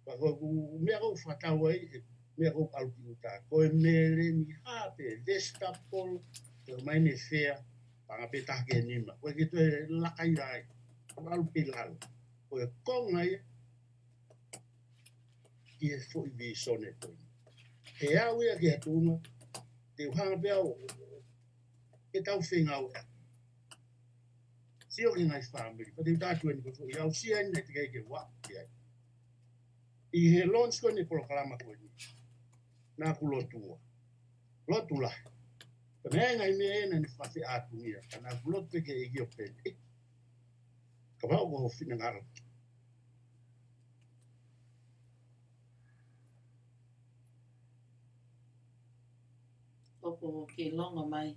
Ka ko ʻeku meʻa ʻoku fakatau ai, ʻe meʻa ʻoku ʻalu ki ʻuta. Ko e meleni hā pē, vegetable, ke ʻomai mei fea, paʻanga pē taha ki he nima. Ko e ke toe laka ia ai, ʻalu pē ʻi lalo. Ko e konga ia, ʻi he foʻi vīsone ko eni. He aʻu ia ki ha tuʻunga, te u hanga pē au, ke tau fengāueʻaki. Sio ki he ngaahi fāmili, pea te u tala atu eni ko e foʻi aʻusia eni naʻe teʻeki ai ke u aʻu ki ai. ʻI he launch ko eni e polokalama ko eni. Naʻa ku lotua. Lotu lahi. Ka naʻe ngaahi meʻa ena ne fafeʻātungia. Ka naʻa ku lotu pē ki he ʻEiki ʻo pehē ni. Kapau ko ho finangalo. ʻOku ke longo mai.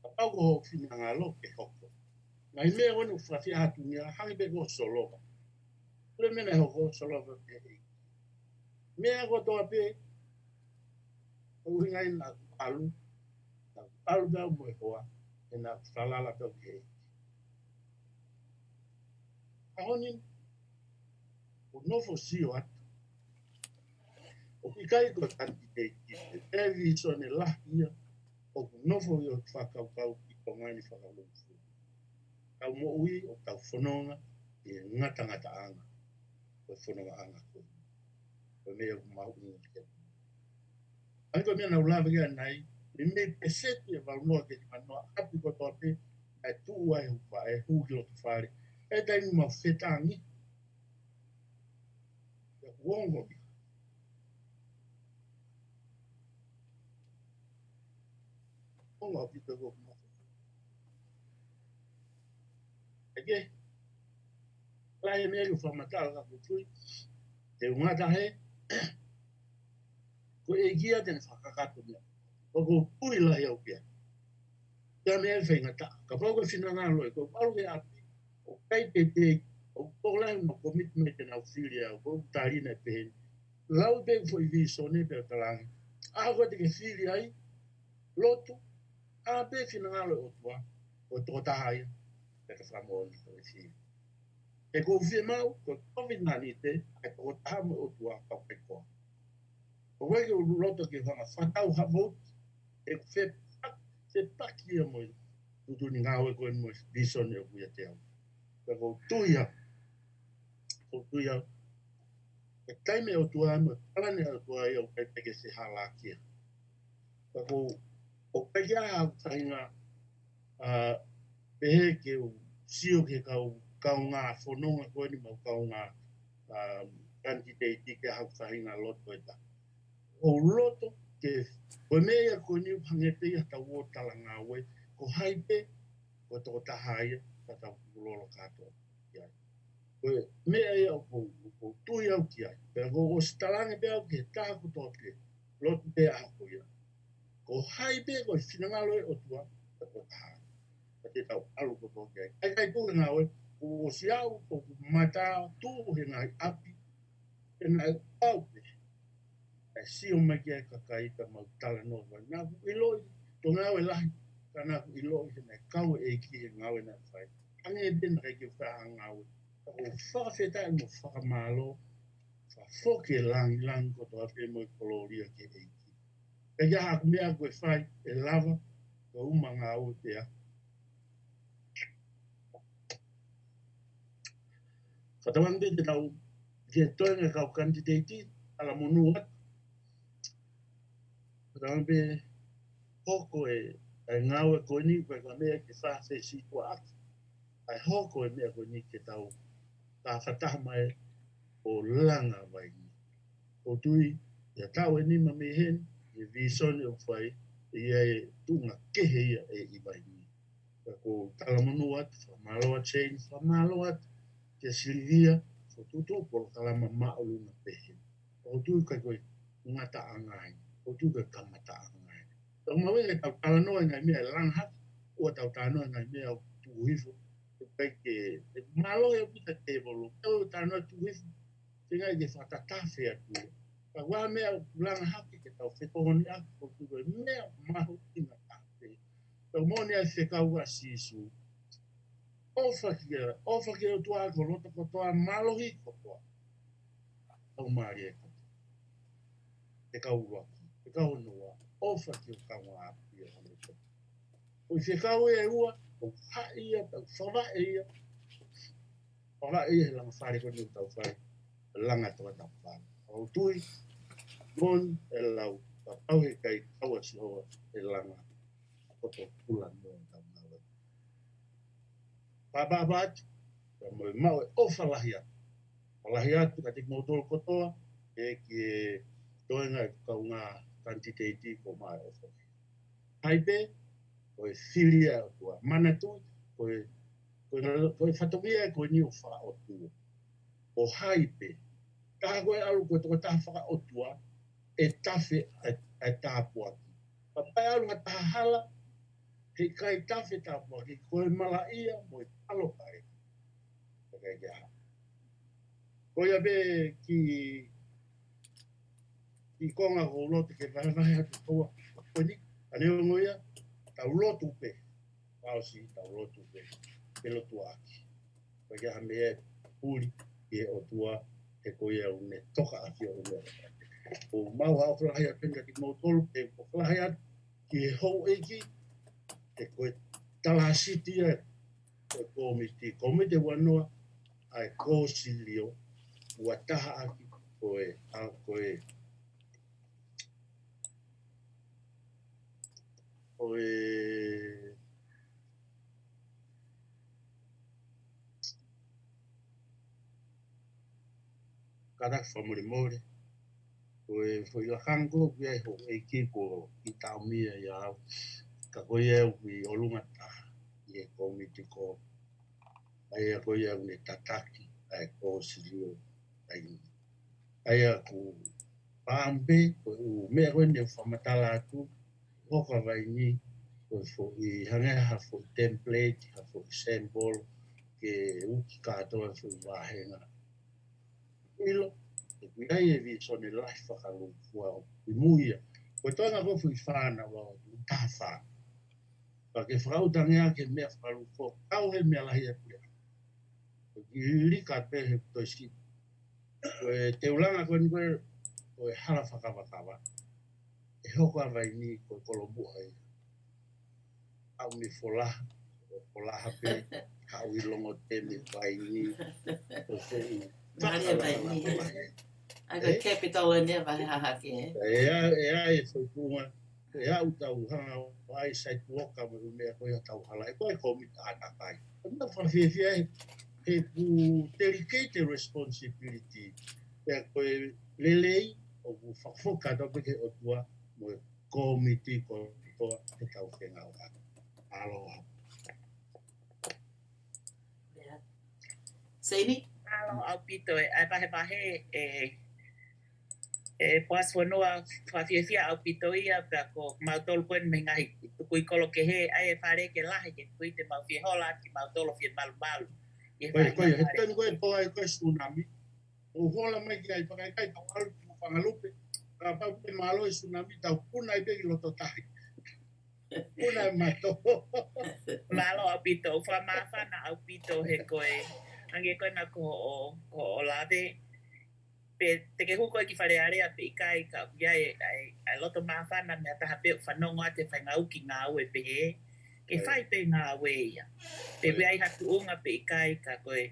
Kapau ko ho finangalo ke hoko. Ngaahi meʻa ʻoku ne fafeʻātungia, hangē pē ko Solova. Ko e meʻa naʻe hoko ʻo Solova pē. Meʻa kotoa pē, ʻuhinga ia naʻa ku ʻalu, naʻa ku ʻalu pē au mo e hoa, he naʻa ku falala pē au ki he ʻEiki. ʻAho ni, ʻoku nofo sio atu. ʻOku ʻikai ko e kanititeiti, e vīsone lahi ia, ʻoku nofo ʻi hoku fakakaukau ki Tonga ni fakalūkufua. Tau moʻui, ʻo tau fononga, ʻi he ngatangataʻanga, ko e fonongaʻanga ko ē. Ko e meʻa ʻoku mahuʻinga ki ai. ʻA ia ko e meʻa naʻa ku lave ki ai ʻanenai, ʻi he peseti ʻe valungofulu ki he nimangofulu ʻapi kotoa pē, ʻe tuʻu ai ʻo fai e hū ki loto fale. ʻI he taimi mau fetangi, ʻi he kuonga ʻi. Kuonga ʻaupito ko ma. ʻEke. Lahi e meʻa ʻoku fakamatala ka ʻoku tui. Te u ngata he. Ko e ʻEiki ia te ne fakakakato meʻa. Ko ʻeku tui lahi au ki ai. Ia meʻa ʻe faingataʻa. Kapau ko e finangalo ē, ko e ʻalu ki ʻapi, ʻoku ʻikai teitei, ʻoku tokolahi mo e commitment ke nau fili au, ko ʻeku tali ʻe pehē ni. Lau pē foʻi vīsone pea talaange. ʻAho ko ē te ke fili ai, lotu, ʻa pē finangalo e ʻOtua, ko e tokotaha ia, pea ke fakamoʻoni ko e fili. He ʻoku ou fiemaʻu, ko e kovinānite, ʻa e tokotaha mo e ʻOtua, kau kai koa. ʻOku ʻikai ke u loto ke u hanga ʻo fakatau ha vouti, he ʻoku fepaki, fepaki ia mo e tuʻutuʻuni ngāue ko eni mo e vīsone ʻoku ʻiate au. Ka ʻoku ou tui au, ʻoku ou tui au, e taimi ʻa e ʻOtua mo e palani ʻa e ʻOtua ia ʻoku ʻikai te ke fehālaaki ia. Ka ʻoku, ʻoku ʻikai ke ʻi ai haʻaku faʻahinga, ʻa, pehē ke u sio ki he kau, kaungā fononga ko eni mo e kaungā, ʻa, kanititeiti ke ʻi ai haʻaku faʻahinga loto ʻe taha. ʻOku ou loto ke, ko e meʻa ia ko eni ʻoku hangē pē ia ʻetau ō ʻo talangāue, ko hai pē, ko e tokotaha ia, ka tau kukulolo kātoa ki ai. Ko e meʻa ia ʻoku ou, ʻoku ou tui au ki ai. Pea ʻoku ou ʻosi talaange pē au ki he taha kotoa pē, lotu pē ʻaho ko ia. Ko hai pē ko e finangalo e ʻOtua, ko e tokotaha ia. Ka te tau ʻalu kotoa ki ai. ʻIkai, ʻikai tuku e ngāue, ʻoku ou ʻosi aʻu, ʻoku ou mata tuʻu he ngaahi ʻapi, pea naʻe pau pē. ʻE sio mai ki ai e kakai pea mau talanoa. Naʻa ku ʻiloʻi, ko e ngāue lahi, ka naʻa ku ʻiloʻi he naʻe kau e ʻEiki he ngāue naʻe fai. Hangē pē naʻe ʻikai ke u fai ha ngāue. Ka ʻoku ou fakafetaʻi mo fakamālō, fakafoki e langilangi kotoa pē mo e kolōlia ki he ʻEiki. Pea ʻi ai haʻaku meʻa ʻoku ou fai, ʻe lava, ko e uma ngāue pē ia. Fakatauange pē te tau, ke toe ngaahi kau kanititeiti, ʻalu monū atu. Fakatauange pē hoko e, ʻa e ngāue ko eni, ko e ka meʻa ke fāfesi tuaʻaki. ʻA e hoko e meʻa ko eni ke tau, ka fakataha mai ʻo langa vaini. ʻOku ou tui, ʻi he taʻu ʻe nima mei heni, ʻi he visone ʻoku fai, ʻe ʻi ai e tuʻunga kehe ia ʻe ʻi Vainī. Ka ʻoku ou talamonū atu, fakamālō atu Seini, fakamālō atu kia Silivia, fokotuʻutuʻu polokalama māʻolunga pehē. ʻOku ou tui ʻikai ko e ngataʻanga ia, ʻoku ou tui ko e kamataʻanga ia. Tau mahuʻinga ke tau talanoa e ngaahi meʻa ʻe langa hake, ʻoua tau talanoa e ngaahi meʻa ʻoku tuku hifo. ʻIkai ke, ʻe mālohi ʻaupito e tēvolo, tau talanoa tuku hifo, feinga ke fakatatafe atu ia. Ka ʻoku ʻi ai e meʻa ʻoku langa hake ke tau fetokoniʻaki, ʻoku ou tui ko e meʻa mahuʻinga taha pē. Tau moʻoni ai e fekau ʻa Sīsū. ʻOfa kia, ʻofa ki he ʻOtua ʻaki ho loto kotoa, mālohi kotoa, laumālie kotoa. Fekau ʻuluaki, fekau hono ua, ʻofa ki ho kaungāʻapi ʻo ho loto. Ko e fekau ʻe ua, ʻoku haʻi ia, tau fakavaʻe ia. Fakavaʻe ia he langa fale ko eni ʻoku tau fai, langa tokatapā. ʻOku ou tui, moʻoni e lau, kapau he ʻikai kau ʻa Sihova, ʻe langa koto pula mo tau ngāue. Pāpāpā atu, ka mo e maʻu e ʻofa lahi atu. ʻOfa lahi atu kiate kimoutolu kotoa, ʻe ki he toenga e kaungā kanititeiti ko e maʻu e ʻofa lahi. Hai pē, ko e fili ʻa e ʻOtua. Manatuʻi, ko e, ko e, ko e fatongia ko eni ʻo fakaʻotua. Ko hai pē, taha ko e ʻalu ko e tokotaha fakaʻotua, ʻe tafe ʻa e, ʻa e tāpuaki. Kapau ʻe ʻalu ha taha hala, he ʻikai tafe tāpuaki, ko e malaʻia mo e palopalema. ʻIkai ke ʻalu. Ko ia pē ki, ki konga ʻoku ou loto ke vahevahe atu koa. Ko eni, ʻa neongo ia, tau lotu pē. Fakaʻosi tau lotu pē, ke lotu ʻaki. Ko ia ha meʻa ʻe puli ki he ʻOtua, he ko ia ʻoku ne toka ʻaki ʻo ʻume. ʻOku mau ha ʻofa lahi atu kiate kimoutolu, pea ʻofa lahi atu ki he houʻeiki, he ko e talāsiti ia ʻo e kōmiti, kōmiti ua noa, ʻa e kōsilio, ua taha ʻaki, ko e, ʻa, ko e, ko e, kātaki fakamolemole, ko e foʻi lakanga ko ia ʻoku ʻi ai e houʻeiki ko ʻItaumia ia au, ka ko ia ʻoku ʻi ʻolunga taha ʻi he kōmiti ko, ʻa ia ko ia ʻoku ne tataki ʻa e kōsilio ʻa e ʻIngi. ʻA ia ʻoku pāmu pē, ko e ʻū meʻa ko eni ʻoku fakamatala atu, hoko ʻa Vainī, ko e foʻi, hangē ha foʻi template, ha foʻi sample, ke uki kātoa e foʻi vāhenga. ʻIlo, ʻoku ʻi ai e visone lahi fakalūkufua ʻoku ʻi mui ia. Ko e toenga ko e foʻi fānau ʻoku taha fā. Pea ke fakaʻuta ange ʻa e meʻa fakalūkufua, kau he meʻa lahi ʻa e puleʻanga. Ko e kilika pē he toesi. Ko e teulanga ko eni ko e, ko e hala fakavakava. ʻE hoko ʻa Vainī ko e kolomuʻa ia. ʻAu mei Folaha, Folaha pē, ʻalu ʻi Longoteme, Vainī, ko e foʻi. Mālie Vainī. Fakaʻalalahalaha. ʻA ko e capital eni ʻa Vahehaha ke. ʻE ʻa, ʻe ʻa e foʻi tuʻunga, ʻe ʻa ʻoku tau hanga ʻo ʻai site walk mo e meʻa ko ia tau hala, ʻe ko e kōmiti ʻātakai. Ko e meʻa fakafiefia ē, he ʻoku delegate responsibility. Pea ko e lelei, ʻoku fakafoki kātoa pē ki he ʻOtua, mo e kōmiti kotoa ʻoku tau fengāueʻaki. Mālō. Seini? Mālō ʻaupito ē, ʻa e vahevahe ē, ē, Poasi Fonua, fakafiefia ʻaupito ia, pea ko mautolu ko eni mei he ngaahi tukui kolo kehe, ʻa e fale ke lahi ke kui te mau fie hola, ke mautolu fie malumalu. Ko e, ko e, he taimi ko ē ʻoku tō ai ko e tsunami. ʻOku hola mai ki ai, fakaikai tau ʻalu ki Fangalupe. Kapau ʻe mālō e tsunami, tau puna ai pē ki loto tahi. Puna e mato. Mālō ʻaupito, ʻoku fakamāfana ʻaupito he ko e, hangē ko ena ko hoʻo, ko hoʻo lave. Pea te ke hū ko ē ki Fale Alea pe ʻikai, ka ʻoku ʻi ai e, ʻa e, ʻa e loto māfana mei ha taha pē ʻoku fanongo atu he faʻahinga uki ngāue pehē. Ke fai pē ngāue ia. Pea ʻoku ʻi ai ha tuʻunga pe ʻikai ka ko e,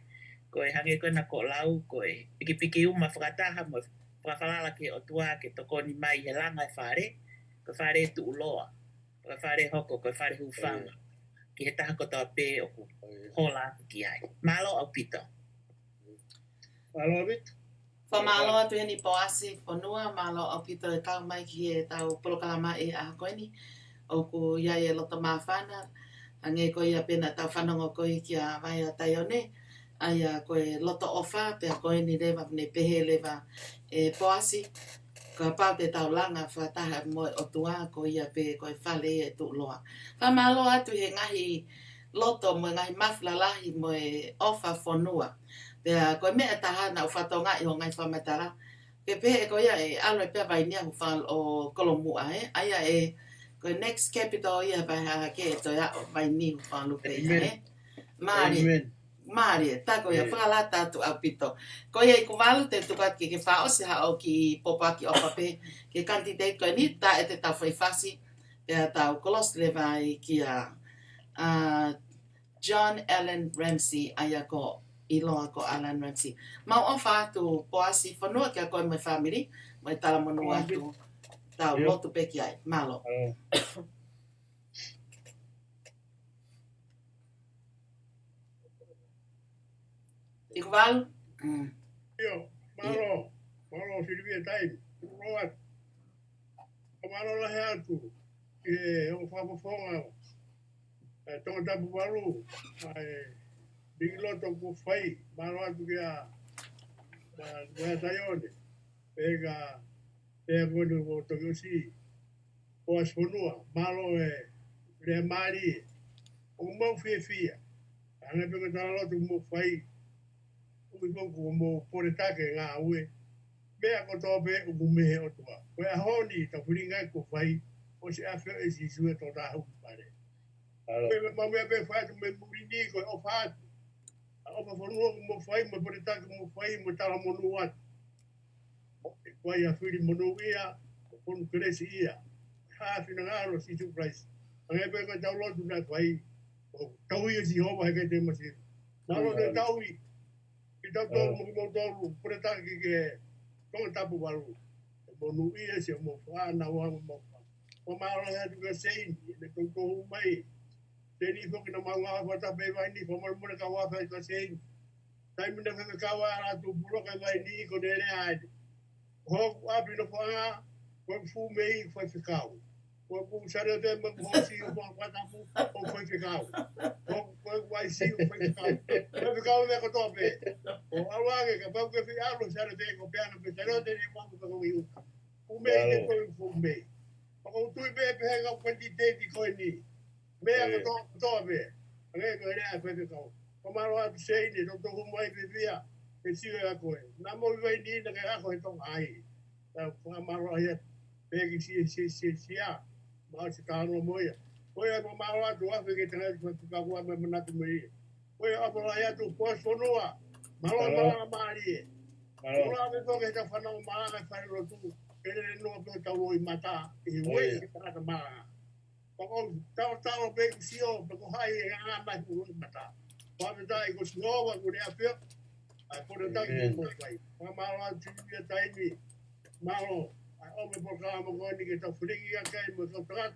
ko e hangē ko ena ko e lau, ko e pikipiki uma fakataha mo e fakafalala ki he ʻOtua ke tokoni mai he langa e fale, ko e fale tuʻuloa, ko e fale hoko, ko e fale hūfanga, ki he taha kotoa pē ʻoku hola atu ki ai. Mālō ʻaupito. Mālō ʻaupito. Fakamālō atu heni Poasi Fonua, mālō ʻaupito e kau mai ki heʻetau polokalama ʻi he ʻaho ko eni. ʻOku ʻi ai e loto māfana, hangē ko ia pē naʻa tau fanongo ko ē kia Vaea Taione, ʻa ia ko e loto ʻofa, pea ko eni leva ne pehē leva ʻe Poasi, kapau te tau langa fakataha mo e ʻOtua, ko ia pē ko e fale ia ʻe tuʻuloa. Fakamālō atu he ngaahi loto mo e ngaahi mafu lalahi mo e ʻofa fonua. Pea ko e meʻa ʻe taha naʻa ku fakatokangaʻi hoʻo ngaahi fakamatala. Ke pehē ko ia ʻe ʻalu pē vaini ʻa Hufanga ʻo Kolomuʻa, ē? ʻA ia ē, ko e next capital ia ʻe vahe hake ʻe toe aʻu vaini Hufangalupe ia, ē? Mālie. Mālie, tā ko ia, fakalata atu ʻaupito. Ko ia ʻi Kuvalu te u tuku atu ke ke fakaʻosi haʻo kiʻi pōpoaki ʻofa pē ki he candidate ko eni, tā ʻe te tau fai fasi, pea tau close leva ai kia, ā, John Allen Ramsey, ʻa ia ko ʻiloa ko Allan Ramsey. Mau ʻofa atu Poasi Fonua kia koe mo e fāmili, mo e talamonū atu, tau lotu pē ki ai. Mālō. ʻI Kuvalu? Mm. ʻIo, mālō, mālō Silivia Taimi, mālō atu. Mālō lahi atu ki he ongo fakafofonga ʻa e Tongatapu valu, ʻa e pikiloto kuo fai, mālō atu kia, ʻa, Vaea Taione, pea ka, pea ko eni ʻo toki ʻosi, Poasi Fonua, mālō e lea mālie, ʻoku mau fiefia, hangē pē ko e talaloto kuo mau fai, ʻoku ʻi foki kuo mau pole taki e ngāue, meʻa kotoa pē ʻoku mei he ʻOtua. Ko e ʻaho ni, tau filinga kuo fai, ʻosi ʻafio ʻe Sīsū ʻi he tō tāhu ki pale. Ko e mau meʻa pē fai atu mei muli ni ko e ʻofa atu. ʻA e ʻofa fonua kuo mau fai, mo e pole taki kuo mau fai, mo e talamonū atu. Mo e kuai ʻa fili monūʻia, mo fonu kelesiʻia. Hā finangalo Sīsū Kalaisi. Hangē pē ko e tau lotu naʻe fai, ʻo tauhi ʻa Sihova he kai te masi. Mālō te tauhi. Kitautolu mo kimoutolu, pole taki ki he Tongatapu valu. ʻE monūʻia siʻomou fānau mo mau fā. Ko mālō he atu kia Seini, ʻene toutou mai. Seini foki naʻa mau ngāue fakataha pē vaini, ko mole mole ka ua fai kia Seini. Taimi naʻe faifekau ai ʻa Lātū Puloka vaini ko ʻene lea ʻaeni. Ko hoku ʻapi nofoʻanga, ko e fuʻu mei faifekau. Ko hoku saliote mo hoku hoosi ʻo Tongatapu, ko e faifekau. Ko, ko e ʻaisi ʻo faifekau. Faifekau meʻa kotoa pē. ʻO ʻalu ange kapau ke fie ʻalu saliote ko peana pē saliote ni mo ko ko iu. Fuʻu mei te ko fuʻu mei. Pea ʻoku ou tui pē pehē ngaahi candidate ko eni. Meʻa kotoa, kotoa pē. Hangē ko e lea ʻa e faifekau. Ko mālō atu Seini, toutou mai pē pea. Ke sio ʻa koe. Naʻa mo vaini naʻa ke ako he Tonga ai. Tau fakamālō ia. Pea ki si, si, si, sia. Mau si ka no mo ia. Ko ia ko mālō atu ʻa e faifekau tangata faifekau ʻa e manatu mo ia. Ko ia ʻapo lahi atu Poasi Fonua. Mālō, mālō, mālie. Mālō. Mālō ʻaupito ki he tau fānau mālanga fai lotu. Ke lele noa pē tau ʻoi mata. ʻI he ueʻi ke tangata mālanga. Pea ko e tau tau pē ki sio, pea ko hai e anga mai ʻoi mata. Pea me tai ko Sihova ko ne ʻafio. ʻA e pole taki mo e kai. Fakamālō atu Silivia Taimi. Mālō. ʻA e ʻomi polokalama ko eni ke tau feleki ʻa kai mo tau tangata.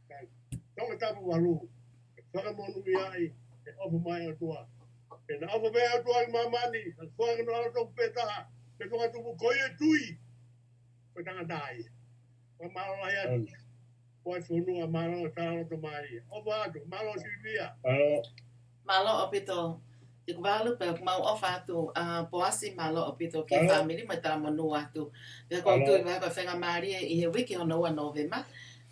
Kai Tongatapu valu, ke fakamonūʻia ai, ke ʻofa mai ʻOtua. Ke na ʻofa mai ʻOtua ʻi māmani, ke fakamonūʻia ʻa e ʻOtua pē taha, ke fakatupu ko ia tui, ko e tangata ai. Fakamālō ai atu, Poasi Fonua, mālō, talaloto mālie. ʻOfa atu, mālō Silivia. Mālō. Mālō ʻaupito, ʻi Kuvalu pea mau ʻofa atu ʻa Poasi, mālō ʻaupito ki he fāmili mo e talamonū atu. Pea ʻoku ou tui ʻe vahe ko e faingamālie ʻi he uike hono ua Nōvema,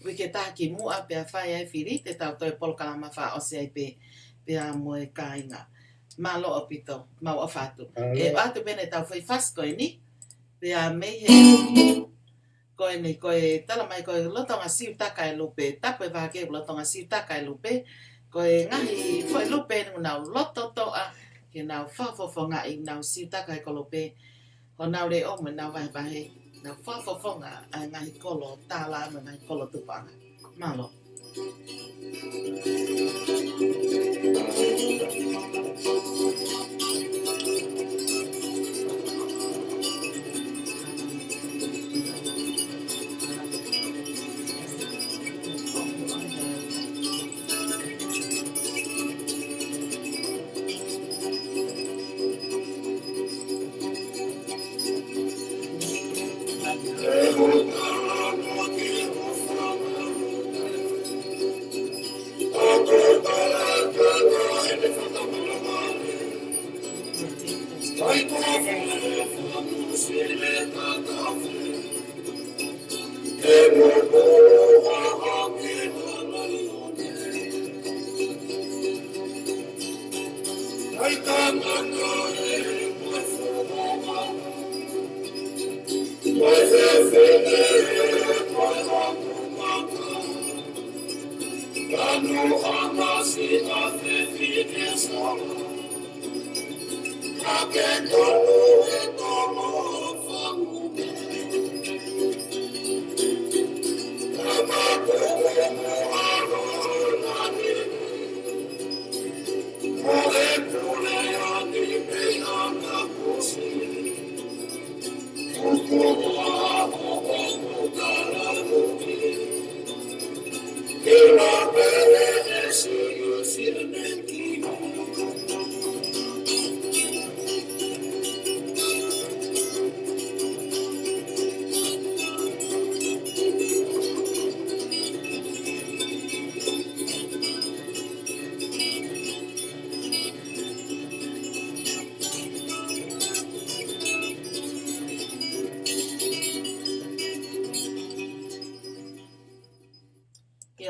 uike taha ki muʻa pea fai ai fili, te tau toe polokalama fakaʻosi ai pē, pea mo e kāinga. Mālō ʻaupito, mau ʻofa atu. ʻE ʻoatu pē ʻetau foʻi fasi ko eni, pea mei he Ko eni, ko e tala mai ko e lolotonga siutaka e lupe, tapu e vake lolotonga siutaka e lupe, ko e ngaahi foʻi lupe ni ʻoku nau loto toʻa, ke nau fakafofongaʻi ʻenau siutaka e kolope, ʻo nau leʻo mo nau vahevahe, nau fakafofonga ʻa e ngaahi kolo tala mo e ngaahi kolo tupuʻanga. Mālō.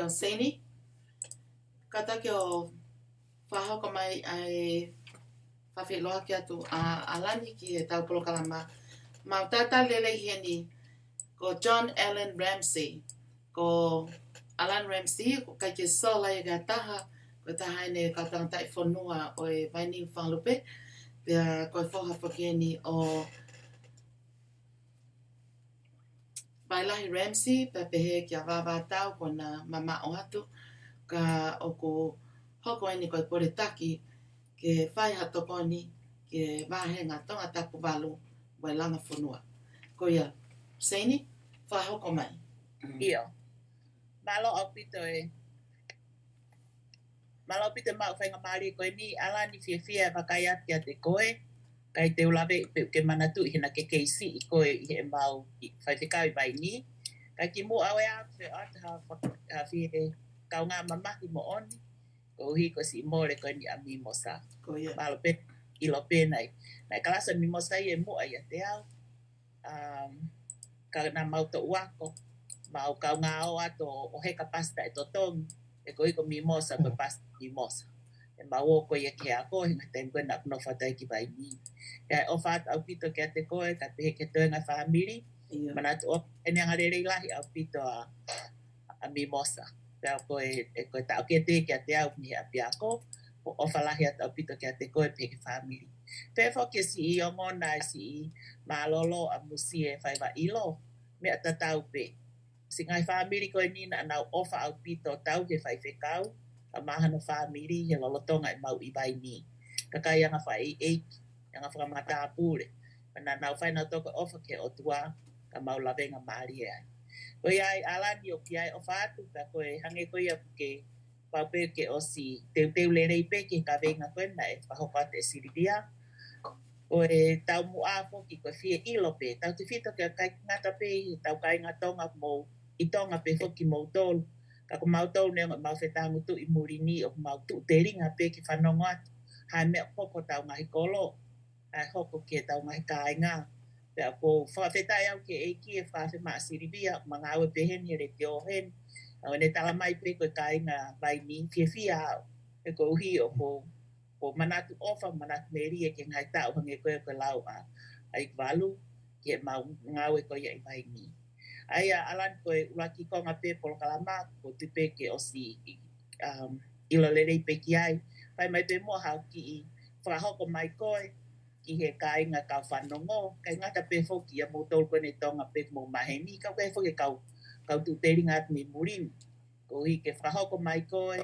ʻIo, Seini, kātaki ʻo fakahoko mai ʻa e fakafeʻiloaki atu ʻa ʻAlani ki heʻetau polokalama. Mau talitali lelei heni, ko John Allan Ramsay. Ko ʻAlani Ramsay, ʻoku ʻikai ke sola ia ki ha taha, ko e taha eni e kau tangataʻi fonua ʻo e Vainī Fakalupe, pea ko e foha foki eni ʻo Vailahi Ramsay, pea pehē kia Vāvātau kuo na mamaʻo atu, ka ʻoku hoko eni ko e poletaki ke fai ha tokoni ki he vāhenga Tongatapu valu mo e langa fonua. Ko ia, Seini, fakahoko mai. ʻIo. Mālō ʻaupito e Mālō ʻaupito e maʻu faingamālie ko eni, ʻAlani, fiefia e vakai atu kiate koe. ʻIkai te u lave pe ʻoku ke manatuʻi he naʻa ke kei siʻi koe ʻi heʻemau faifekau ʻi Vainī. Ka kimuʻa ʻoku ou ʻoatu ha faka-, ha fie kaungā mamahi moʻoni, koeʻuhi ko e siʻi mole ko eni ʻa Mimosa. Ko ia. Mālō pē, ʻilo pē naʻe, naʻe kalasi ʻa Mimosa ia ʻi muʻa ʻiate au. Um, ka naʻa mau toʻu ako, mau kaungā ō atu ʻo heka pasi taʻetotongi, he ko e ʻuhi ko Mimosa, ko e pasi Mimosa. ʻE mau ō ko ia ki he ako, he ngaahi taimi ko ē naʻa ku nofo atu ai ki Vainī. ʻE ʻofa atu ʻaupito kiate koe, ka pehē ki he toenga fāmili, ʻIo. manatuʻi ʻoku ʻi ai ʻene anga lelei lahi ʻaupito ʻa, ʻa Mimosa. Pea ko e, ʻe ko e taʻokete kiate au mei he ʻapiako, ʻoku ʻofa lahi atu ʻaupito kiate koe pea ki he fāmili. Pea foki e siʻi ongona e siʻi mālōlō ʻa Musie Faivaʻilo, meʻa tatau pē. Siʻi ngaahi fāmili ko eni naʻa nau ʻofa ʻaupito ʻo tauhi e faifekau, ka mahalo ko hono fāmili he lolotonga ʻemau ʻi Vainī. Kakai anga fakaʻeiʻeiki, anga fakamatāpule. Pea naʻa nau fai ʻenautolu ko e ʻofa ki he ʻOtua, ka mau lavengamālie ai. Ko ia ai, ʻAlani, ʻoku ʻi ai e ʻofa atu, ka ko e hangē ko ia ʻoku ke pau pē ke ʻosi teuteu lelei pē ki he kaveinga ko ē naʻe fakahoko atu ʻe Silivia. Ko e taumuʻa foki ko e fie ʻilo pē, tautefito ki he kāinga, ngata pē ʻi he tau kāinga Tonga mo ʻi Tonga pē foki moutolu. Ka ko mautolu neongo ʻemau fetāngutuʻi muli ni, ʻoku mau tuʻu telinga pē ke fanongo atu ha meʻa ʻoku hoko hotau ngaahi kolo, ʻa e hoko ki heʻetau ngaahi kāinga. Pea ʻoku ou fakafetaʻi au ki he ʻEiki he fakafeʻao ʻa Silivia, ʻoku ma ngāue pē heni he letiō heni. ʻA ʻene tala mai pē ko e kāinga Vainī, fiefia au. He koeʻuhi ʻoku ou, ʻoku ou manatu ʻofa, manatu melie ki he ngaahi taʻu hangē ko ē ko e lau ʻa, ʻa ʻIkuvalu, ki heʻemau ngāue ko ia ʻi Vainī. ʻA ia, ʻAlani, ko e ʻuluaki konga pē polokalama, ʻoku ou tui pē ke ʻosi, um, ʻilo lelei pē ki ai. Fai mai pē muʻa haʻo kiʻi fakahoko mai koe ki he kāinga kau fanongo, kae ngata pē foki ʻia moutolu ko eni ʻi Tonga pē ʻoku mou maheni, kae ʻumaʻā foki e kau, kau tuʻu telinga atu mei muli ni. Koeʻuhi ke fakahoko mai koe,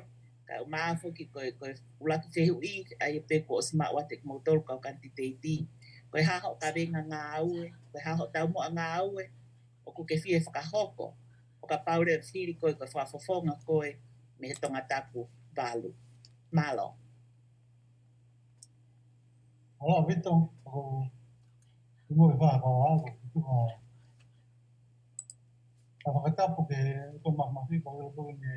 kae ʻumaʻā foki ko e, ko e ʻuluaki fehuʻi, ʻa ia pē kuo ʻosi maʻu atu ʻe kimoutolu kau kanititeiti. Ko e hā hoʻo kaveinga ngāue, ko e hā hoʻo taumuʻa ngāue ʻoku ke fie fakahoko, ʻo kapau leva ʻe fili koe ko e fakafofonga koe mei he Tongatapu valu. Mālō. Mālō ʻaupito, ʻoku ou ʻi muʻa ke fakahoko atu, ʻoku ou tuku ʻa e fakatapu ki he ʻOtua Māfimafi, ko e ʻOtua ni,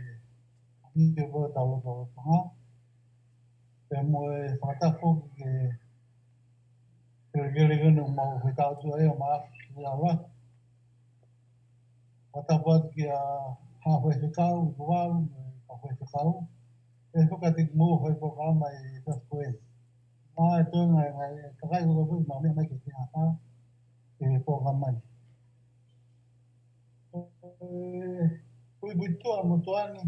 ʻi he ʻOtua tau loto Tonga. Pea mo e fakatapu ki he kelekele ko eni ʻoku mau fetaʻi atu ai ʻo maʻu ʻa e ala. Fakatapu atu kia Haʻafaifekau, ʻIkuvalu, mo e kau faifekau. ʻE fakatiki mo fai polokalama ʻi he efiafi ko eni. Mo e toenga e ngaahi kakai kotoa pē ʻoku nau meʻa mai ke ke ʻaha ki he polokalama ni. ʻE, Puipuituʻa mo Tuʻani,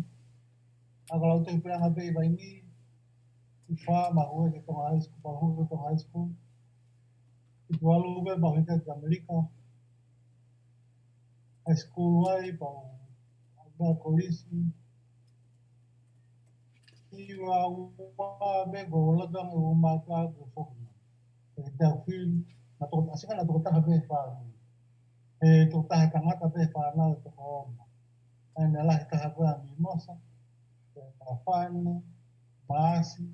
ʻa ka lau te pē anga pē ʻi Vainī, ʻi fā, ma hū ki Tonga High School, ma hū ki Tonga High School. ʻI Tuvalu pē, ma hū ki ʻAmelika. High school ai, pau ʻa kolisi. ʻI ua ua me ko laka nge o maka ko foki. E tau fili, na toko, asika na toko taha pē fānau. E toko taha tangata pē fānau toko ono. ʻA ia naʻe lahi taha ko ē ʻa Mimosa, ʻa Fane, Maasi,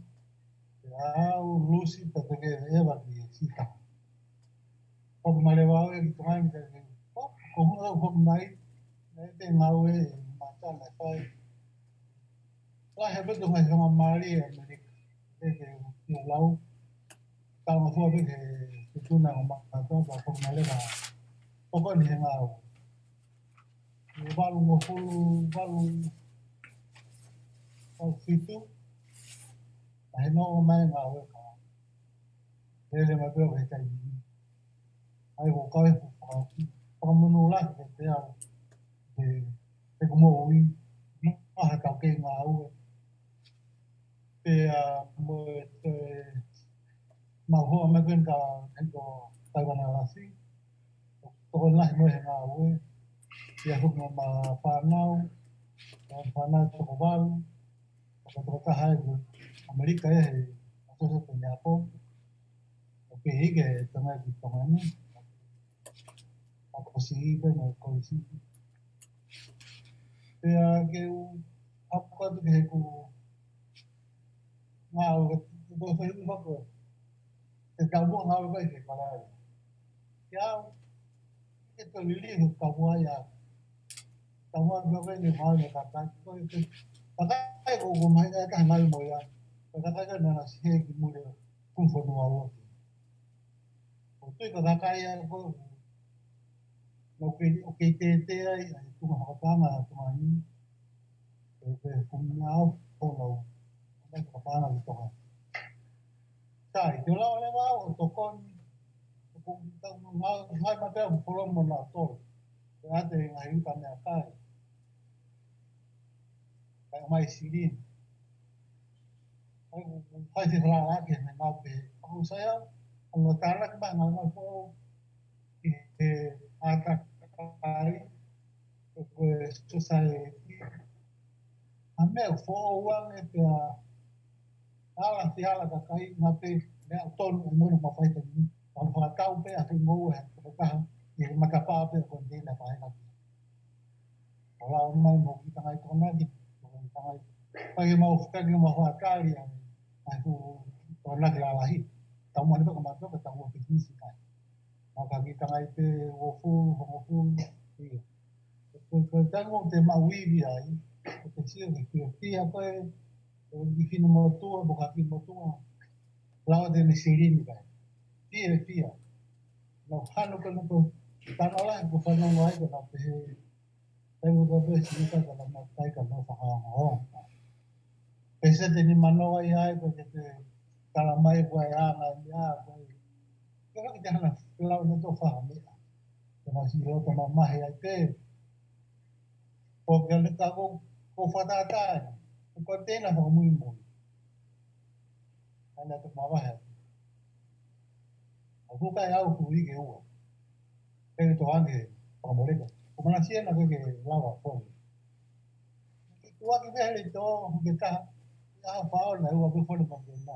ʻa au, Lusi, pea toki ʻeva ki Sita. Foki mai leva au ia ki Tonga ni, pea ke, o, ko hunga au foki mai, naʻe te ngāue ʻi Mata naʻe fai. Lahi pē ʻeku ngaahi faingamālie ʻi ʻAmelika. Pea ke, ke lau. Talangofua pē ki he Futuna ʻo Mata, pea foki mai leva. Tokoni he ngāue. ʻI he valungofulu, valu, valu fitu. Naʻe hē noa mai ngāue ka. Lele mai pē au he taimi ni. ʻA ia ko e kau e faka-, fakamonū lahi kiate au. He, he ko moʻui, maha tau kei ngāue. Pea mo e, e, mau hoa mai pē ka, he ko Taiwan Airlines. Tokoni lahi mo e he ngāue. Pea hono ma fānau, ma fānau toko valu. Toko, toko taha ʻi ʻAmelika ʻi he Asosa Toniapo. ʻO pehē ki he Tonga ki Tonga ni. ʻA ko siʻi pē mo e kolisi. Pea ke u, ʻapu atu ki heʻeku ngāue, ko e fai ʻuhi fako. Te tau mua ngāue kai ke kalai. Kia au, ke tau lili he tau mua ia. Tau mua kia au ke ngāue mo e kakai. Ko e kakai ko, ko mai ka ka ngāue mo ia. Ko e kakai ka nana si he ki mule. Kumu fonua ua. ʻO tui ka kakai ia ko, ʻo kei, ʻo kei tētē ai, ʻa e tuʻunga fakapaʻanga ʻa Tonga ni. ʻE, ʻe kumi au, ko lau, ʻa e fakapaʻanga ki Tonga. Sai, te u lau leva au ʻo tokoni, ʻo ko, ngāue, ngāue matea ʻo polomo na tolu. ʻE ate ngaahi uta meʻakai. Kae mai silini. ʻAi, ʻai se hala ake he ngā pē. ʻOku sai au, ʻa no tālaki mai ngā ngā fō ki he ʻātakai, ko e society. ʻA meʻa fō uange pea ala te ala kakai ngā pē meʻa tonu ʻo mono mafai tonu. ʻA no fakatau pē ʻa te ngou e haka kaha, ʻi he matapā pē ko e tēnā pāhena pē. ʻO lau mai mo ki tangai tōnaki, mo ki tangai. Pea ke mau fika ke mau fakakali ʻa, ʻa e fuʻu tōnaki lalahi. Tau mani paka matoka, tau ua pikinisi kai. Mau ka ki tangai pē uofulu, hongofulu, ia. Ko, ko, ko tango te mau ivi ai, ko te sio ke fia, fia ko e, ko e ki finu motua, mo ka ki motua. Lau te ne silini kai. Fia, fia. Lau hano ka nuko, tano la, ko fanongo ai, ko na pehe, Taimu ka pē si ka ka na kai ka na fakaongo. Pese te ni mano ai ai ko ke te tala mai ko ai anga ni a ko ai. Ko ke te hana lau na to faha meʻa. Ko na si lo to mamahi ai pē. Ko ke le ka ko, ko fatatai. Ko te na fakamui mui. Ana to mamahi ai. ʻOku kai au ku i ke ua. Pele to ange, fakamoleka. Ko mana sia na ke ke lava fonu. Ki tua ki vehe le to, ke ka, ia fao na ua ke fonu ma ke na.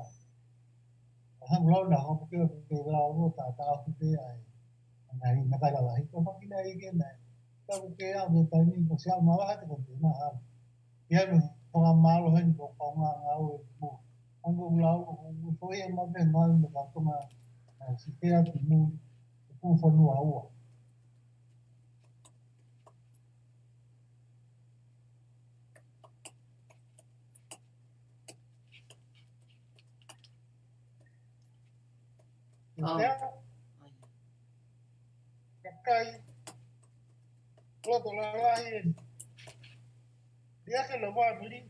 Hang lau na, hang ke ke lau ua ta, ta aku te ai. Ana i na kai lalahi, ko makina i ke na. Ka ku ke au ke taimi, ko sia ma wa te ko te na au. Ia me fakamālō heni ko kaunga ngāue mo. Ango lau, ko ia ma me ngāue mo ka tonga, a, si te atu mo, ko fanua ua. Oh. Ia? Kakai. Loto lalahi eni. Ia ke lo wa mili.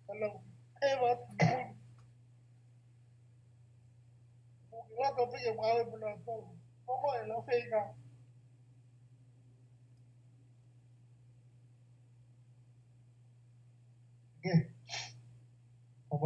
Kalau hewa mili. Loto pe ia wa mili. Koko e lo feka. Oke.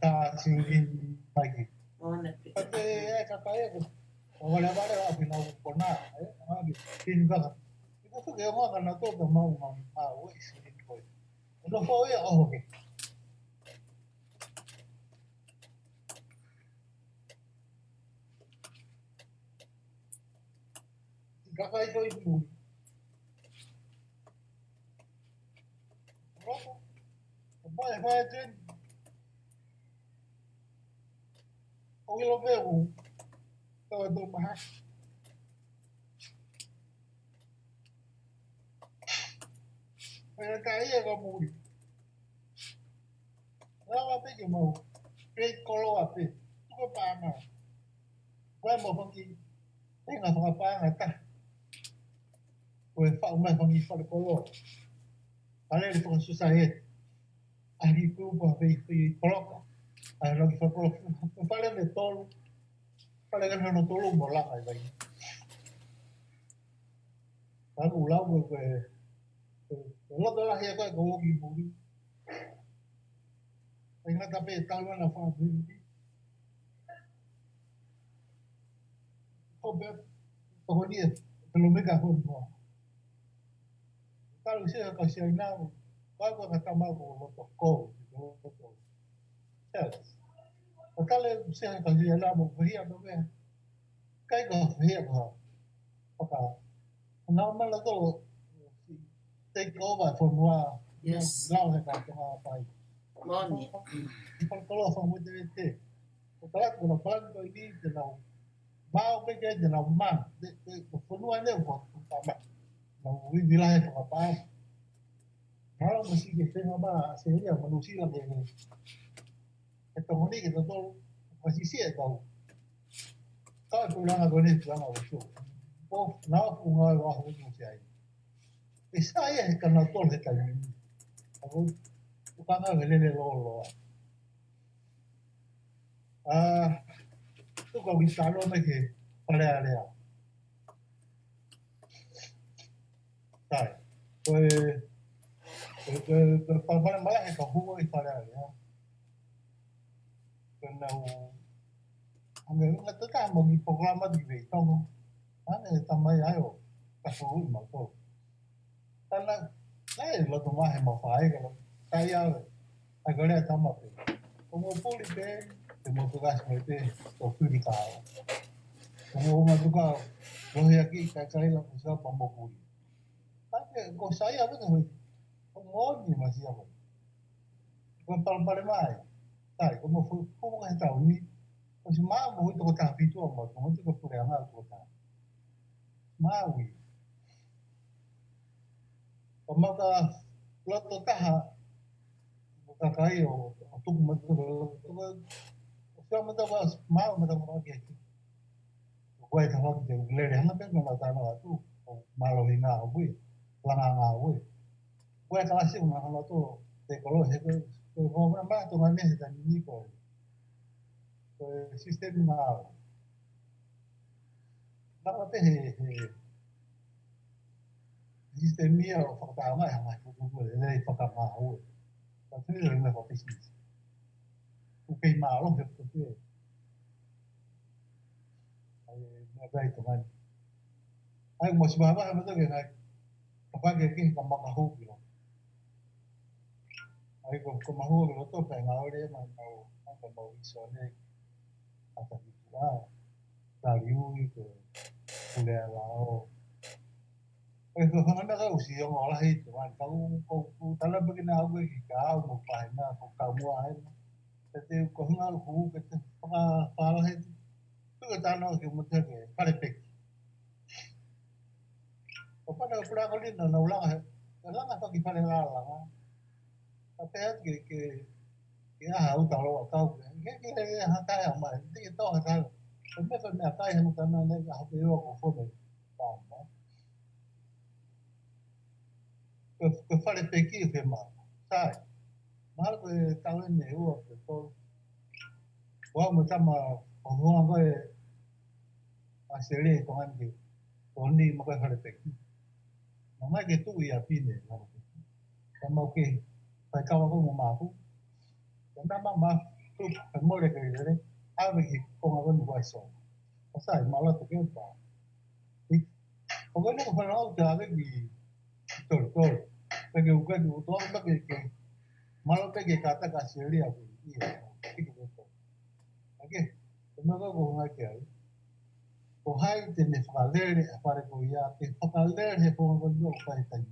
tā sini mai ki. Mona pē. Pea te e kakai ē, ʻo valevale ʻa pina u kona, ē, ʻa ki, pini kaka. Iko fuke o ngā kana tō ka mau ngā, ngā, ʻo ʻi sini koe. ʻO nofo ia ʻo hoke. Kakai ko i mui. Roko. Kapai, kapai e teni. ʻO ʻilo pē u. Tau atu maha. Pea ka ia ka mui. Lava pē ke mau. Pei koloa pē. Tuku paʻanga. Ko e mau faki. Pei ngā fakapaʻanga ta. Ko e faʻu mai faki fale koloa. Fale le faka society. ʻA ki kupa pei pei koloka. ʻA e loki fale koloka. Fale le tolu. Fale ka hono tolu mo laka i vai. Ka u lau ko e, ko e, ko e loto lahi a koe ko oki puli. ʻAi ngata pē tau ana fāpili. Ko pē, toko ni e, pelo meka ko noa. Tau se ka si ai nau, ka ko ka tama ko loto ko, ko loto. Yes. Ka tale se ka si ai nau mo ko hia ko mea. Kai ko hia ko. Paka. Nau mala to, take over fonua. Yes. Lau he ka tonga pai. Moni. Ko kolo fonua te te. Ko tala ko na plan ko i te nau. Mau pē ke te nau ma. Te, te, ko fonua ne ko, ko tama. Nau ui vila he fakapaʻanga. Nau masi ke tenga ma, se ia, manu sila ke. E tokoni ke totolo, masi si e tau. Ka e pulanga ko ne pulanga o so. Po, nau ku ngā e waho ko si ai. E sa ia he kana tolo he taimi. Ako, ko kana ke lele loloa. ʻA, tuku au ki talo mai ke Fale Alea. Sai. Ko e, ko e, ko e, ko e Fale Alea mai he ka hua i Fale Alea. Ko e nau, ʻange, ʻange tata mo ki polokalama ki vei tongo. ʻAnge tamai ai o, ka hua i mau tolo. Tana, ʻai, loto mahe ma fai ka lo. Kai au, ʻai ka lea tama pē. Ko mo puli pē, te mo tukas mai pē, ko puli ka au. Ko mo ma tuka, lo he aki, kai kai la kusa pa mo puli. Ka ke, ko sai a pē ka hui. Ko mo ni ma si a ko. Ko palapale mai. Sai, ko mo fu, fu ka he tau ni. Ko si ma mo hui toko taha fitu a mo, ko mo tuka pule anga toko taha. Maui. Ka maka loto taha, ka kai o, o tuku mata, o fia mata wa, mau mata wa ke. Ko e taha ki te lele hana pē na tana atu, o malo hinga o ui, langa nga ui. Ko e kalasi o na hana to, te kolo he ko, ko e homa ma to ngane he tani ni ko. Ko e system ma. Naka te he, he, he system ia o fakatanga e hanga kuku e lei fakamaau. Ka te lei me fa business. Ku kei malo he kuku e. Ai, Ngaahi kai Tonga ni. ʻAi, mo si vava, mo toki ngai. Kapake ki ka makahuki lo. ʻAi, ko, ko mahuki lo to pe ngaole ma mau, ma mau iso ne. Ata ki tua. Tali ui ko, kule ala o. ʻE ko hanga na ka usi o ngā lahi tu, man, ka u, ko, ko tala peke na au ki ka au mo pae na, ko ka mua ai. Te te ko hanga u ke te whaka, whakalahi tu. Tu ke tano ki mo te ke, fale peki. Ko pana ko pura ko lina, na ulanga he, na langa whaki fale la langa. Ka pehē ke, ke, ke aha uta loa kau ke. Ke, ke, ke aha tai a mai, te ke tō ha tai. Ko me ko me a tai he mo tana ne, aha pe o ko fone. Tama. Ko, ko fale peki ke ma. Sai. Mahalo ko e tau ʻe ne ua pe tolu. Ua mo tama, o hoa ko e a sele ko ange. Ko ni mo ko e fale peki. Na mai ke tu ia pine, na ko. Ka mau ke, kai kawa ko mo maku. Ko na ma ma, tu, kai mole ke lele. Ave ki konga ko ni ua so. Ko sai, ma la tu ke pa. ʻO ka ne ka whanaau te ave ki tolu tolu. Peke uka ki utoa, peke ke. Malo peke ka ta ka selia ko ia. Peke ko tolu. Ake, ko mea ko ko ngai ke ai. Ko hai te ne fakalele a fare ko ia, te fakalele he konga ko ia ʻo kai tai.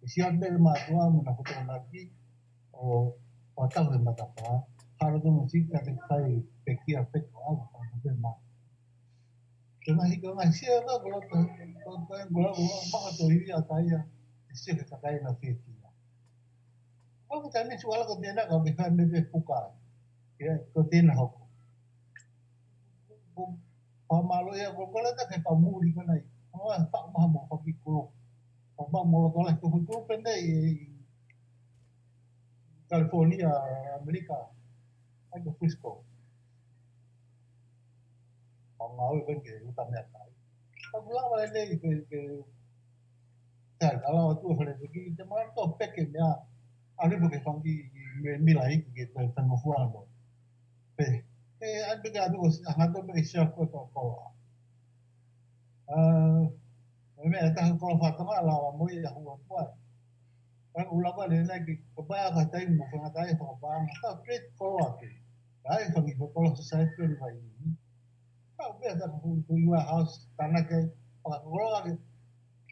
E si ate le mātua mo na foto na ki, ʻo, ʻo tau he matapa, haro to mo si ka te kai pekia peko au, ka te mā. Ko ngaahi, ko ngaahi sia ka, ko la, ko, ko, ko la, ko la, maha to iwi a taia, e sia ke kakai na fie kia. Ko ko tani suala ko tena ka ke fai me pe puka. Ia, ko tena hoko. Ko, pa malo ia, ko, ko la ta ke pa muri ko nai. Ko la, pa maha mo pa ki ko. Pa pa mo la ko la, ko, ko, ko pende i, California, Amerika. Ai ko Frisco. Pangau i peke uta mea kai. Ka kula wale nei ke, ke, tai, ala o tu fale peki, te mara to peke mea, a lipo ke fangi me mila iki ke te tango fuano. Pe, e, ai peke atu ko, a hato peke sia ko to koa. A, me mea taha koa fatonga ala wa mo ia hua kua. Ka kula wale nei ke, ko pa ka tai mo fanga tai fanga pa, ka great koa ke. Ai, fangi ko koa sa sai pe vai. Ka u pea ta ku, ku iwa house, tana ke, pa koa ke.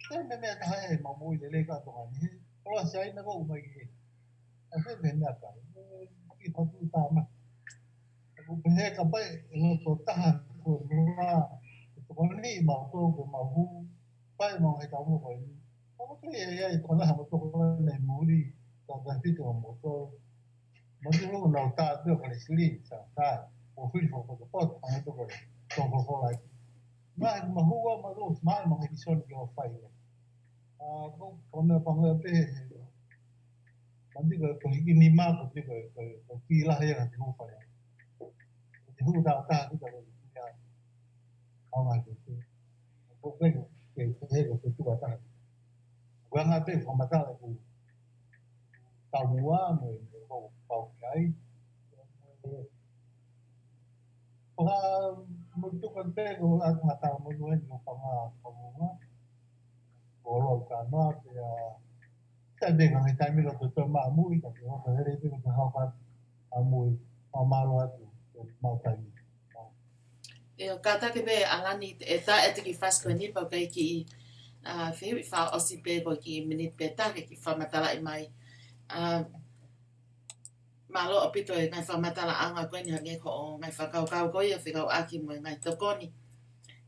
Te me mea taha e mau mui lele ka tonga ni. Koa sai na ko umai ke. A se me mea ka. Ki pa tu tama. Ku pehē ka pai, e no to taha, ko noa. Ko ni mau to, ko mau hu. Pai mau he ka mo ko ni. Ko te ia ia, ko na mo to ko ne muri. Ka ka fito mo to. Mo te mo na ta, te ko le sili, sa, sa. Ko fili fo ko to, ko mo to ko. To ko ko lai. Ma, ma hua, ma lo, ma, ma he kisoni ke o fai. A, ko, ko me pa mo pe. Mandi ko, ko hiki ni ma, ko te ko, ko, ko ki la he ka te hū fale. Ko te hū ta, ta, ki ta ko ki a. Au mai ko te. Ko ke, ke, ke, ke, ko te tua ta. Ko anga pe, ko matala ko. Tau mua, mo, mo, ko, ko, ki ai. Paka, mo, tu kan pe, ko, a, matala mo, mo, mo, panga, panga. Ko, lo, ka, no, pe, a, Ka te ngaahi taimi loto to ma mui, ka te hoko hele te ka hoko a mui, ma malo atu, ma taimi. ʻIo, kātaki pē angani e tā e tiki fasko ni pau kai ki, a, fiu i fā ʻosi pē ko ki minit pē tā ke ki fakamatalaʻi mai. A, mālō ʻaupito e ngaahi fakamatalaʻanga ko eni hangē ko hoʻo ngaahi fakakaukau ko ia fekauʻaki mo e ngaahi tokoni.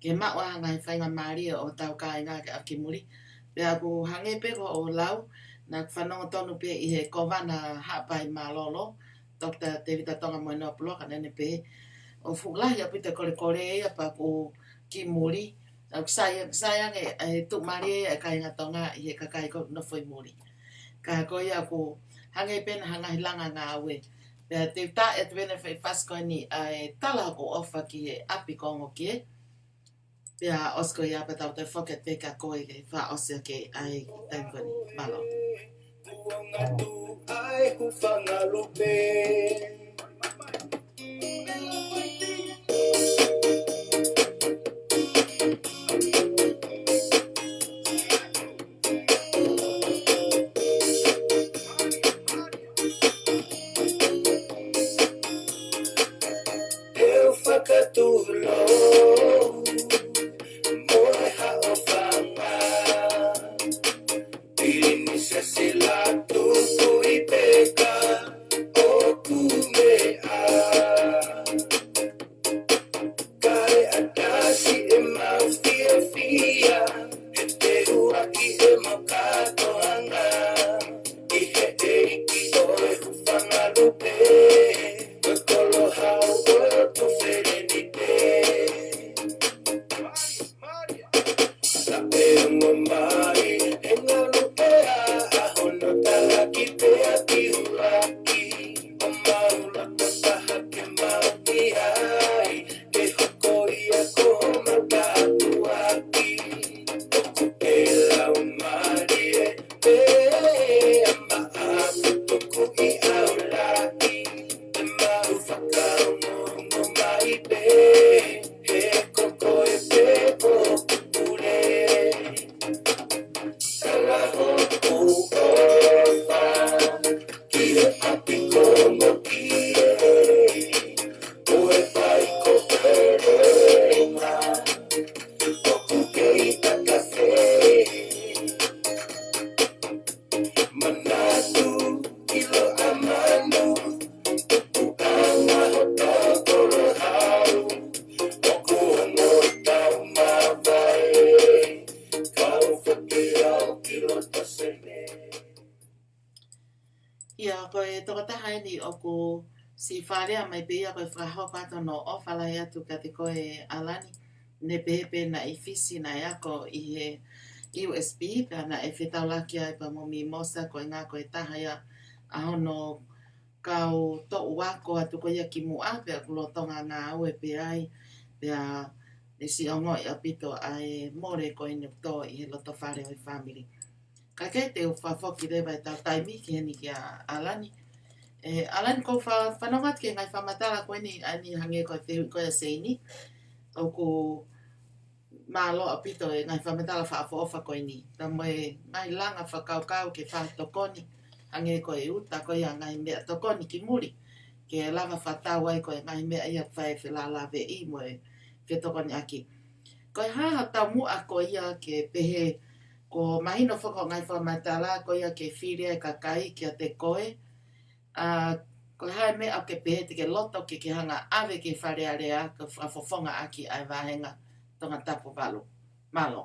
Ke maʻu ʻa e ngaahi faingamālie ʻo hotau kāinga ke ʻalu ki muli. Pea ʻoku hangē pē ko hoʻo lau, naʻá ku fanongo tonu pē ʻi he Kōvana Haʻapai Mālōlō, Doctor Tevita Tonga Moenoa Puloa, ka naʻá ne pehē ʻoku fuʻu lahi ʻaupito e kolekole ia pea ʻoku ki muli. ʻOku sai, sai ange e tuʻumālie ia e kāinga Tonga ʻi he kakai ʻoku nofo ʻi muli. Ka ko ia ʻoku hangē pē naʻa ngaahi langa ngāue. Pea te u tā atu pē ʻene fai fasko ni ʻa e tala ʻoku ʻofa ki he ʻapi ko Ongo Kie. Pea ʻosi ko ia pea tau toe foki atu pē kia koe ke fakaʻosi ʻaki ʻa e taimi ko eni. Mālō. Tuʻunga tuʻu ʻa e hūfanga lupe. Fakatulou mo e haʻofanga. Pilinisi Sila Tutuʻipeka ʻoku meʻa. Kae ʻatasi ʻemau fiefia, he teuaki ʻemau kātoanga ʻi he ʻEiki ʻo e Hūfanga Lupe, ko e kolo hau ʻo e Tufelenite. Naʻe ongo mai e ngaluʻea ʻa hono talaki pea ki ʻUluaki, ʻo mau laka taha ke mau ʻi ai, ke hoko ia ko homau tāpuaki. ʻOku ke lau mālie pea maʻa futuku i au lahi, te mau fakaongoongo mai pē, he ko koe pē ʻoku pule. Tala hoku ʻofa ki he ʻapi ko Mokie, ko e fai ko Perenga, ʻoku kei takase. Manatu ʻilo ʻa Manu, tupuʻanga hoto kolo hau, ʻoku ongo tau mavae, kau fake au ki loto sene. ʻIa, ko e tokotaha eni ʻoku siʻi fakalea mai pē ia ko e fakahoko atu hono ʻofa lahi atu kiate koe ʻAlani. Ne pehē pē naʻe ʻi Fisi naʻe ako ʻi he U S P, pea naʻe fetaulaki ai pea mo Mimosa, ko e ngaahi, ko e taha ia ʻa hono kau toʻu ako atu ko ia kimuʻa, pea ʻoku lolotonga ngāue pē ai, pea ne siʻi ongoʻi ʻaupito ʻa e mole ko eni ʻoku tō ʻi he loto fale ʻo e fāmili. Ka ke te u fakafoki leva ʻetau taimi ki heni kia ʻAlani. ʻE, ʻAlani, ʻoku ou fa-, fanongo atu ki he ngaahi fakamatala ko eni, ʻa eni hangē ko e fehuʻi ko ia ʻa Seini. ʻOku mālō ʻaupito e ngaahi fakamatala fakaʻofoʻofa ko eni. Pea mo e ngaahi langa fakakaukau ke fakatokoni, hangē ko e uta ko ia ngaahi meʻatokoni ki muli, ke lava fakatau ai ko e ngaahi meʻa ia ʻoku fai felālāveʻi mo e fetokoniʻaki. Ko e hā ha taumuʻa ko ia ke pehē, ʻoku mahino foki ʻa e ngaahi fakamatala ko ia ke fili ai e kakai kiate koe, ʻa, ko e hā e meʻa ʻoku ke pehē te ke loto ke ke hanga ʻave ki Fale Alea ke fakafofongaʻaki ʻa e vāhenga Tongatapu valu. Mālō.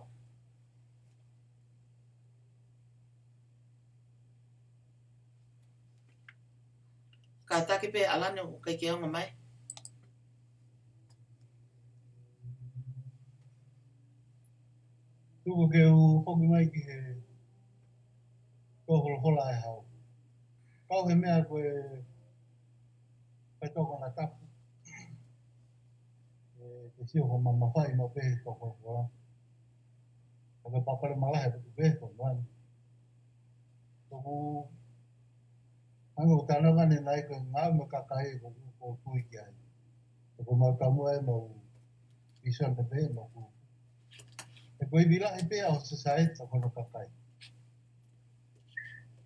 Kātaki pē ʻAlani ʻoku ʻikai ke ongo mai. Tuku ke u foki mai ki he tō holohola e hau. Kau he meʻa ko e, ko e Tongatapu. ʻE, ke sio ko e mamafaʻi mo pehē ko e holohola. Ko e papale malahe ko e pehē ko e mani. Ko u, hanga ʻo tānaki ʻanenai ko e ngāue mo e kakai ko u, ko u tui ki ai. Ko e mau taumuʻa ʻe mau vision te pē mau ku. ʻE ko e ivi lahi pē ʻa e society ko hono kakai.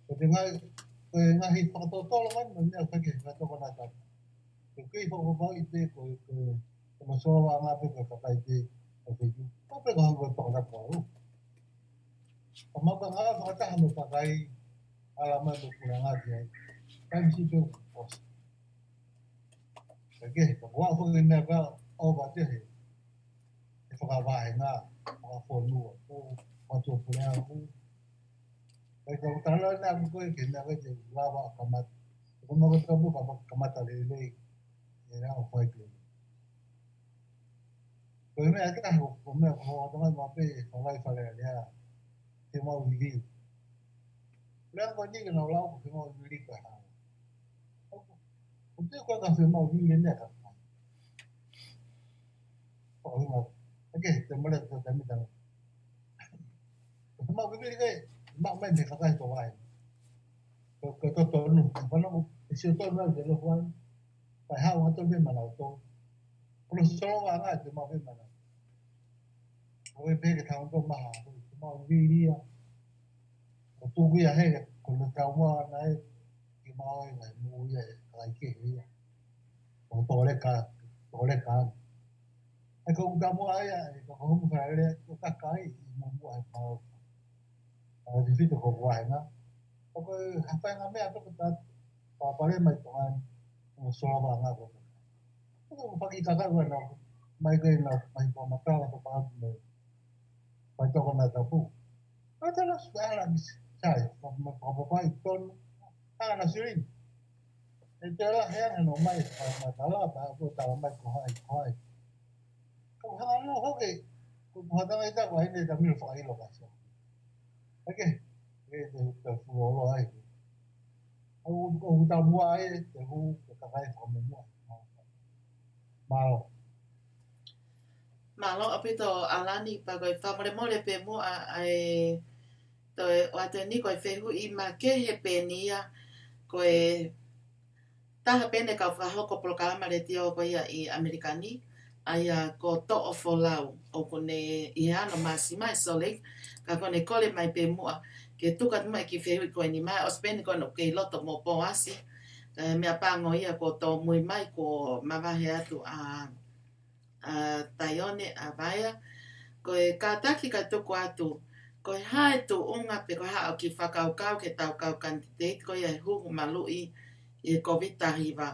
Ko e ngaahi, ko e ngaahi fakatotolo mai mo e meʻa ʻoku ʻikai ke fakatokanga tapu. Ko e kei fakapapauʻi pē ko e, ko e, ko e masoa ngā pē ko e kakai pē ʻo feitu. Ko pē ko hangē ko e Tongatapu valu. Ka mau ka ngā fakataha mo e kakai, ala mai mo e puleʻanga ki ai. Taimi siʻi pē ʻoku posi. Ka ke, ka kua foki meʻa ka ʻova te he. ʻE fakavāhenga, fakafonua, ko mātuʻa puleʻanga. Ka ʻi ka u tala ʻanenai ko e ke meʻa ke te lava ʻo kamata. Ko mau ka tapu ka kamata lelei. ʻE rā ʻo fai pē. Ko e meʻa ʻe taha ko, ko e meʻa ko hoʻo tama ma pē, ka lai Fale Alea. Ke mau vili. Lea ko ni ke nau lau ko ke mau vili ka hā. Ko te ko ka ke mau vili ne ka. Ko mau. Ake, te mole ko te mita. Ko mau vili ke, mau mai ne ka kai ko vai. Ko, ko totonu. Ko no, e sio tonu ke lo vai. Kae hau atu pē mana o tō. Ko no solo wa ngā te mau pē mana. ʻO e pē ke tau tō maha, ko mau vili ia. Ko tuku ia he, ko no tau maha na e, ke mau e ngā mo ia e, kai ke he ia. Ko tō le ka, Tō leka ʻa e ko uta mua ai, ʻa e ko ko humu fale, ko kakai, ʻi muʻa he pao. ʻA e fifito ko kuahenga. ʻO ko e hafenga mea toko ta, pa pale mai to an, ʻo soa vanga ko. Ko ko faki kakai ua na, mai ko na, mai ko matala ko pa me. Mai toko na tapu. Ka tala su ala ni sai, pa pa pa pa i tonu. Ala na sirin. E te la hea no mai, pa matala, pa ko tala mai ko hai, ko hai. Ko hanga no hoke, ko ko hata mai ta ko ai ne ta mil fakailo ka so. Ake, e te te fulo lo ai. Au ko uta mua ai, te hu, ko kakai fakamumua. Mālō. Mālō ʻaupito ʻAlani, pea ko e fakamolemole pē muʻa ʻa e toe ʻoatu eni ko e fehuʻi makehe pē eni ia, ko e taha pē eni e kau fakahoko polokalama letiō ko ia ʻi ʻAmelika ni, ʻa ia ko Toʻofolau, ʻoku ne ʻi he ano māsima ʻi Salt Lake, ka ko ʻene kole mai pē muʻa ke tuku atu mai e kiʻi fehuʻi ko eni mai, ʻosi pē eni ko ena ʻoku kei loto mo Poasi, ka ko e meʻapango ia kuo tōmui mai kuo mavahe atu ʻa, ʻa Taione ʻa Vaea, ko e kātaki kae tuku atu, ko e hā e tuʻunga pe ko e hā hoʻo kiʻi fakakaukau ki heʻetau kau kanititeiti ko ia ʻe huhu maluʻi ʻi he Kōviti taha hiva,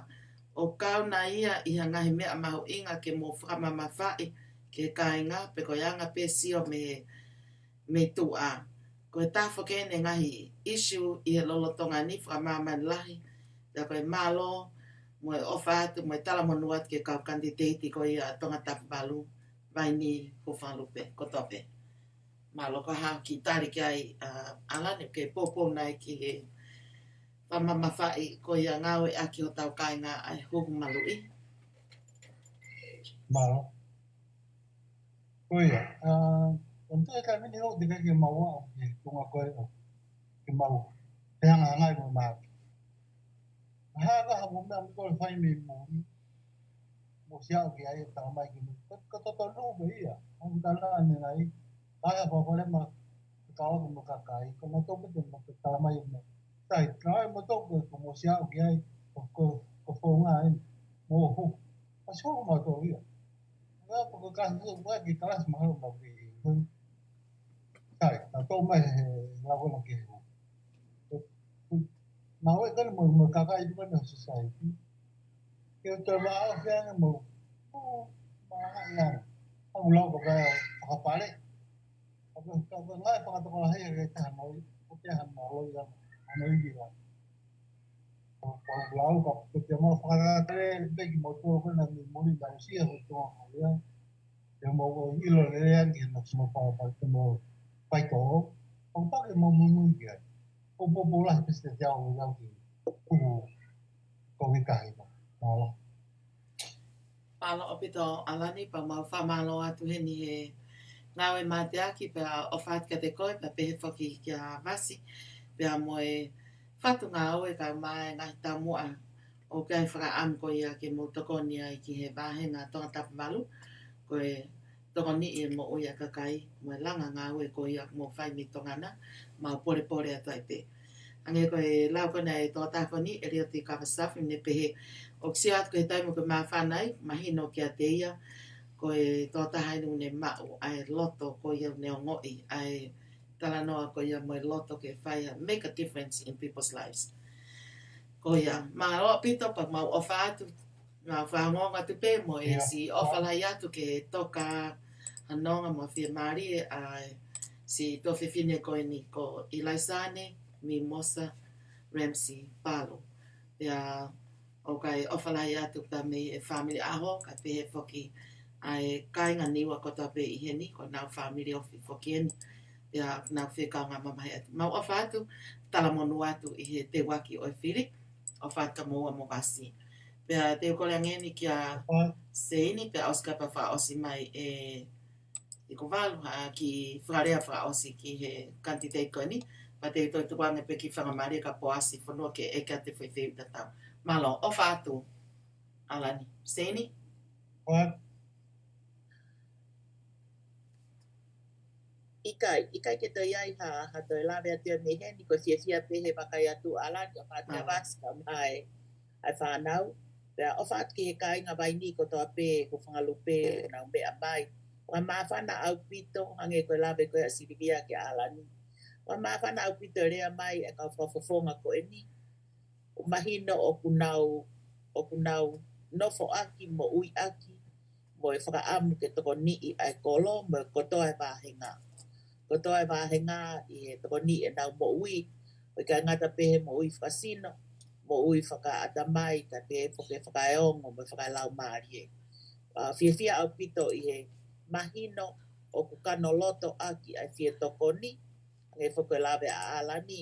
ʻo kau nai ia ʻi ha ngaahi meʻa mahuʻinga ke mou fakamamafaʻi ki he kāinga pe ko e anga pē sio mei, mei tuʻa. Ko e taha foki eni e ngaahi ʻisiū ʻi he lolotonga ni fakamāmani lahi, pea ko e mālō, mo e ʻofa atu, mo e talamonū atu ki he kau kanititeiti ko ia ʻa Tongatapu valu, Vainī, Huʻafakalupe, kotoa pē. Mālō. Ko e hā hoʻo kiʻi tali ki ai, ʻa, ʻAlani, ke poupou nai ki he fakamamafaʻi ko ia ngāueʻaki hotau kāinga ʻa e huhu maluʻi? Mālō. Ko ia, ʻa, ʻo te ka mini ho te ka ke mau a, ke tunga ko e, ke mau, te hanga hangai mo ma. Ha ka ha mo mea mo ko fai me mo. Mo sia o ke ai e tala mai ke mo. Ko, ko toto no ko ia, ʻo tala ane ngai, ka ha pa pale ma, ka o mo kakai, ko mo to ko te mo tala mai mo. Sai, ka mo to ko, ko mo sia o ke ai, ko, ko, ko fo ngai, mo ho. Kasi ho mo to ia. Nga po ko kasi ho, wa ke kalasi mahalo ma ke. Sai, na to mai he, la ko ke. Mau e kani mo, mo kakai tu kani society. Ke o te wa o ke ane mo, o, ma ha ia. Au lau ko ka, ka pale. Au ka, ka, ka ngai fakatokolahi ke taha mo, o te ha mo, o ia, ano i ia. Ko, ko lau ka, ko te mo fakatale, peki mo to ko na mi moli na usia ho to ia. Te mo ko ilo le le angi na suma pa, pa, te mo, pa i to, o pa ke mo mo mo ia. Ko po po la, peste te au, au ki, ku, ko ki kahi pa. Mālō. Mālō ʻaupito ʻAlani, pea mau fakamālō atu heni he ngāue mateaki, pea ʻofa atu kiate koe, pea pehē foki kia Vasi, pea mo e fatu ngāue kae ʻumaʻā e ngaahi taumuʻa ʻoku ʻi ai e fakaʻamu ko ia ke mou tokoni ai ki he vāhenga Tongatapu valu, ko e tokoniʻi e moʻui ʻa e kakai, mo e langa ngāue ko ia ʻoku mou fai mei Tonga na, mau polepole atu ai pē. Hangē ko e lau ko ena ʻa e tokotaha ko eni, ʻElioti Kavasafi, ne pehē, ʻoku sio atu ki he taimi ʻoku māfana ai, mahino kiate ia, ko e tokotaha eni ʻoku ne maʻu ʻa e loto ko ia ʻoku ne ongoʻi ʻa e talanoa ko ia mo e loto ke fai ha make a difference in people's lives. Ko ia, mālō ʻaupito, pea mau ʻofa atu, mau fakaongoongo atu pē mo e, ia, siʻi ʻofa lahi atu ke toka hanonga mo fiemālie ʻa e siʻi tuofefine ko eni ko ʻIlaisane Mimosa Ramsey Palu. Pea ʻoku ou ʻofa lahi atu pea mei he fāmili ʻaho, kae pehē foki ʻa e kāinga Niua kotoa pē ʻi heni, ko honau fāmili ofi foki eni, pea nau fie kaungā mamahi atu. Mau ʻofa atu, talamonū atu ʻi he teuaki ʻo e fili, ʻofa atu kamoua mo Vasi. Pea te u kole ange eni kia Seini, pea ʻosi ka pea fakaʻosi mai e ʻi ko valu ha kiʻi fakalea fakaʻosi ki he kanititeiti ko eni, pea te u toe tuku ange pē ki Fanga Malia ka Poasi Fonua ke ʻeke atu e foʻi fehuʻi tatau. Mālō, ʻofa atu, ʻAlani. Seini? ʻIkai, ʻikai ke toe ʻi ai ha, ha toe lave atu ia mei heni, ko e fiefia pē he vakai atu ʻAlani, ʻofa atu kia Vasi kae ʻumaʻā e fānau. Pea ʻofa atu ki he kāinga Vainī kotoa pē, ko Fangalupe, nau meʻa mai. Fakamāfana ʻaupito, hangē ko e lave ko ē ʻa Silivia kia ʻAlani. Fakamāfana ʻaupito e lea mai e kau fakafofonga ko eni. ʻOku mahino ʻoku nau, ʻoku nau nofoʻaki, moʻuiʻaki, mo e fakaʻamu ke tokoniʻi ʻa e kolo, mo e kotoa e vāhenga. Kotoa e vāhenga ʻi he tokoniʻi ʻenau moʻui, ʻo ʻikai ngata pē he moʻui fakasino, moʻui fakaʻatamai, ka pē foki fakaeongo, mo e fakalaumālie. ʻA, fiefia ʻaupito ʻi he mahino ʻoku kano loto ʻaki ʻa e fie tokoni, hangē foki ko e lave ʻa ʻAlani,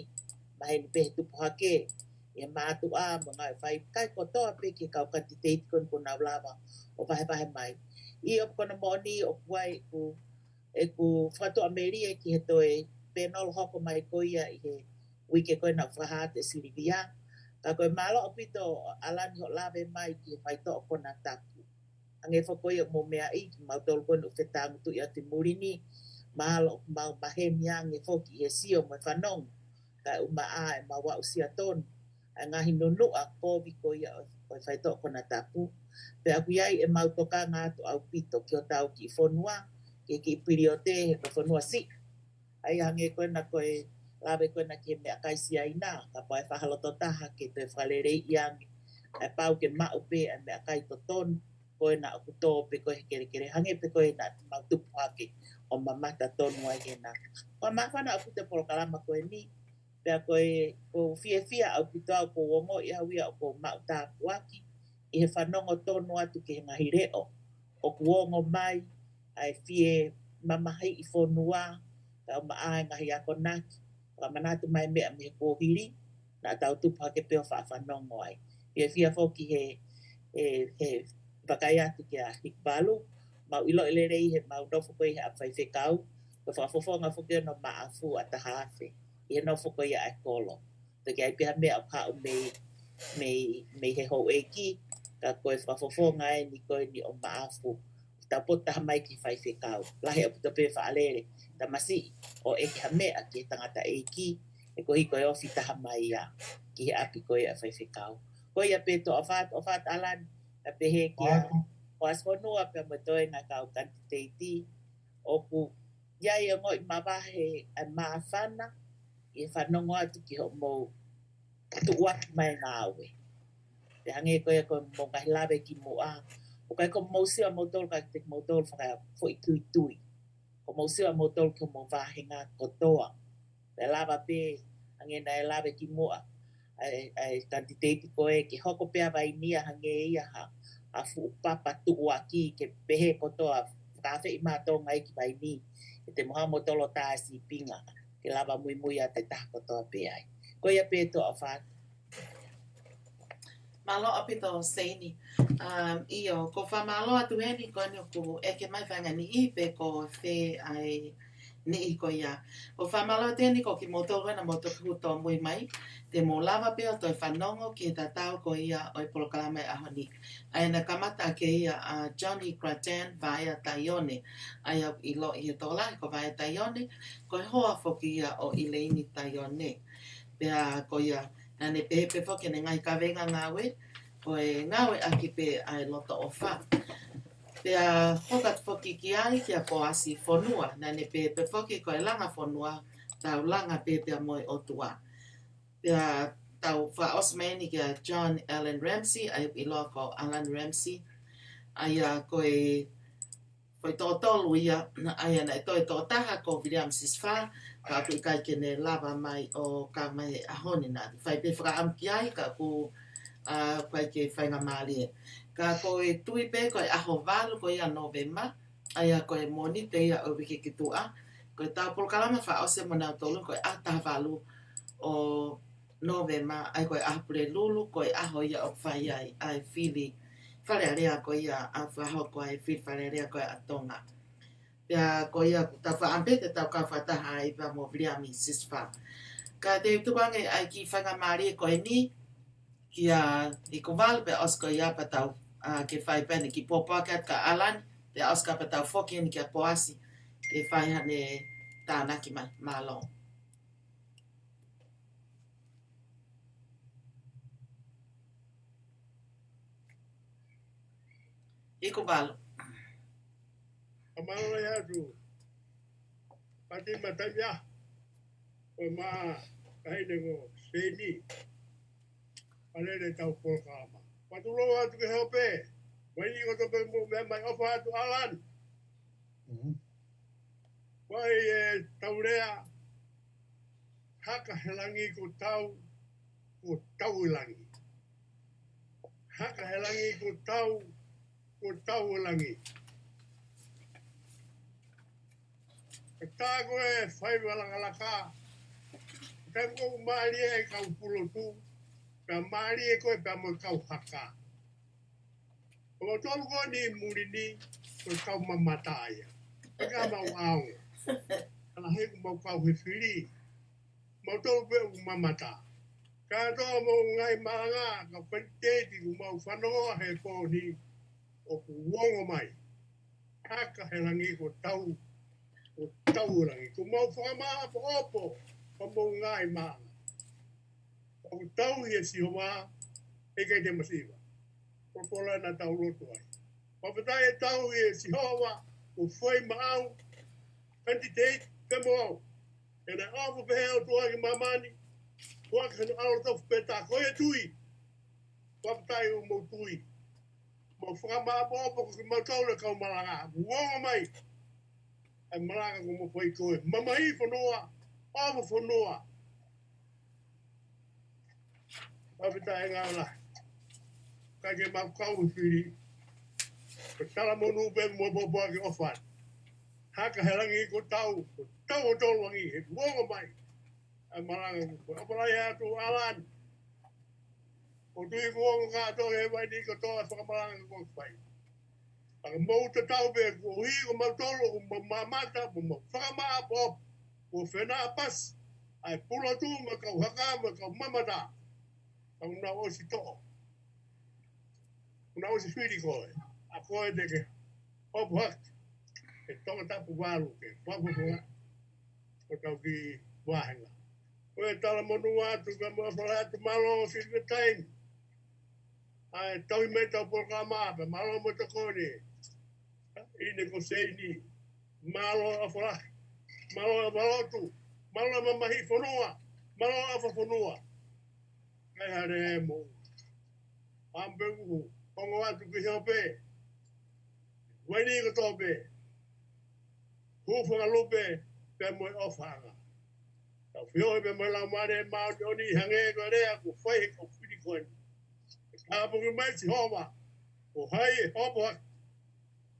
maheni pē he tupu hake, ʻi he mātuʻa mo e ngaahi fai, kae kotoa pē ki he kau kanititeiti ko eni kuo nau lava ʻo vahevahe mai. ʻIo, ko hono moʻoni ʻoku ʻi ai ʻeku, ʻeku fakatuʻamelie ki he toe pēnolo hoko mai ko ia ʻi he uike ko ena ʻoku fakahā atu ʻe Silivia. Ka ko e mālō ʻaupito ʻAlani hoʻo lave mai ki he faitoʻo konatapu. Hangē foki ko ia ʻoku mou meaʻi, kimautolu ko eni ʻoku fetāngutuʻi atu ʻi muli ni, mahalo ʻoku mau maheni ange foki ʻi he sio mo e fanongo, kae ʻumaʻā ʻemau aʻusia tonu ʻa e ngaahi nunuʻa kovi ko ia ʻo, ʻo e faitoʻo konatapu. Pea ʻoku ʻi ai ʻemau tokanga atu ʻaupito ki hotau kiʻi fonua, ki he kiʻi piliote, he ko e fonua siʻi. ʻA ia hangē ko ena ko e lave ko ena ki he meʻakai Siaina, kapau ʻe fakahā loto taha ke toe fakaleleiʻi ange, ʻe pau ke maʻu pē ʻa e meʻakai totonu, ko ena ʻoku tō pē ko ē he kelekele, hangē pē ko ena mau tupu hake ʻo mamata tonu ai hena. Fakamāfana ʻaupito e polokalama ko eni, pea ko e, ʻoku ou fiefia ʻaupito au ʻoku ou ongoʻi au ia ʻoku ou maʻu tāpuaki ʻi he fanongo tonu atu ki he ngaahi leʻo ʻoku ongo mai, ʻa e fie mamahiʻi fonua, kae ʻumaʻā e ngaahi akonaki, fakamanatu mai meʻa mei he kuohili, naʻa tau tupu hake pē ʻo faʻa fanongo ai. Fiefia foki he, he, he vakai atu kia Hikuvalu, mau ʻiloʻi lelei he mau nofo ko ē he ʻapi faifekau, ko e fakafofonga foki ʻo Maʻafu ʻa Tahafe, ʻi he nofo ko ia ʻa e kolo. Pea ʻikai pē ha meʻa ʻoku haʻu mei, mei, mei he houʻeiki, ka ko e fakafofonga eni ko eni ʻo Maʻafu. Tau poto taha mai ki he faifekau. Lahi ʻaupito pē faʻa lele tamasiʻi ʻo ʻeke ha meʻa ki he tangataʻeiki, he ko e hiko e ofi taha mai ia ki he ʻapi ko ia ʻa e faifekau. Ko ia pē Toʻofa, Toʻofa ʻAlani, ka pehē kia Poasi Fonua pea mo e toenga kau kanititeiti, ʻoku ʻi ai e ongoʻi mavahe ʻa e māfana ʻi he fanongo atu ki hoʻomou tuʻuaki mai ngāue. Pea hangē ko ia ko hoʻomou ngaahi lave kimuʻa, ʻoku ʻikai ko hoʻomou sio ʻamoutolu ka ko kimoutolu fakafoʻi tuitui. Ko hoʻomou sio ʻamoutolu ki hoʻomou vāhenga kotoa. Pea lava pē, hangē naʻe lave kimuʻa ʻa e, ʻa e kanititeiti ko ē, ke hoko pē ʻa Vainī ia hangē ia ha, ha fuʻu papa tuʻuaki ke pehē kotoa, fakaafeʻi mai Tonga ia ki Vainī, ke te mou haʻu moutolu ʻo tā e sīpinga, ke lava muimui atu e taha kotoa pē ai. Ko ia pē Toʻofa. Mālō ʻaupito Seini. Um, ʻio, ʻoku ou fakamālō atu heni ko eni ʻoku ʻeke mai fanga niʻihi pe ko fē ʻa e niʻihi ko ia. ʻOku ou fakamālō atu heni ko kimoutolu ena mou toki hū tōmui mai. Te mou lava pē ʻo toe fanongo ki he tatau ko ia ʻo e polokalama ʻo e ʻaho ni. ʻA ia naʻe kamata ʻaki ia ʻa Johnny Grattan, Vaea Taione. ʻA ia ʻoku ʻiloʻi he tokolahi ko Vaea Taione, ko e hoa foki ia ʻo ʻIleini Taione. Pea ko ia, naʻa ne pehē pē foki ʻene ngaahi kaveinga ngāue, ko e ngāueʻaki pē ʻa e loto ʻofa. Pea hoko atu foki ki ai kia Poasi Fonua, naʻa ne pehē pē foki ko e langa fonua, tau langa pē pea mo e ʻOtua. Pea tau fakaʻosi mai eni kia John Allan Ramsay, ʻa ia ʻoku ʻiloa ko Allan Ramsay. ʻA ia ko e foʻi toʻo tolu ia, ʻa ia naʻe toe toʻo taha ko Viliami Sisifā, ka ʻoku ʻikai ke ne lava mai ʻo kau mai he ʻaho ni, naʻa ku fai pē fakaʻamu ki ai, ka ʻoku, ʻa, ʻikai ke faingamālie. Ka ko e tui pē ko e ʻaho valu ko ia Nōvema, ʻa ia ko e Mōnite ia ʻo e uike ki tuʻa, ko ʻetau polokalama fakaʻosi mo nautolu ko e ʻaho taha valu ʻo Nōvema, ʻa ia ko e ʻaho Pulelulu, ko e ʻaho ia ʻoku fai ai ʻa e fili Fale Alea ko ia ʻa e fakahoko ʻa e fili Fale Alea ko ia ʻa Tonga. Pea ko ia ʻoku tau fakaʻamu pē ke tau kau fakataha ai pea mo Viliami Sisifā. Ka te u tuku ange ʻa e kiʻi faingamālie ko eni kia Hikuvalu pea ʻosi ko ia pea tau, ʻa, ke fai pē ʻeni kiʻi pōpoaki atu kia ʻAlani, pea ʻosi ko ia pea tau foki eni kia Poasi ke fai haʻane tānaki mai. Mālō. ʻIkuvalu. Ka mālō atu. Pati mataia. Ko ma kaine ko Seini. Palele tau polokalama. Patulou atu ke hope. Vai ni ko tope mo mea mai ʻofa atu Alan. Mhm. Vai e tau lea. Haka he langi ko tau, ko tau e langi. Haka he langi ko tau, ko tau e langi. Ka tā ko e fai valakalaka, ka ko mālie e kau pulotu, ka mālie ko e pea mo e kau haka. Ko mau tolu ko ni muli ni, ko e kau mamata ia. Pea ka mau ʻaonga. Ka lahi ko mau kau he fili. Mau tolu pē ʻoku mamata. Ka toa mau ngai malanga, ka fai teiti ko mau fanongoa he pō ni, ʻoku ongo mai. Haka he langi ko tau, ko tau e langi. Ko mau fakamāʻopoʻopo, ko mau ngai malanga. ʻOku tauhi ʻe Sihova, ʻe ʻikai te masiva. Ko e polokalama naʻa tau lotu ai. Fakafetaʻi e tauhi ʻe Sihova, ʻoku fai maʻau, candidate, pea mo au. ʻE naʻe ʻofa pehē ʻOtua ki māmani, ʻoku ʻi ai hono ʻAlo tofu pē taha ko e tui. Fakafetaʻi ʻoku mau tui. Mau fakamāʻopoʻopo ko kimautolu e kau malanga. Kuo ongo mai. ʻA e malanga ko mau fai ko e mamahi fonua, ʻofa fonua. Fakafetaʻi ngā la. Ka ke mau kau fili. Ko e talamonū pē mo e pōpoaki ʻofa. Haka he langi ko tau, ko tau ʻo tau langi, he kuo ongo mai. ʻA e malanga ko e ʻofa lahi atu Alan. ʻOku tui kuo ongo kātoa he vai ni kotoa e fakamalanga kuo fai. Pea ka mau tatau pē kuo ʻi ko mautolu ʻoku mau mamata, mo mau fakamāʻopoʻopo, kuo fenāpasi ʻa e pulotu mo e kau haka mo e kau mamata. Pea ʻoku nau ʻosi toʻo. ʻOku nau ʻosi fili koe. ʻA koe te ke hopo hake. Ke Tongatapu valu ke fakafofonga. Ko tau ki vahenga. Ko e talamonū atu ka mo e ʻofa lahi atu mālō Silver Time. ʻA e tauhi mai tau polokalama pea mālō mo e tokoni. ʻIne ko Seini. Mālō ʻofa lahi. Mālō ʻofa lotu. Mālō mamahi fonua. Mālō ʻofa fonua. Kai hare e mo. Pampe uhu. Ongo atu ki hope. Vai ni kotoa pē. Hūfanga lupe, pea mo e ʻofaʻanga. Tau feohi pea mo e Laumālie Māʻoniʻoni hangē ko e lea kuo fai he kau fili ko eni. Ke tāpuaki mai Sihova, ko hai ʻe hopo hake.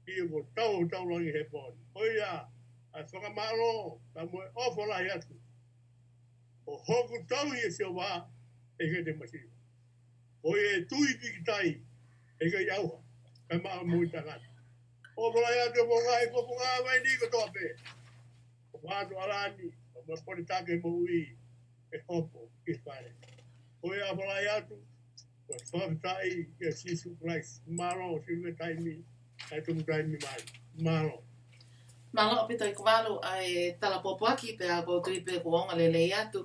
ʻIo ko tau ʻo tau langi he pō ni. Ko ia, ʻa e fakamālō, pea mo e ʻofa lahi atu. ʻO hoku tauhi ʻe Sihova, ʻe ʻikai te masiva. Ko ia ʻe tui pīkitai, ʻe ʻikai ʻauha, kae maʻu moʻui taʻengata. ʻOfa lahi atu ʻa e ngaahi fofonga vai ni kotoa pē. ʻOfa atu Alani, ʻo ma pone take moʻui, ʻe hopo, ki fale. Ko ia ʻofa lahi atu, ko e fakafetaʻi kia Sīsū Kalaisi. Mālō, Silver Time, ʻa e tuku taimi mai. Mālō. Mālō ʻaupito ʻIkuvalu ʻa e tala pōpoaki pea ʻoku ou tui pē kuo ongo lelei atu.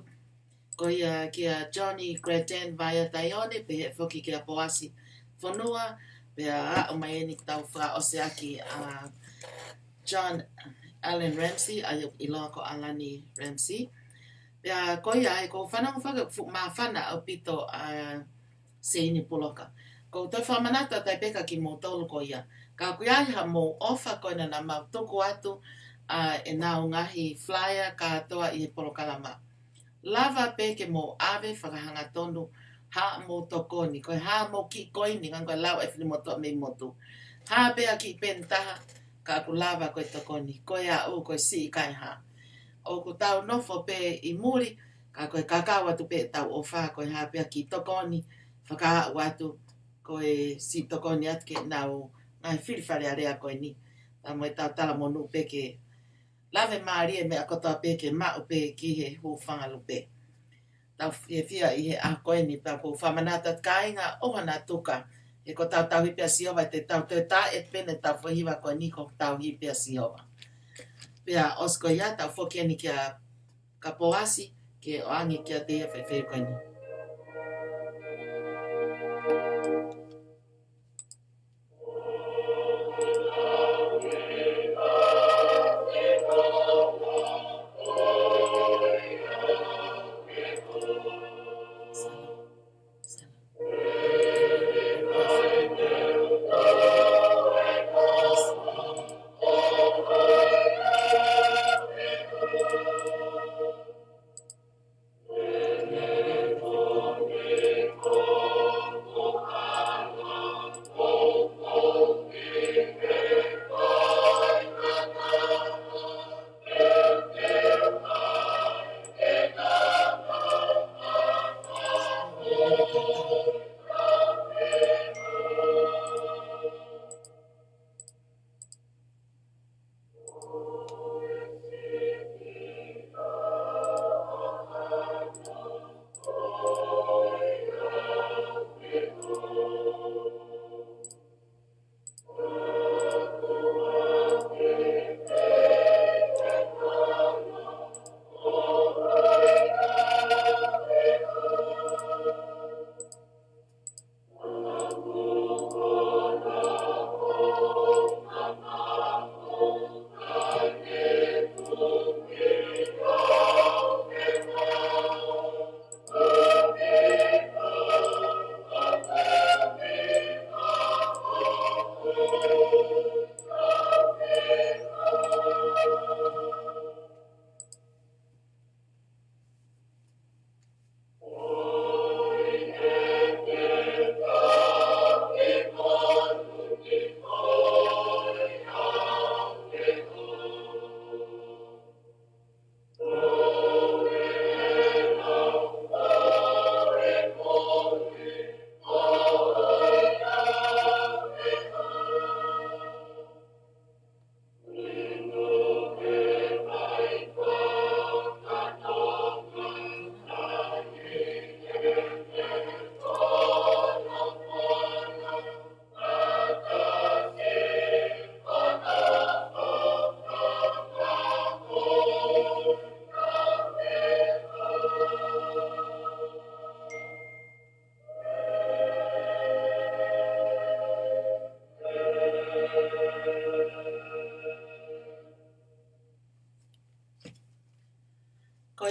Ko ia kia Johnny Greten Vaea Taione, pehē foki kia Poasi Fonua, pea aʻu mai eni tau fakaʻosi ʻaki ʻa John Allen Ramsey, ʻa ia ʻoku ʻiloa ko Alani Ramsey. Pea ko ia ai, ʻoku ou fanongo foki ʻoku fuʻu māfana ʻaupito ʻa Seini Puloka. ʻOku ou toe fakamanatu atu ai pē kia kimoutolu ko ia. Ka ʻoku ʻi ai haʻamou ʻofa ko ena naʻa mau tuku atu ʻa ʻenau ngaahi flyer kātoa ʻi he polokalama. Lava pē ke mou ʻave fakahangatonu haʻamou tokoni. Ko e hā haʻamou kiʻi koini, hangē ko e lau ʻe he finemotuʻa mei motu. Hā pē ha kiʻi peni taha, ka ʻoku lava ko e tokoni. Ko e aʻu, ko e siʻi kae hā. ʻOku tau nofo pē ʻi muli, ka ko e kakau atu pē ʻetau ʻofa, ko e hā pē ha kiʻi tokoni, fakaaʻu atu, ko e siʻi tokoni atu ke nau ngaahi fili Fale Alea ko eni. Pea mo ʻetau talamonū pē ke lave mālie meʻa kotoa pē ke maʻu pē ki he hūfanga lupe. Tau fiefia ʻi he ʻaho ko eni pea ʻoku ou fakamanatu atu kāinga ʻoua naʻa tuka. He ko hotau tauhi pē ʻa Sihova, te tau toe tā e pene tau foʻi hiva ko eni ko hotau tauhi pē ʻa Sihova. Pea ʻosi ko ia tau foki eni kia ka Poasi ke ʻoange kiate ia e foʻi fekau ko eni.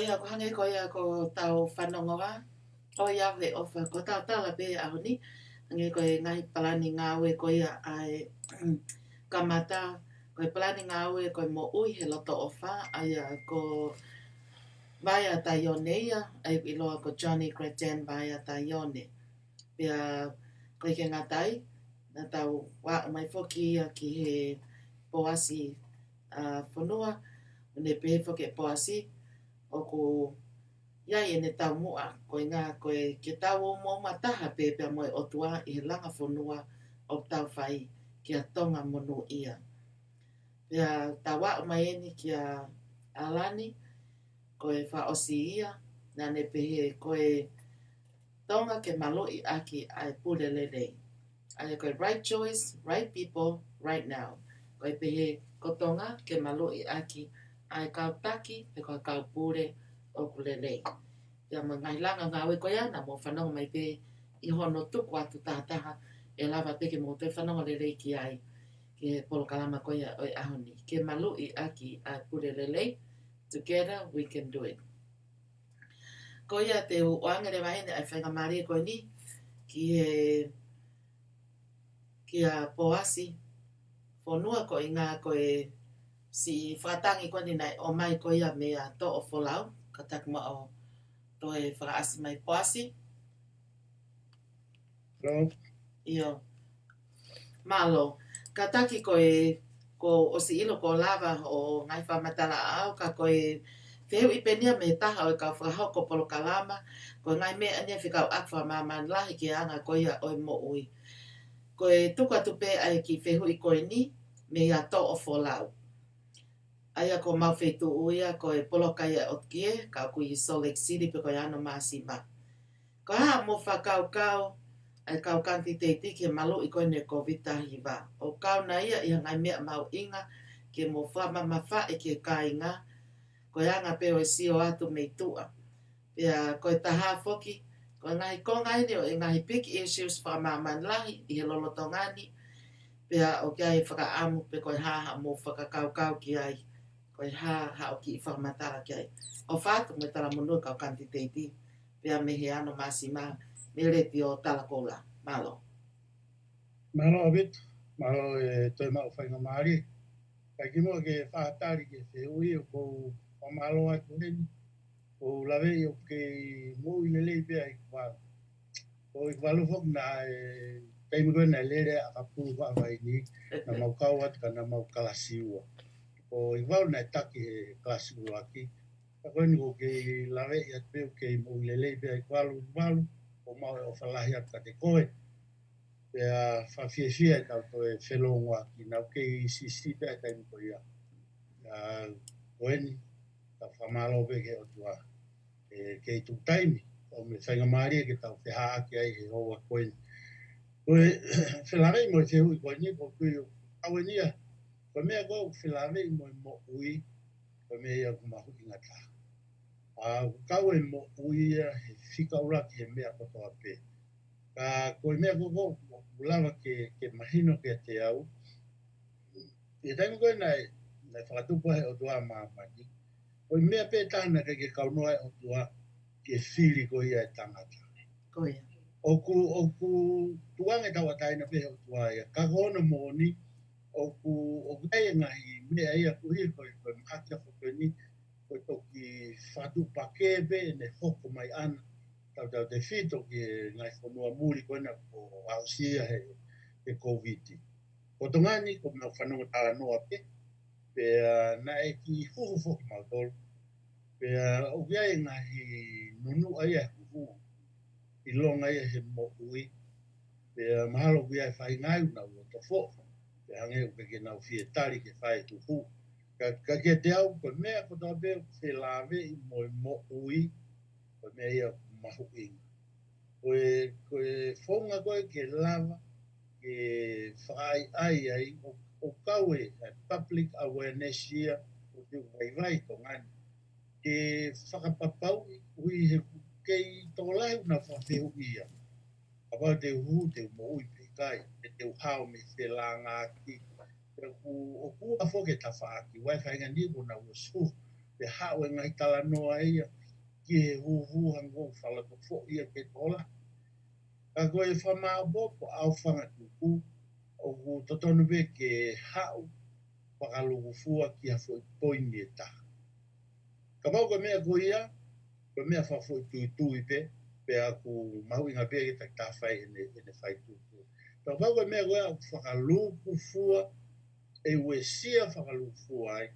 Ia, ko e hangē ko ia ko ʻetau fanongo ā, ʻoiauē ʻofa, ko ʻetau tala pē ʻaho ni, hangē ko e ngaahi palani ngāue ko ia ʻa e kamata, ko e palani ngāue ko e moʻui he loto ʻofa, ʻa ia ko Vaea Taione ia, ʻa ia ʻoku ʻiloa ko Johnny Creighton Vaea Taione. Pea ʻikai ke ngata ai, naʻa tau aʻu mai foki ia ki he Poasi, ʻa, fonua, ʻo ne pehē foki ʻe Poasi, ʻoku ʻi ai ʻene taumuʻa, ko e ʻuhinga ko e ke tau ō mo ma taha pē pea mo e ʻOtua ʻi he langa fonua ʻoku tau fai kia Tonga monūʻia. Pea tau aʻu mai eni kia ʻAlani, ko e fakaʻosi ia, naʻa ne pehē ko e Tonga ke maluʻi ʻaki ʻa e pule lelei. ʻA ia ko e right choice, right people, right now. Ko e pehē ko Tonga ke maluʻi ʻaki ʻa e kau taki, pe ko e kau pule ʻoku lelei. Pea mo e ngaahi langa ngāue ko ia, naʻa mou fanongo mai pē ʻi hono tuku atu tahataha, ʻe lava pē ke mou toe fanongo lelei ki ai, ki he polokalama ko ia ʻo e ʻaho ni. Ke maluʻi ʻaki ʻa e pule lelei, together we can do it. Ko ia te u ʻoange leva heni ʻa e faingamālie ko eni ki he, kia Poasi fonua ko e ʻuhinga ko e siʻi fakatangi ko eni naʻe ʻomai ko ia meia Toʻofolau, kātaki muʻa ʻo toe fakaʻasi mai Poasi. Hello. ʻIo. Mālō. Kātaki ko e, kuo ʻosi ʻilo kuo lava ʻo ngaahi fakamatala ʻaʻau, ka ko e fehuʻi pē eni ia mei he taha ʻo e kau fakahoko polokalama, ko e ngaahi meʻa eni ia fekauʻaki fakamāmani lahi ki he anga ko ia ʻo e moʻui. Ko e tuku atu pē ʻa e kiʻi fehuʻi ko eni, meia Toʻofolau. ʻA ia ko homau feituʻu ia ko e poloka ia ʻo ʻOtukie, ka ʻoku ʻi Salt Lake City pe ko e Ano Māsima. Ko e hā hoʻomou fakakaukau ʻa e kau kanititeiti ki he maluʻi ko eni ʻo e Kōviti taha hiva? ʻOku kau nai ia ʻi he ngaahi meʻa mahuʻinga ke mo fakamamafaʻi ki he kāinga, ko e anga pē ʻo e sio atu mei tuʻa. Pea ko e taha foki, ko e ngaahi konga eni ʻo e ngaahi big issues fakamāmani lahi ʻi he lolotonga ni, pea ʻoku ʻi ai e fakaʻamu pe ko e hā haʻamou fakakaukau ki ai, ko e hā haʻo kiʻi fakamatala ki ai. ʻOfa atu mo e talamonū kau kanititeiti, pea mei he Ano Māsima, mei he Letiō Talakoula. Mālō. Mālō ʻaupito, mālō e toe maʻu faingamālie. Kae kimuʻa ke fakatali ki he fehuʻi ʻoku ou fakamālō atu heni, ʻoku ou laveʻi ʻoku kei moʻui lelei pē ʻa ʻIkuvalu. Ko ʻIkuvalu foki naʻe, taimi ko ē naʻe lele ʻa ʻakapulu faʻa vaini, naʻa mau kau atu ka naʻa mau kalasi ua. Ko ʻIkuvalu naʻe taki he kalasi ʻuluaki. Ka ko eni ʻoku ou kei laveʻi atu pē ʻoku kei moʻui lelei pē ʻa ʻIkuvalu, ʻIkuvalu, ʻoku mau ʻofa lahi atu kiate koe. Pea fakafiefia ʻetau toe felōngoaki, naʻa ku kei siʻisiʻi pē ʻa e taimi ko ia. Ka ko eni, tau fakamālō pē ki he ʻOtua. ʻE kei tuku taimi, ʻo mo e faingamālie ke tau fehaʻaki ai he houa ko eni. Ko e felāveʻi mo e fehuʻi ko eni, ko e kui ʻo kau eni ia. Ko e meʻa ko ē ʻoku felāveʻi mo e moʻui, ko e meʻa ia ʻoku mahuʻinga taha. ʻA, ʻoku kau e moʻui ia he fika ʻuluaki he meʻa kotoa pē. Ka ko e meʻa ko ē ʻoku lava ke, ke mahino kiate au, ʻi he taimi ko ē naʻe, naʻe fakatupu ai ʻOtua ʻa māmani, ko e meʻa pē taha naʻe ʻikai ke kaunoa ai ʻOtua ke fili ko ia e tangata. Ko ia. ʻOku, ʻoku tukuange tauʻatāina pē he ʻOtua ia. Ka ko hono moʻoni, ʻoku, ʻoku ʻi ai e ngaahi meʻa ia ʻoku ʻi ai ko e, ko e mahaki ʻa e fokoni, ko e toki fakatuʻupakē pē ʻene hoko mai ʻana, tautautefito ki he ngaahi fonua muli ko ena kuo aʻusia he, he Kōviti. Ko Tonga ni, ko e meʻa fanongo talanoa pē, pea naʻe kiʻi huhu foki mautolu. Pea ʻoku ʻi ai e ngaahi nunuʻa ia huhu, ʻilonga ia he moʻui. Pea mahalo ʻoku ʻi ai e faʻahinga ʻoku nau loto foʻi. Pea hangē ʻoku ʻikai ke nau fie tali ke fai e huhu. Ka, ka kiate au, ko e meʻa kotoa pē ʻoku felāveʻi mo e moʻui, ko e meʻa ia ʻoku mahuʻinga. Ko e, ko e founga ko ē ke lava, ke fakaʻaiʻai ai, ʻo, ʻo kau e, e public awareness ia, ʻo te u vaivai Tonga ni. Ke fakapapauʻi, ʻuhi he ʻoku kei tokolahi ʻoku nau fakafehuʻia. Kapau te u hū, te u moʻui pe ʻikai, pe te u hao mei felāngaaki. Pea ʻoku, ʻoku ʻalu foki e tafaʻaki, ʻoku ʻi ai e faʻahinga ni ʻoku nau ʻosi hū, pea haʻu e ngaahi talanoa ia ki he huhu hangē ko e fala to fo ia ke tola. Ka ko e fakamāopoopo ʻa e fanga tuku, ʻoku totonu pē ke haʻu fakalūkufua ki ha foʻi poini ʻe taha. Kapau ko e meʻa ko ia, ko e meʻa fakafoʻituitui pē, pea ʻoku mahuʻinga pē ke taki taha fai ʻene, ʻene fai tuku. Kapau ko e meʻa ko ia ʻoku fakalūkufua, ʻe uesia fakalūkufua ai,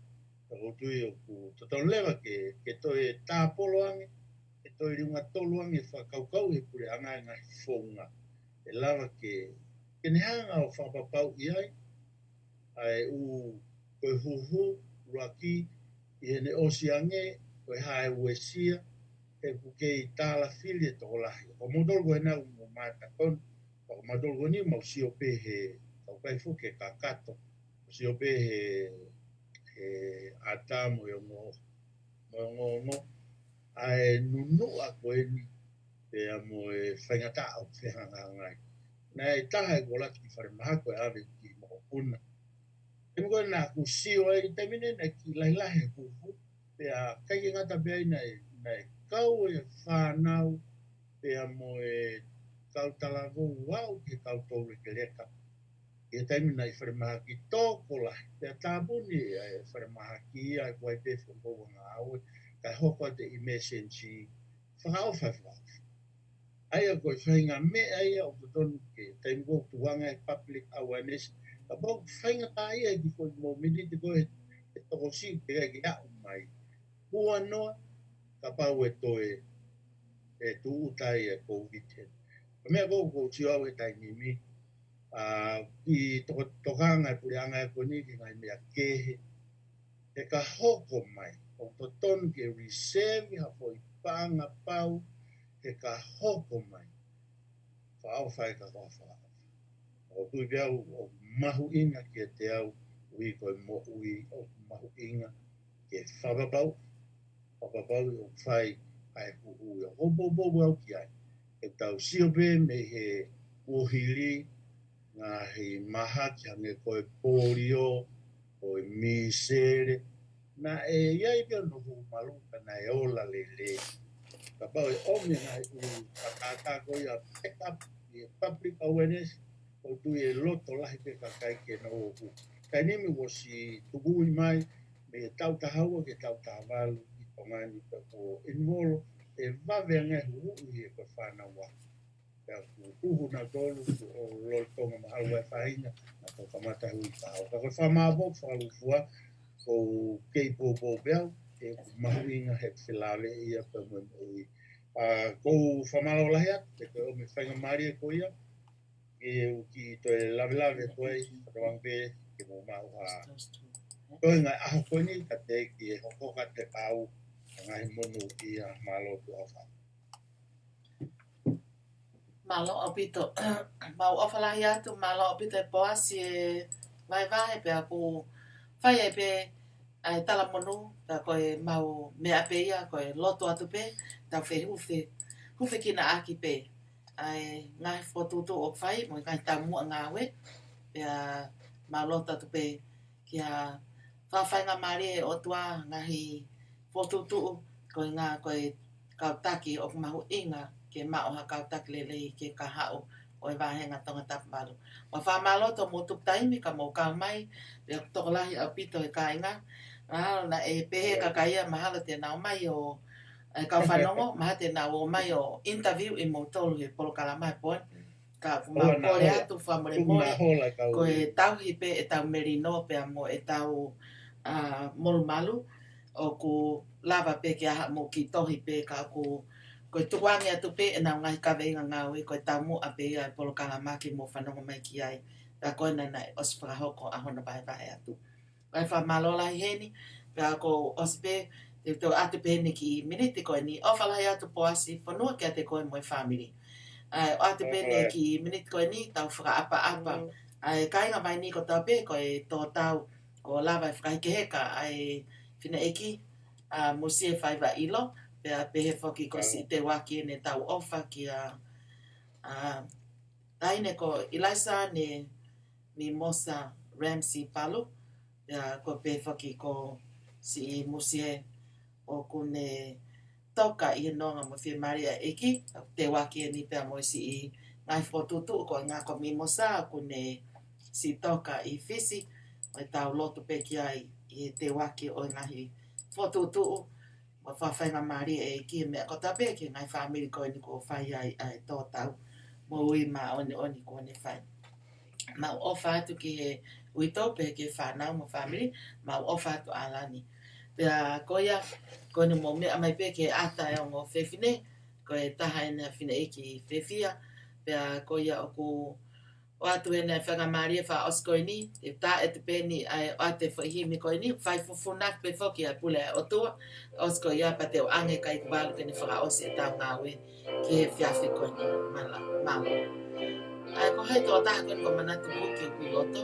ka ʻoku ou tui ʻoku totonu leva ke, ke toe tāpolo ange, ke toe liunga tolu ange fakakaukau he puleʻanga e ngaahi founga ʻe lava ke, ke ne hanga ʻo fakapapauʻi ai, ʻa e ʻū ko e huhu, ʻuluaki, ʻi heʻene ʻosi ange, ko e hā e uesia, he ʻoku kei tālafili e tokolahi. Ko moutolu ko ena ʻoku mou matakon, ko moutolu ko eni mau sio pē he, kau kai fuke kakato, sio pē he, he ʻata mo e ongo, mo e ongoongo, ʻa e nunuʻa ko eni, pea mo e faingataʻa ʻoku fehangahangai. Naʻe taha e kolaki ki falemahaki ko e ʻave ki mokopuna. He mo ko e naʻa ku sio ai taimi ni naʻe kiʻi lahilahi e huhu, pea ʻikai ke ngata pē ai naʻe, naʻe kau e fānau, pea mo e kau talavou ʻo aʻu ki he kau toulekeleka. ʻI he taimi naʻe ʻi falemahaki tokolahi, pea tāpuni ʻa e falemahaki ia ʻa e kuai pē foʻi kou anga ʻave, kae hoko atu e emergency, fakaʻofa e fakaʻofa. ʻA ia ko e faʻahinga meʻa ia ʻoku totonu ke taimi ko ē ʻoku tuʻu ange e public awareness, kapau ʻoku faingataʻaʻia ki he foʻi mōmeniti ko ē he tokosiʻi pē ke aʻu mai. Huanoa, kapau ʻe toe, ʻe tūʻuta ai e COVID heni. Ko e meʻa ko ē ʻoku ou sio au he taimi ni, ʻa, ʻi toko-, tokanga e puleʻanga ko eni ki he ngaahi meʻa kehe, he ka hoko mai, ʻoku totonu ke reserve ha foʻi paʻanga pau, he ka hoko mai, fakaʻofa e ka ko e fakaʻofa. ʻOku ou tui pē au ʻoku mahuʻinga kiate au, ʻuhi ko e moʻui ʻoku mahuʻinga ke fakapapau, fakapapau ʻoku fai ʻa e huhu ia. ʻOku ou poupou au ki ai. ʻE tau sio pē mei he kuohili, ngaahi mahaki hangē ko e polio, ko e misele, naʻe ʻi ai pē hono huhu malu ka naʻe ola lelei. Kapau ʻe ʻomi e ngaahi ʻū kātaki ko ia pick up ʻi he public awareness, ʻoku ou tui ʻe loto lahi pē e kakai ke nau huhu. Kae nimi ʻosi tukuʻi mai, mei he taʻu taha ua ki he taʻu taha valu ʻi Tonga ni pea kuo involve ʻe vave ange huhu ʻi he ko e fānau ʻa. Pea ʻoku huhu nautolu, ʻo lolotonga mahalo ʻa e faʻahinga, naʻa tau kamata hui taha. Ka ko e fakamāopoopo fakalūkufua, ʻoku ou kei poupou pē au, he ʻoku mahuʻinga he felāveʻi ia pea mo e moʻui. ʻA, ʻoku ou fakamālō lahi atu, he ko e ʻomi e faingamālie ko ia, ke u kiʻi toe lavelave ko ē, ka tau ange pē, ke mou maʻu ha. Ko e ngaahi ʻaho ko eni, ka te ke hoko ka te pau, ngaahi monū ia mālō tuʻa fa. Mālō ʻaupito. Mau ʻofa lahi atu, mālō ʻaupito e Poasi e vahevahe pea ʻoku fai ai pē ʻa e talamonū, pea ko e mau meʻa pē ia, ko e lotu atu pē, tau fehufe, hufekinaʻaki pē ʻa e ngaahi fokotuʻutuʻu ʻoku fai, mo e ngaahi taumuʻa ngāue, pea mau lotu atu pē kia fakafaingamālie ʻe he ʻOtua ngaahi fokotuʻutuʻu, ko e ngaahi, ko e kau taki ʻoku mahuʻinga ke maʻu ha kau taki lelei ke kahaʻu ʻo e vāhenga Tongatapu valu. Mau fakamālō atu hoʻomou tuku taimi ka mou kau mai, pea ʻoku tokolahi ʻaupito e kāinga. Mahalo naʻe pehē e kakai ia, mahalo te nau ō mai ʻo, e kau fanongo, mahalo te nau ō mai ʻo interview ʻe moutolu he polokalama he pō ni. Ka ʻoku mau kole atu fakamolemole, ko e tauhi pē ʻetau melino pea mo ʻetau, ʻa, molumalu, ʻoku lava pē ke ʻai haʻamou kiʻi tohi pē ka ʻoku, ko e tukuange atu pē ʻenau ngaahi kaveinga ngāue, ko e taumuʻa pē ia e polokalama ke mou fanongo mai ki ai. Ka ko ena naʻe ʻosi fakahoko ʻa hono vahevahe atu. ʻAi fakamālō lahi heni, pea ʻoku ʻosi pē, te u toe ʻoatu pē heni kiʻi miniti ko eni, ʻofa lahi atu Poasi Fonua kiate koe mo e fāmili. ʻAi, ʻoatu pē heni kiʻi miniti ko eni, tau fakaʻapaʻapa. ʻAi, kāinga mai ni ko tau pē, ko e tō tau, ko lava e fakahekeheka, ʻai fineʻeiki, ʻa Musie Faiva ʻIlo, pea pehē foki ko Siʻi Teuaki ʻene tau ʻofa kia, ʻa, taʻahine ko ʻIlaisa ne Mimosa Ramsey Palu, pea ko pē foki ko Siʻi Musie ʻoku ne toka ʻi he nonga mo e fiemālie ʻa e ʻEiki, ʻoku teuaki eni pea mo e siʻi ngaahi fokotuʻutuʻu ko e ngaahi ko Mimosa ʻoku ne siʻi toka ʻi Fisi, ʻo e tau lotu pē ki ai ʻi he teuaki ʻo e ngaahi fokotuʻutuʻu, mo e faingamālie ʻa e ʻEiki he meʻa kotoa pē ki he ngaahi fāmili ko eni kuo fai ai ʻa e tō tau moʻui māʻoniʻoni kuo ne fai. Mau ʻofa atu ki he uitou pē ki he fānau mo e fāmili, mau ʻofa atu ʻAlani. Pea ko ia, ko eni mou meʻa mai pē ki he ʻata ʻa e ongo fefine, ko e taha eni ʻa e fineʻeiki fiefia, pea ko ia ʻoku ʻoatu eni ʻa e faingamālie fakaʻosi ko eni, ʻe tā ʻetu pē eni ʻa e ʻoatu e foʻi himi ko eni, fai fufūnaki pē foki ʻa e pule ʻa e ʻOtua, ʻosi ko ia pea te u ʻoange kia ʻIkuvalu ke ne fakaʻosi ʻetau ngāue ki he efiafi ko eni. Mālō, mālō. ʻA ia ko hai tō taha ko eni ko Manatu Vuki ʻoku ʻi loto.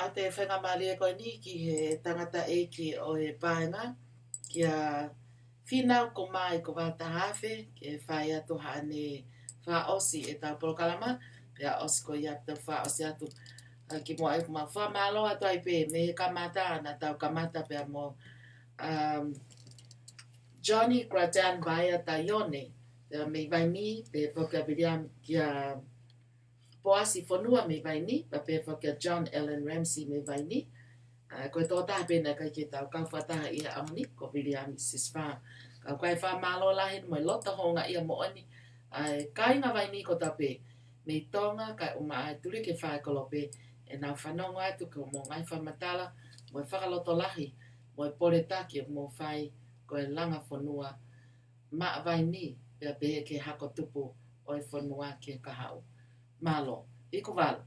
ʻA e faingamālie ko eni ki he tangataʻeiki ʻo e paenga, kia Fīnau Komai ko Valtahafe, ke fai atu haʻane fakaʻosi ʻetau polokalama, pea ʻosi ko ia pea tau fakaʻosi atu. ʻA, kimuʻa ʻoku mau fakamālō atu ai pē mei he kamata, naʻa tau kamata pea mo, um, Johnny Gratian Vaea Taione, pea mei Vaini, pea foki kia William, kia Poasi Fonua mei Vaini, pea pehē foki kia John Allen Ramsey mei Vaini. ʻA, ko e tō taha pē naʻe ʻikai ke tau kau fakataha ʻi he ʻaho ni, ko William Sisifā. Ka ʻoku ou fakamālō lahi mo e loto houngaʻia moʻoni, ʻa e kāinga Vaini kotoa pē, mei Tonga, kae ʻumaʻā e tuliki fai kolope, ʻenau fanongo atu ki hoʻomou ngaahi fakamatala, mo e fakalotolahi, mo e poletaki ʻoku mou fai, ko e langa fonua, maʻa Vaini, pea pehē ki he hako tupu ʻo e fonua ki he kahaʻu. Mālō, ʻIkuvalu.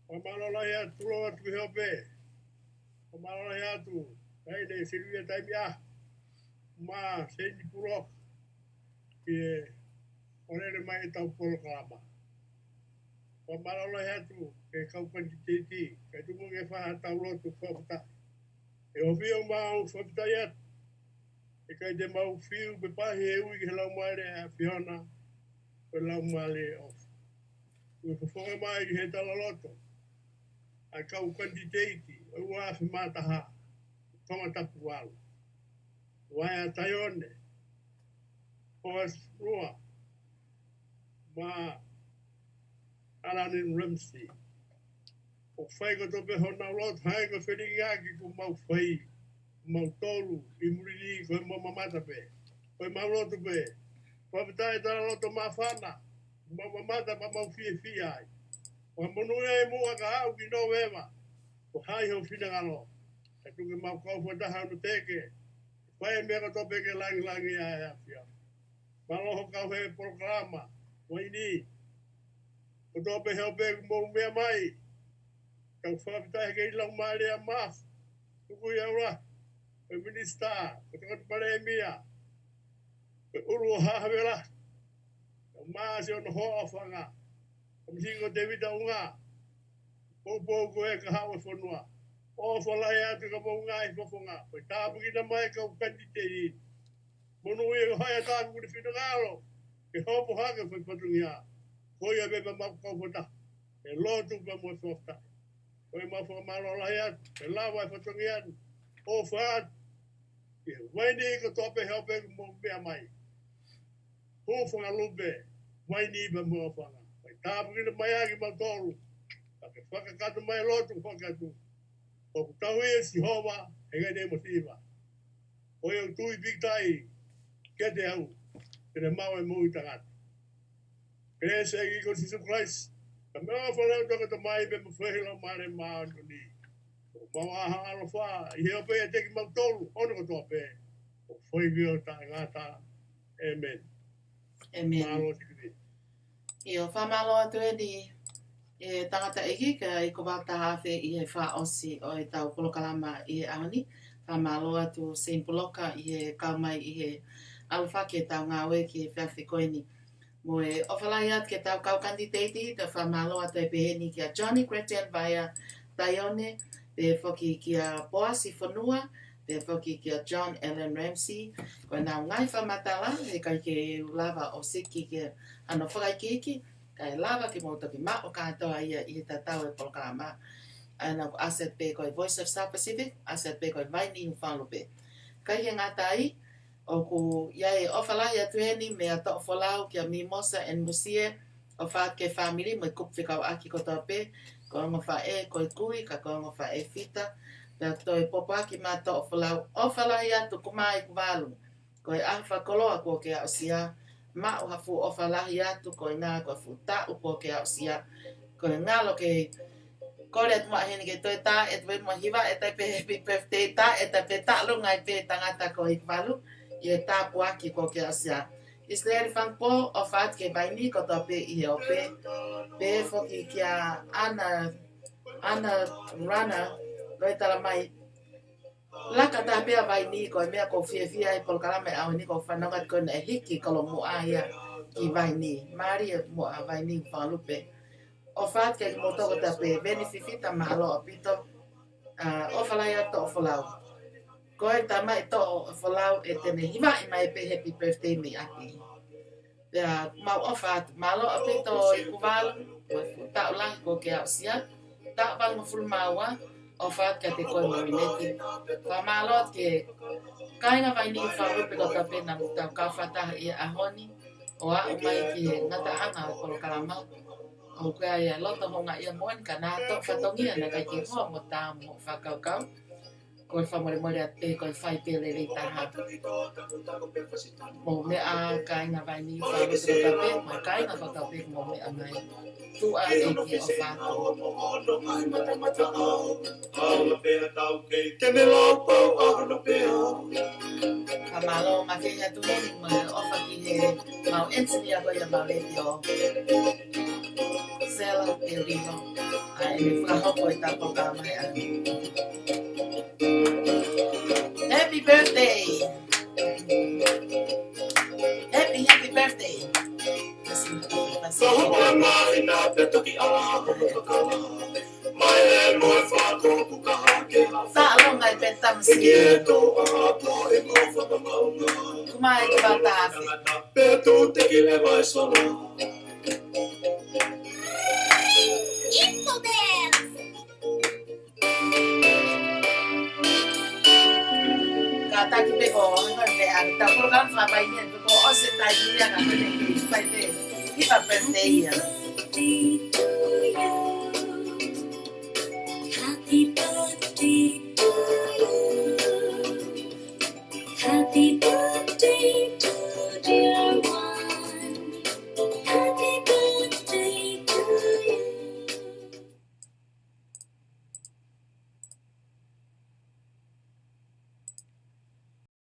Fakamālō lahi atu, tulou atu ki he ope. Fakamālō lahi atu, kae ʻi ai e Silivia Taimi ʻa, mo Seini Puloka, ki he ʻoange mai ʻetau polokalama. Fakamālō lahi atu ki he kau kanititeiti, kae tuku ke fai haʻatau lotu fakafetaʻi. ʻE ʻofa ʻo mau fakafetaʻi atu. ʻE ʻikai te mau fiu pe pāhia he ui ki he Laumālie ʻa e ʻAfiona, ko e Laumālie ʻofa. ʻOku fofonga mai ki he talaloto ʻa e kau kanititeiti ʻo e ua afe mā taha, Tongatapu valu. Vaea Taione, Poasi Fonua, mo Allen Ramsey. ʻOku fai kotoa pē honau lotu, hangē ko e felingiʻaki ʻoku mau fai, mautolu ʻi muli ni, ko ʻemau mamata pē. Ko ʻemau lotu pē. Fakafetaʻi talaloto māfana, mau mamata pea mau fiefia ai. Fakamonūʻia muʻa kae aʻu ki Nōvema, ko hai ho finangalo. Kae tuku ke mau kau fakataha ʻo teke, fai e meʻa kotoa pē ke langilangiʻia ʻa e ʻAfiona. Mālō hoʻo kau he polokalama, Vaini. Kotoa pē he ope ʻoku mou meʻa mai. Tau fakafetaʻi ki he Laumālie ʻa Mafu Tukuʻiaula, ko e Minisitā, ko e Tangata Palēmia, ko e ʻulu ʻo Haʻa Havela, ko Masi Onohoʻa Fanga, ko Misi ko Tēvita ʻUnga, poupou ko e kahaʻu ʻo e fonua. ʻOfa lahi atu ki homou ngaahi fofonga, ko e tāpuekina mai e kau kanititeiti. Monūʻia ko hai ʻe tāpuekina e finangalo ke hopo hake e fai fatongia. Ko ia pē pea mau kau fakataha he lotu pea mo e fakafetaʻi. Ko ia mau fakamālō lahi atu, ke lava e fatongia ni, ʻofa atu ki he Vaini kotoa pē he ope ʻoku mou meʻa mai. Hūfanga lupe, Vaini pea mo e ʻOfanga. Fai tāpuekina mai ʻa kimautolu, kae fakakakato mai e lotu foki atu. ʻOku tauhi ʻe Sihova, he ʻikai te ne masiva. Ko ia ʻoku tui pīkitai kiate au, te ne maʻu e moʻui taʻengata. Kelesi ʻa e ʻEiki ko Sīsū Kalaisi, kae ʻumaʻā e ʻofa ʻa e ʻOtua ko e Tamai, pea mo e feohi ʻa e Laumālie Māʻoniʻoni, ʻOku mau ʻā ʻaloʻofa ʻi he ope ʻiate kimautolu, ʻo ne kotoa pē. ʻOku foʻi vio taʻengata. ʻĒmeni. ʻĒmeni. Mālō Sikivi. ʻIo, fakamālō atu eni ʻe tangataʻeiki ka i ko vata hafe ʻi he fakaʻosi ʻo ʻetau polokalama ʻi he ʻaho ni. Fakamālō atu Saint Puloka ʻi he kau mai ʻi he ʻalofaki ʻetau ngāue ki he efiafi ko eni. Mo e ʻofa lahi atu ki heʻetau kau kanititeiti, ta fakamālō atu ai pē heni kia Johnny Gretian Vaea Taione, pea foki kia Poasi Fonua, pea foki kia John Allen Ramsey. Ko ʻenau ngaahi fakamatala, heʻikai ke u lava ʻo siki ki hano fakaikiiki, kae lava ke mou toki maʻu kātoa ia ʻi he tatau e polokalama. ʻA ia naʻa ku ʻasi atu pē ko e Voice of South Pacific, ʻasi atu pē ko e Vainī Fakalupe. ʻIkai ke ngata ai, ʻoku ʻi ai e ʻofa lahi atu eni meia Toʻofolau kia Mimosa and Musie, ʻofa atu ki he fāmili mo e kupu fekauʻaki kotoa pē, ko e ongo faʻē, ko e kui, ka ko e ongo faʻē fita, pea toe pōpoaki mai Toʻofolau, ʻofa lahi atu Kumā ʻIkuvalu, ko e ʻaho fakakoloa kuo ke aʻusia, maʻu ha fuʻu ʻofa lahi atu, ko e ngā ko e fuʻu taʻu kuo ke aʻusia, ko e ngalo ke kole atu maʻa heni ke toe tā, ʻe toe mo hiva, ʻe toe pē happy birthday tā, ʻe toe pē taʻalunga ai pē tangata ko ʻIkuvalu, ʻi he tāpuaki kuo ke aʻusia. ʻIsileli Fangpo, ʻofa atu ki he Vainī kotoa pē ʻi he ope, pea foki kia Ana, Ana Rana, loi tala mai, laka taha pē ʻa Vainī, ko e meʻa ʻoku ou fiefia ai polokalama ʻi he ʻaho ni ʻoku ou fanongo atu ko ena ʻe hiki kolomuʻa ia ki Vainī. Mālie muʻa Vainī Fakalupe. ʻOfa atu kia kimoutolu kotoa pē, Veni Fifita mālō ʻaupito, ʻa, ʻofa lahi atu Toʻofolau. Ko e tamaiki Toʻofolau ʻe te ne hivaʻi mai pē happy birthday mei ʻapi. Pea mau ʻofa atu, mālō ʻaupito ʻIkuvalu, mo e fuʻu taʻu lahi kuo ke aʻusia, taʻu valungofulu mā ua, ʻofa atu kiate koe mo Rineti. Fakamālō atu ki he kāinga Vainī Fakalupe kotoa pē naʻa mou tau kau fakataha ʻi he ʻaho ni, ʻo aʻu mai ki he ngataʻanga ʻo e polokalama. ʻOku ʻi ai e loto houngaʻia moʻoni ka naʻa tō fatongia naʻe ʻikai ke hoa mo tā mo fakakaukau. Ko e fakamolemole atu pē ko e fai pē lelei taha. Mou meʻa kāinga Vainī Fakalupe kotoa pē, mo e kāinga kotoa pē mou meʻa mai. Tuʻa ʻEiki ʻofa atu. Fakamālō makehe atu heni mo e ʻofa ki he mau engineer ko ia mau letiō. Sela Teolino. ʻA ia ʻe fakahoko ʻetau polokalama he ʻaho ni. Happy birthday. Happy, happy birthday. Taʻalonga ʻi he tamasiʻi. Kumā ʻIkuvalu. Ka taki pē ko, hanga pē ʻetau polokalama fakapaʻanga, ko ʻosi e taimi ia ka pē, fai pē, hiva pē ia.